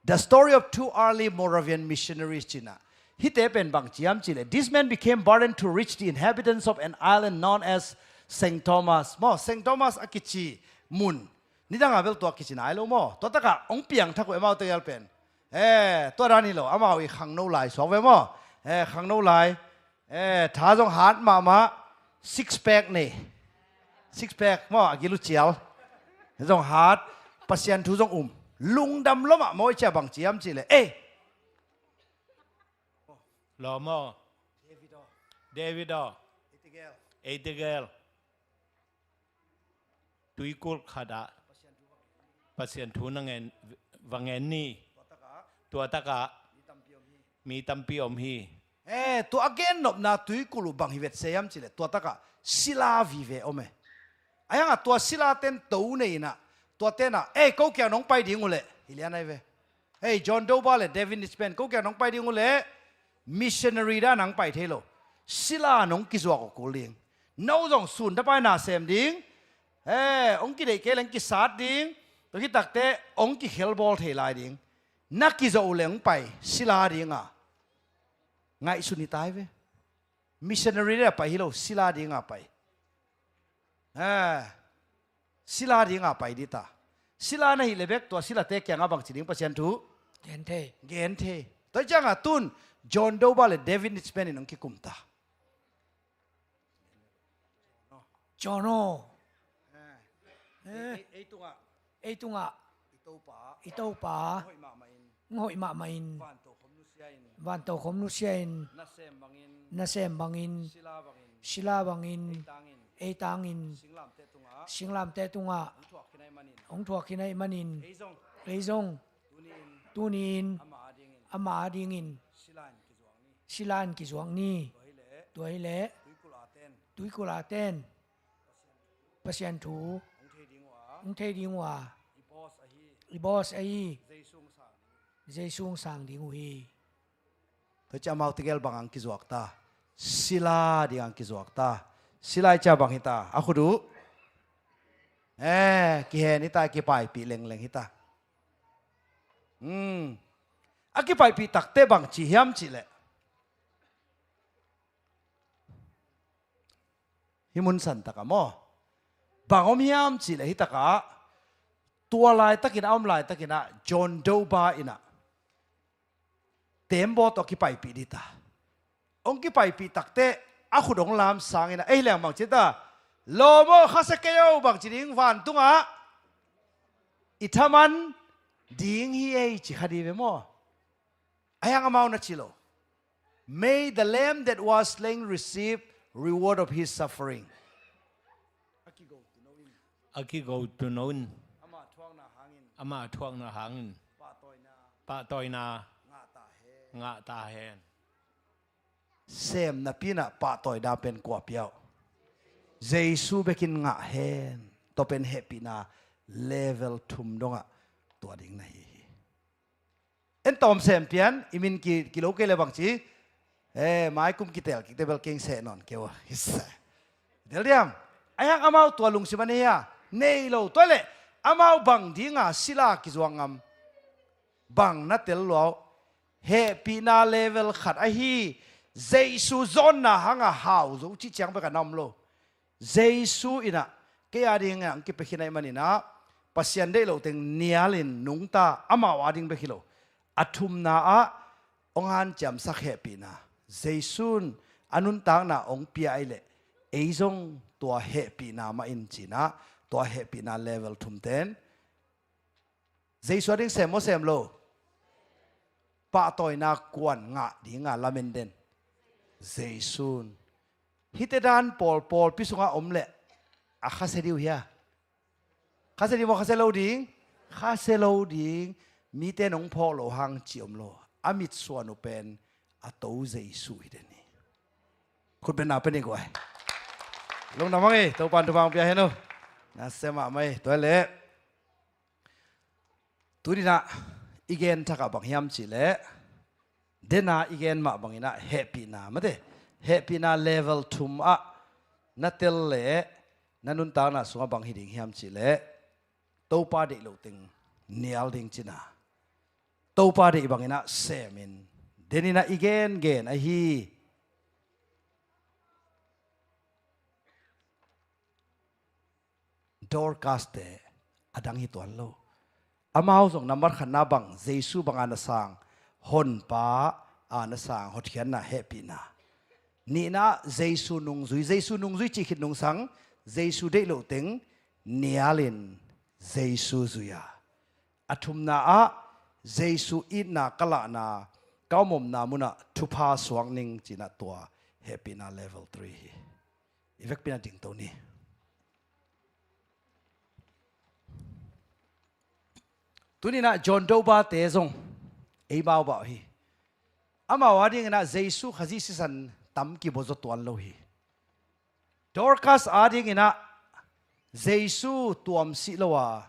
The Story of Two Early Moravian Missionaries cinah. Hihte pen bang ciam cileh, this man became burdened to reach the inhabitants of an island known as Saint Thomas. Maw, Saint Thomas a kici mun. Nidanga bel tua kici nai lo maw. Tua takah ong piangthak uh amau tegel pen. Eh, tua dan hi lo, amau i khangno lai suak ve maw. Eh, khangno lai. Eh, tha zong hat mahmah, six pack nei. Six pack maw, a gil uh cial. Zong hat, Pasian thu zong um. Lungdam lo mahmah i cia bang ciam cileh. Eh. Lo maw. David aw. David aw. Eighty girl. Eighty girl. Tuikulh khatah Pasian thu na ngen, va ngen ni. Tua takah mi tampi om hi. Eh, tua a gennopna tuikulh uh bang hi vetse hiam cileh, tua takah sila vive om e. Ahi hangah tua sila ten to nei inah, tua tenah, eh, ko kiang nong pai ding uh leh, hi lian ahi ve. Hei, John Doba le David Nitschmann, ko kiang nong pai ding uh leh missionary dan nang pai thei lo. Sila nong kizuak uh kul ding. No zong sun tapai na sem ding. He, ong kideih kei leng kisat ding. Tua kitakte ong kikhelbawl thei lai ding. Na kizo uh leng ong pai sila dinga. Ngaihsun hi tai ve. Missionary le a pai hi lo, sila dinga pai. Eh, sila dinga pai dita. Sila na hih le bek tua silate kianga bangci ding Pasian thu? Gen thei. Gen thei. Tua cianga tun John Doba le David Nitschmann in ong kikumta. John aw. Eh. Ei, ei, ei tungah. Ei tungah. I Topa. I Topa. Hoih mahmah in. Hoih mahmah in. Vanto khom nusia in. Vanto khom nusia in. Nasem bangin. Nasem bangin. Sila bangin. Sila bangin. Ei tangin. Ei tangin. Singlamte tungah. Singlamte tungah. Ong thuak khin ahi manin. Ong thuak khin ahi manin. Ei zong. Ei zong. Tuni in. Tuni in. Ama adingin. Ama adingin. Sila in kizuak ni. Sila in kizuak ni. Tua hileh. Tua hileh. Tuikulh a ten. Tuikulh a ten. Pasian thu. Ong thei ding uh a. Ong thei ding uh a. I boss ahi. I boss ahi. Jesu ong sang ding uh. Jesu ong sang ding uh hi. Tua ciah amau tegel bang ang kizuak ta. Sila ding ang kizuak ta. Sila i ciah bang hita. A khut uh. Eh, kihen hita, kipaipih lengleng hita. Hmm. A kipaipih takte bang ci hiam cihleh. Hih mun santakah maw. Bang om hiam cihleh hitakah. Tua laitakin a om laitakinah John Doe Ba innah. Tembaw tawh kipaipih dita. hong kipaipih takteh a khut hong lam sangin ah, ei leng bang ci ta, lawm aw, khasia kei o, bang ci ding, vantungah i thaman ding hi ei, ci kha ding ve maw? Ahi hang amau na ci lo. May the lamb that was slain receive reward of his suffering. A kigo tuno in. Ama thuakna hangin. Ama thuakna hangin. Pahtawina. Pahtawina. Ngah ta hen. Ngah ta hen. Sem napi-in ah pahtawina pen kua pia uh? Jesu bekin ngah hen. Tua pen hehpihna level thum dongah tua ding na hi hi. En tawm sem pian, i min ki, kilo kei le bang ci. Eh, mai kum kitel kik teh bel keng seh nawn kei uh. Tel diam. Ahi hang amau tua lungsim a nei hia? Nei lo. Tua leh amau bang dinga sila kizuak ngam? Bang na tel lua uh? Hehpihna level khat ahi. Jesu zawnna hanga hau zo cih ciang bek a na om lo. Jesu in ah kei a dingin ah hong kipia khin ahih manin ah, Pasian deih loh teng nialin nungta, amau a ding bek hi lo. A thumna ah hong hanciamsak hehpihna. Jesu in a nuntakna hong pia ahih leh, ei zong tua hehpihna mah in ci-in ah, tua hehpihna level thumte in Jesu a ding sem maw sem lo? Pahtawina kuan ngah dinga lamen den? Jesu in. Hihte dan pawl pawlpi sungah om leh a khasia ding uh hia? Khasia ding maw, khasia lo ding? Khasia lo ding. Mite in hong phawk loh hang ci om lo. A mitsuan uh pen a To Jesu hi den hi. Khut beng na pia ni guai. Lungdam hang ei, Topa in thupha hong pia hen uh. Nasem mahmah ei. Tua leh tuni-in ah i gen thak ah bang hiam cih leh, den a i gen mah bangin ah hehpihna, mate, hehpihna level thum ah na tel leh na nuntakna sungah bang hi ding hiam cih leh, Topa deih loh teng nial ding cihna. Topa deih bangin ah semin, den in ah i gengen ahi. Dorcas-te a dang hi tuan lo. Amau zong nambat khatna bang, Jesu banga na sang, Honpa a na sang, hotkhiatna, hehpihna. Nihna, Jesu nungzui, Jesu nungzui cih khit nungsang, Jesu deih loh teng nialin Jesu zui a. A thumna ah, Jesu itna ka lahna, ka om omna munah thupha suak ning ci-in ah tua hehpihna level three hi. I vekpi-in ah dingto ni. Tuni-in ah John Doe-te zong ei baubau hi. Amau a dingin ah Jesu Khazih sisan tam kibawl zaw tuan lo hi. Dorcas a dingin ah Jesu tuam sih lo a,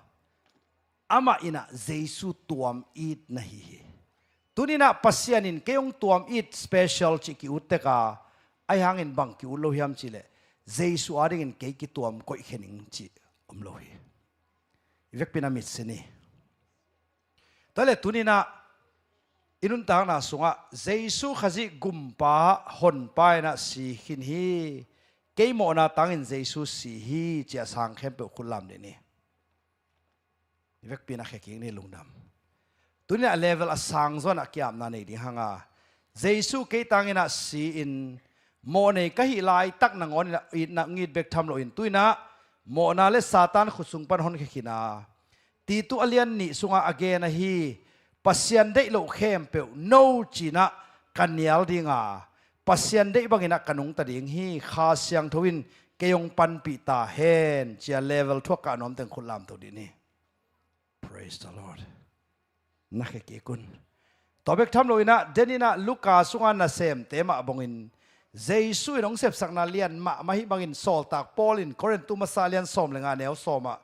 amah in ah Jesu tuam it na hi hi. Tuni-in ah Pasian in kei hong tuam it special cih ki-ut tek a, ahi hangin bang ki-ut lo hiam cih leh, Jesu a dingin kei kituam koihkhia ning cih om lo hi. I vekpi-in ah mitsi ni. Tua leh tuni-in ah i nuntakna sungah Jesu Khazih gumpa, Honpa in ah si khin hi. Kei mawhna tangin Jesu si hi, ci-a sang khempeuh khut lam dih ni. I vekpi-in ah khekik ni, lungdam. Tuni-in ah level a sang zaw-in ah ki-apna nei ding hang a, Jesu kei tangin ah si-in, mawhnei ka hih laitak nangawn in ah itna ngit bek tham loin, tu-in ah mawhna le Satan khut sung pan honkhia khin a, Titu a lian nih sungah a gen ahi, Pasian deih loh khempeuh no ci-in ah ka nial ding a, Pasian deih bangin ah ka nungta ding hi. Kha Siangtho in kei hong panpih ta hen, ci-a level thuak kah nuam teng khut lamto dih ni. Praise the Lord. Na khekik un. Tua bek tham loin ah, den in ah Luka sunga nasemte mah bangin, Jesu in hong sepsakna lian mahmah ahih bangin sawltak Paul in Korintu masa lian sawm le nga neu sawm ah,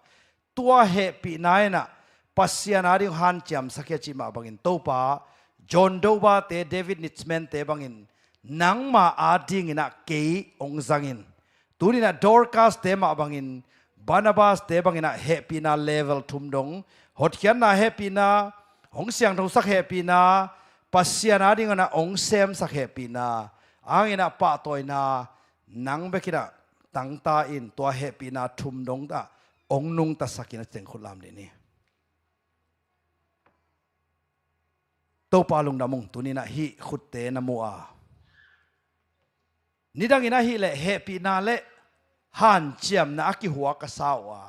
tua hehpihna in ah Pasian a ding hanciamsak hi a cih mah bangin, Topa, John Doe-te, David Nitschmann-te bangin nangma a dingin ah kei hong zang in. Tuni-in ah Dorcas-te mah bangin, Barnabas-te bangin ah hehpihna level thum dong, hotkhiatna hehpihna, hong siangthosak hehpihna, Pasian a dingin ah hong semsak hehpihna, a hangin ah pahtawina, nang bek in ah tangta in, tua hehpihna thum dong ah hong nungtasak in, a teng khut lam dih ni. Topa lungdam ung, tuni-in ah hih khutte na mu a, Nidangin ahih leh hehpihna le hanciamna a kihuak ka sa uh a,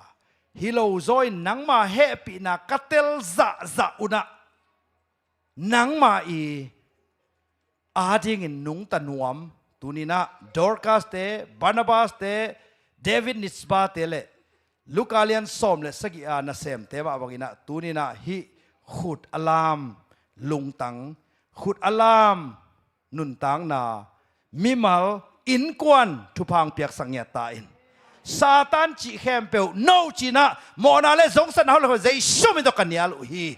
hi lo zaw in nangma hehpihna ka tel zahzah unah nangma i adingin nungta nuam. Tuninah Dorcas te, Barnabas te, David Nisba te le Luka lian sawm le sagih a nasemte mah banginah tuninah hih khut a lam lungtang, khut a lam nuntakna, mimal, innkuan thupha piaksak ngiat ta in. Satan cih khempeuh no cinah mawhna le zongsatna hau le Jesu min tawh ka nial uh hi.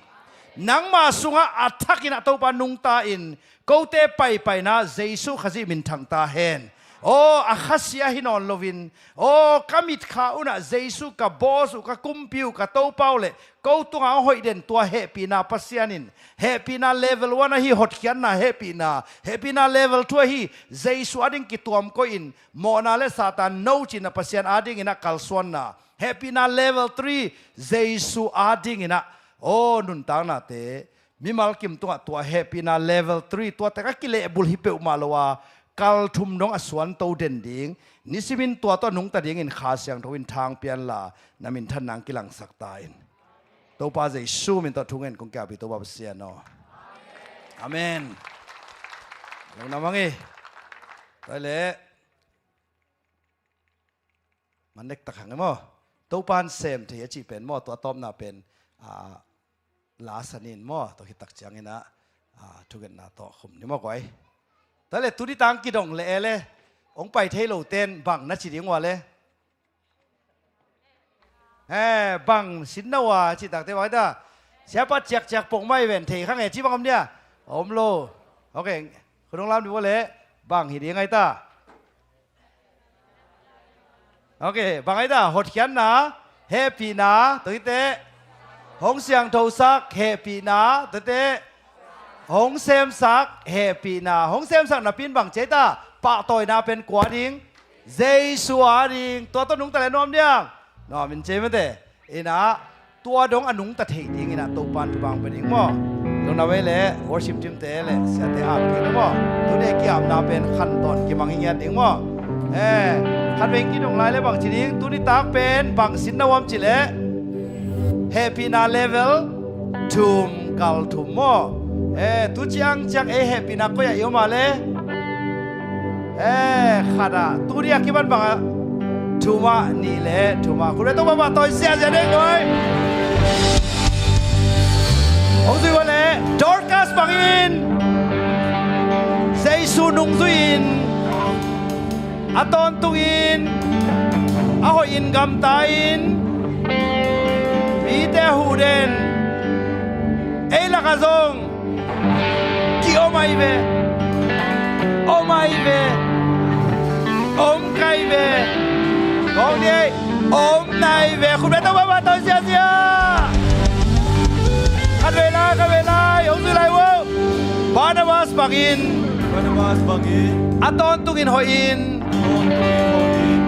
Nangma sungah a thakinah Topa nungta in, kote paipaina Jesu Khazih min thang ta hen. Aw, a khasia hi nawn loin, aw, ka mitkha unah Jesu ka boss uh, ka kumpi uh, ka Topa uh le ko tungah a hoih den tua hehpihna Pasian in, hehpihna level one ahi hotkhiatna hehpihna, hehpihna level two ahi Jesu ading kituam koihin mawhna le Satan no cinah Pasian adinginah kalsuanna, hehpihna level three Jesu adinginah aw nuntaknate, mimal kim tungah tua hehpihna level three tuate ka kilehbulh hi peuhmah lo a, kal thum dong a suanto den ding, nisimin tua tawh nungta dingin Kha Siangtho in thang pianla na minthan nang kilangsak ta in. Topa Jesu min tawh thungen kong kiapi Topa Pasian aw. Amen. Lungdam hang hi. Tua le man nektak hang e maw. Topan sem thei a cih pen maw, tua tawpna pen, ah, la sanin maw, tua khittak cianginah, ah, thungetna tawh khum ni maw guai. Tua le tuni tang kidong le e le, hong pai thei lo ten bang na ci ding ua le. Eh, bang sin na ua cihtakte bang hi ta. Siapa ciakciak pong mai ven thei khang e ci bang om dia. Om lo. Ok. Khunung lam ni ua le bang hi ding ai ta. Ok, bang ai ta, hotkhiatna, hehpihna, tua khit teh hong siangthosak, hehpihna, tua khit teh hong semsak, hehpihna, hong semsak napi in bang ci ai ta, pahtawina pen kua ding, Jesu a ding, tua tawh nungta le nuam diam, nuam in ci mate. Inah, tua dong a nungta theih dinginah Topan thupha pia ding maw. Lungdam ei le worship team te le siate ap ding maw. Tuni a ki-apna pen khantawn kimang hi ngiat ding maw. Eh, khatvei kidong lai le bang ci ding, tuni tak pen bang sin na uam ci le hehpihna level thum kal thum maw. Eh, tu ciangciang ei hehpihna koi ah i om a le. Eh, khat ah, tuni a kipan bang ah, thum ah, nih le thum ah. Khut beng Topa mah tawi ziahziah deng nuai. Hong zui ua le Dorcas bangin Jesu nungzui in, a tawntungin a hoih in gamta in, mite a huh den, ei lakah zong ki-om ahi ve. Om ahi ve. Om kai ve. Kong ni ei. Om nai ve. Khut beng Topa mah tawi ziahziah. Khatvei lai, khatvei lai. Hong zui lai uh. Barnabas bangin, Barnabas bangin, a tawntungin hoih in, a tawntungin hoih in,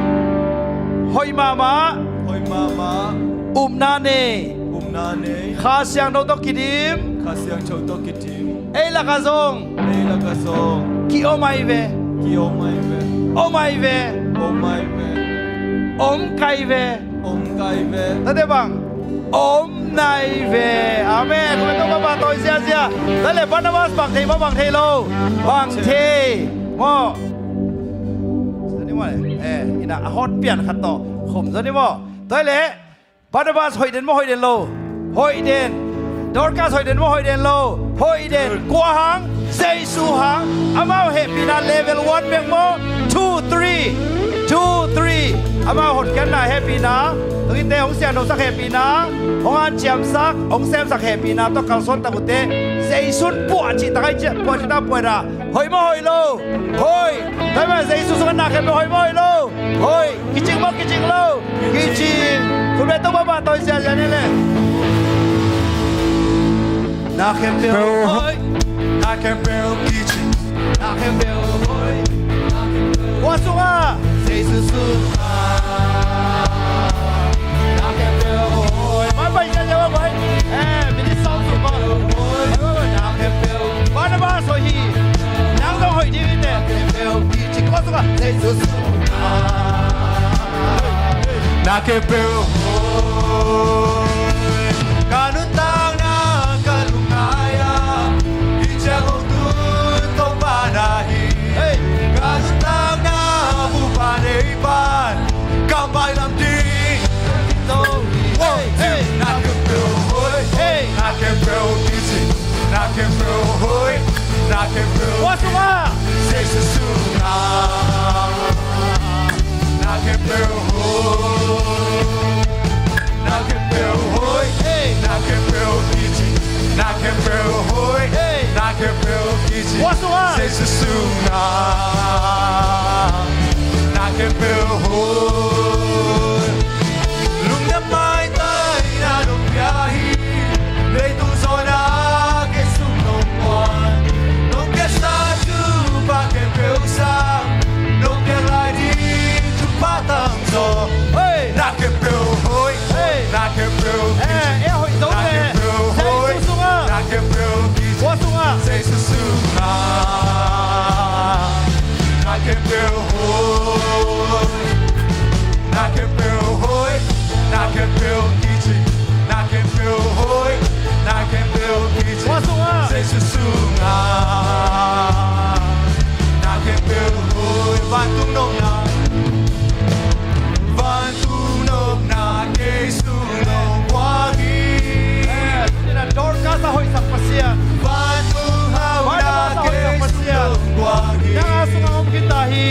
hoih mahmah, hoih mahmah, upna nei, upna nei, Kha Siangtho tawh kidim, Kha Siangtho tawh kidim, ei lakah zong, ei lakah zong, ki-om ahi ve. Ki-om ahi ve. Om ahi ve. Om ahi ve. Om kai ve. Om kai ve. Tate bang. Om nai ve. Amen. Khut beng Topa mah tawi ziahziah. Tate Barnabas bang thei maw, bang thei lo? Bang thei. Maw. Zani maw le. Eh, inah a hot pian khat tawh khum zani maw. Tate Barnabas hoih den maw, hoih den lo? Hoih den. Dorcas hoih den maw, hoih den lo? Hoih den. Kua hang? Jesu hang. Amau hehpihna level one bek maw? Two, three. Two, three. Amau hotkhiatna hehpihna, tua khit teh hong siangthosak hehpihna, hong hanciamsak, hong semsak hehpihna tawh kalsuan tak uh teh, Jesu in puah cih tak ai ciah, puah cih tak puah dah. Hoih maw, hoih lo? Hoih. Tua mah Jesu sungah na khempeuh hoih maw, hoih lo? Hoih. Kicing maw, kicing lo? Kicing. Khut beng Topa mah tawi ziahziah ni le. Na khempeuh hoih. Na khempeuh kicing. Na khempeuh hoih. Na khempeuh. Kua sungah? Jesu sungah. Na khempeuh hoih. Mai pai ziahziah maw, pai. Eh, minit sawm sung maw. Na khempeuh. Barnabas hoih hi. Nang zong hoih ding hi teh. Na khempeuh kicing. Kua sungah? Na khempeuh hoih, ka nuntakna ka lungngai a, i ciang hong tun Topa na hi. Ka nuntakna bupa nei pan, ka mailam ding Topa hi. Na khempeuh hoih, na khempeuh kici, na khempeuh hoih, na khempeuh kici, Jesu sungah. Na khempeuh hoih, na khempeuh hoih, na khempeuh kici, na khempeuh hoih, na khempeuh kici, Jesu sungah. Na khempeuh hoih, lungdam maitaina nong pia hi. Leitung zawhna kei sung nong puak, nong piaksa thupha khempeuh sang, nong piak lai ding thupha tangzaw. Na khempeuh hoih, na khempeuh kici, na khempeuh hoih, na khempeuh kici, Jesu sungah. Na khempeuh hoih, na khempeuh hoih, na khempeuh kici, na khempeuh hoih, na khempeuh kici, Jesu sungah. Na khempeuh hoih, vantung nopna, vantung nopna kei sung nong puak hi. Dorcas a hoihsak Pasian, vantung hauhna kei sung nong puak hi. Nang a sungah om khin ta hi.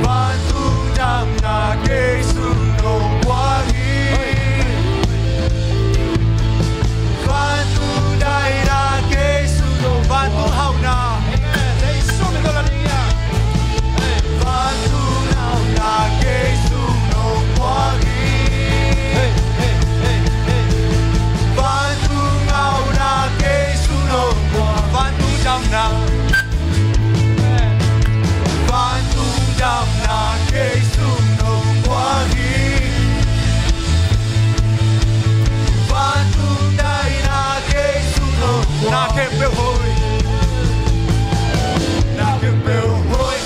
Vantung damna kei sung nong puak hi. Vantung daina kei sung nong, vantung hauhna. Jesu min tawh la ding hi a. Vantung hauhna kei sung nong puak hi. Vantung hauhna kei sung nong puak, vantung damna. Vantung damna kei sung nong puak hi. Vantung daina kei sung nong puak. Na khempeuh hoih, na khempeuh hoih,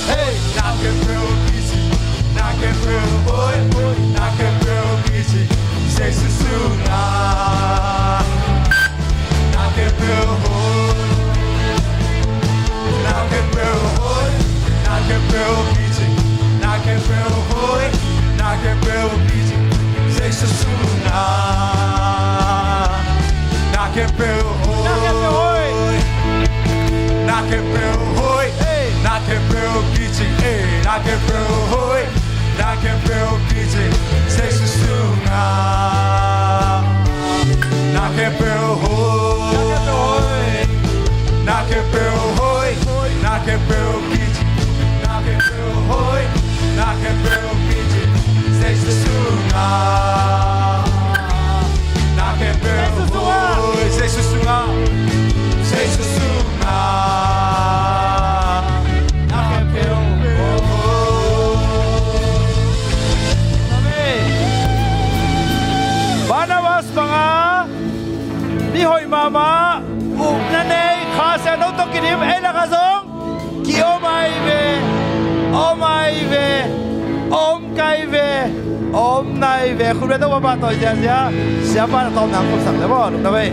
na khempeuh kici, na khempeuh hoih, na khempeuh kici, Jesu sungah. Na khempeuh hoih, na khempeuh hoih, na khempeuh kici, na khempeuh hoih, na khempeuh kici, Jesu sungah. Na khempeuh hoih, na khempeuh hoih, na khempeuh kici, na khempeuh hoih, na khempeuh kici, Jesu sungah. Na khempeuh hoih, na khempeuh hoih, na khempeuh kici, na khempeuh hoih, na khempeuh kici, Jesu sungah. Na khempeuh hoih, Jesu sungah, Jesu sungah. Barnabas banga mi hoih mahmah, upna nei, Kha Siangtho tawh kidim, ei lakah zong ki-om ahi ve, om ahi ve, om kai ve, om nai ve. Khut beng, Topa pahtawi ziazia. Siapa na tawm nang khopsak le maw, lungdam ei.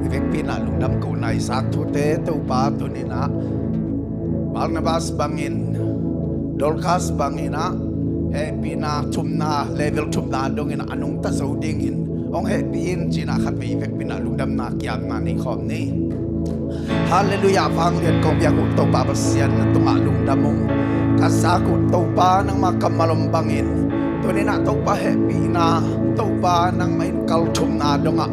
I vekpi in ah lungdam ko naisak thute Topa tuni in ah Barnabas bangin, Dorcas bangin ah hehpihna thumna, level thumna dongin a nungta zo dingin hong hehpih in ci-in ah khatvei i vekpi in ah lungdamna kiamna nei khawm ni. Halleluiah, vanglian kong biak uh Topa Pasian, na tungah lungdam ung. Ka zak uh Topa nangmah kammal om bangin tuni in ah Topa hehpihna, Topa nangmah in kal thumna dongah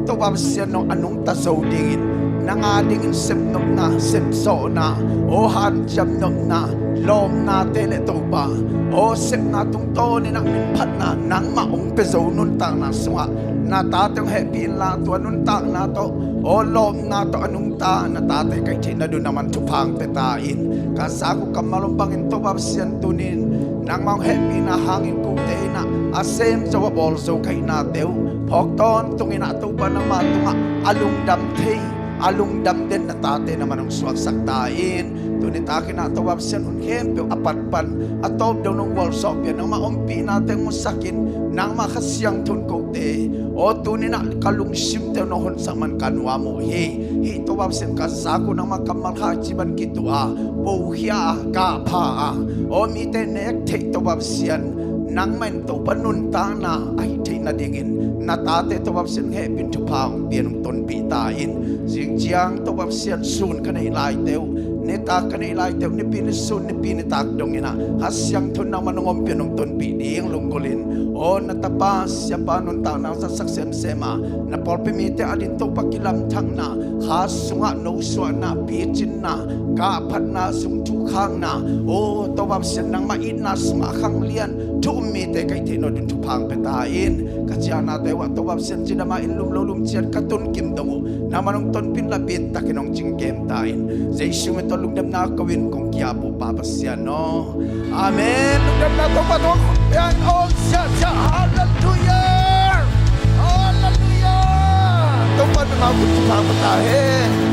Topa Pasian nong a nungta zo dingin, nang a dingin sepnopna, sepsawhna, aw hanciamnopna, lawpnate le Topa, aw sepna tungtawn in ah minphatna nangmah hong pia zo nuntakna sungah na tate hong hehpih inla, tua nuntakna tawh, aw lawpna tawh a nungta na tate ka hih theih nadingin nangman thupha hong pia ta in. Ka zak uh kammal om bangin Topa Pasian tuni in nangmah hong hehpihna hangin kote in ah a sem zo, a bawl zo ka hihnate uh phawk tawntungin ah Topa nangmah tungah a lungdam thei, a lungdam den na tate nangman hong suaksak ta in. Tuni takin ah Topa Pasian hun khempeuh a pat pan a tawp dong nong gualzawhpih a, nangmah ompihnate hong musakin, nangmah Kha Siangtho in kote, aw tuni-in ah ka lungsimte nong honsak man ka nuam uh hi. Hih Topa Pasian ka zak uh nangmah kammal khaici bang kituh a, pokhia a, kahpha a, aw mite nek theih Topa Pasian, nangmah in Topa nuntakna a hih theih nadingin na tate Topa Pasian hehpih in thupha hong pia in hong tonpih ta in. Zing ciang Topa Pasian sun ka neih laite uh, nitak ka neih laite uh, nipi ni sun nipi nitak dongin ah Kha Siangtho in nangman hong ompih in hong tonpih ding lunggulh in, aw na tapa siapa nuntakna hong zatsak semsem a, na pawlpi mite adingin Topa kilamthakna, kha sungah nosuahna, picinna, kahphatna, zung thukhakna, aw Topa Pasian nangmah itna sungah khanglian thu um mite ka hih theih nadingin thupha hong pia ta in. Ka ciahnate uh ah Topa Pasian cidam a inn lum lo lum ciat ka tun kim dong uh nangman hong tonpih in, la bit takin hong cingkem ta in. Jesu min tawh lungdamna ko in kong ki-ap uh Pa Pasian aw. Amen. Lungdamna Topa tungah khut beng aw, sia sia, halleluiah. Halleluiah. Topa nangmah khut thupha pia ta hen.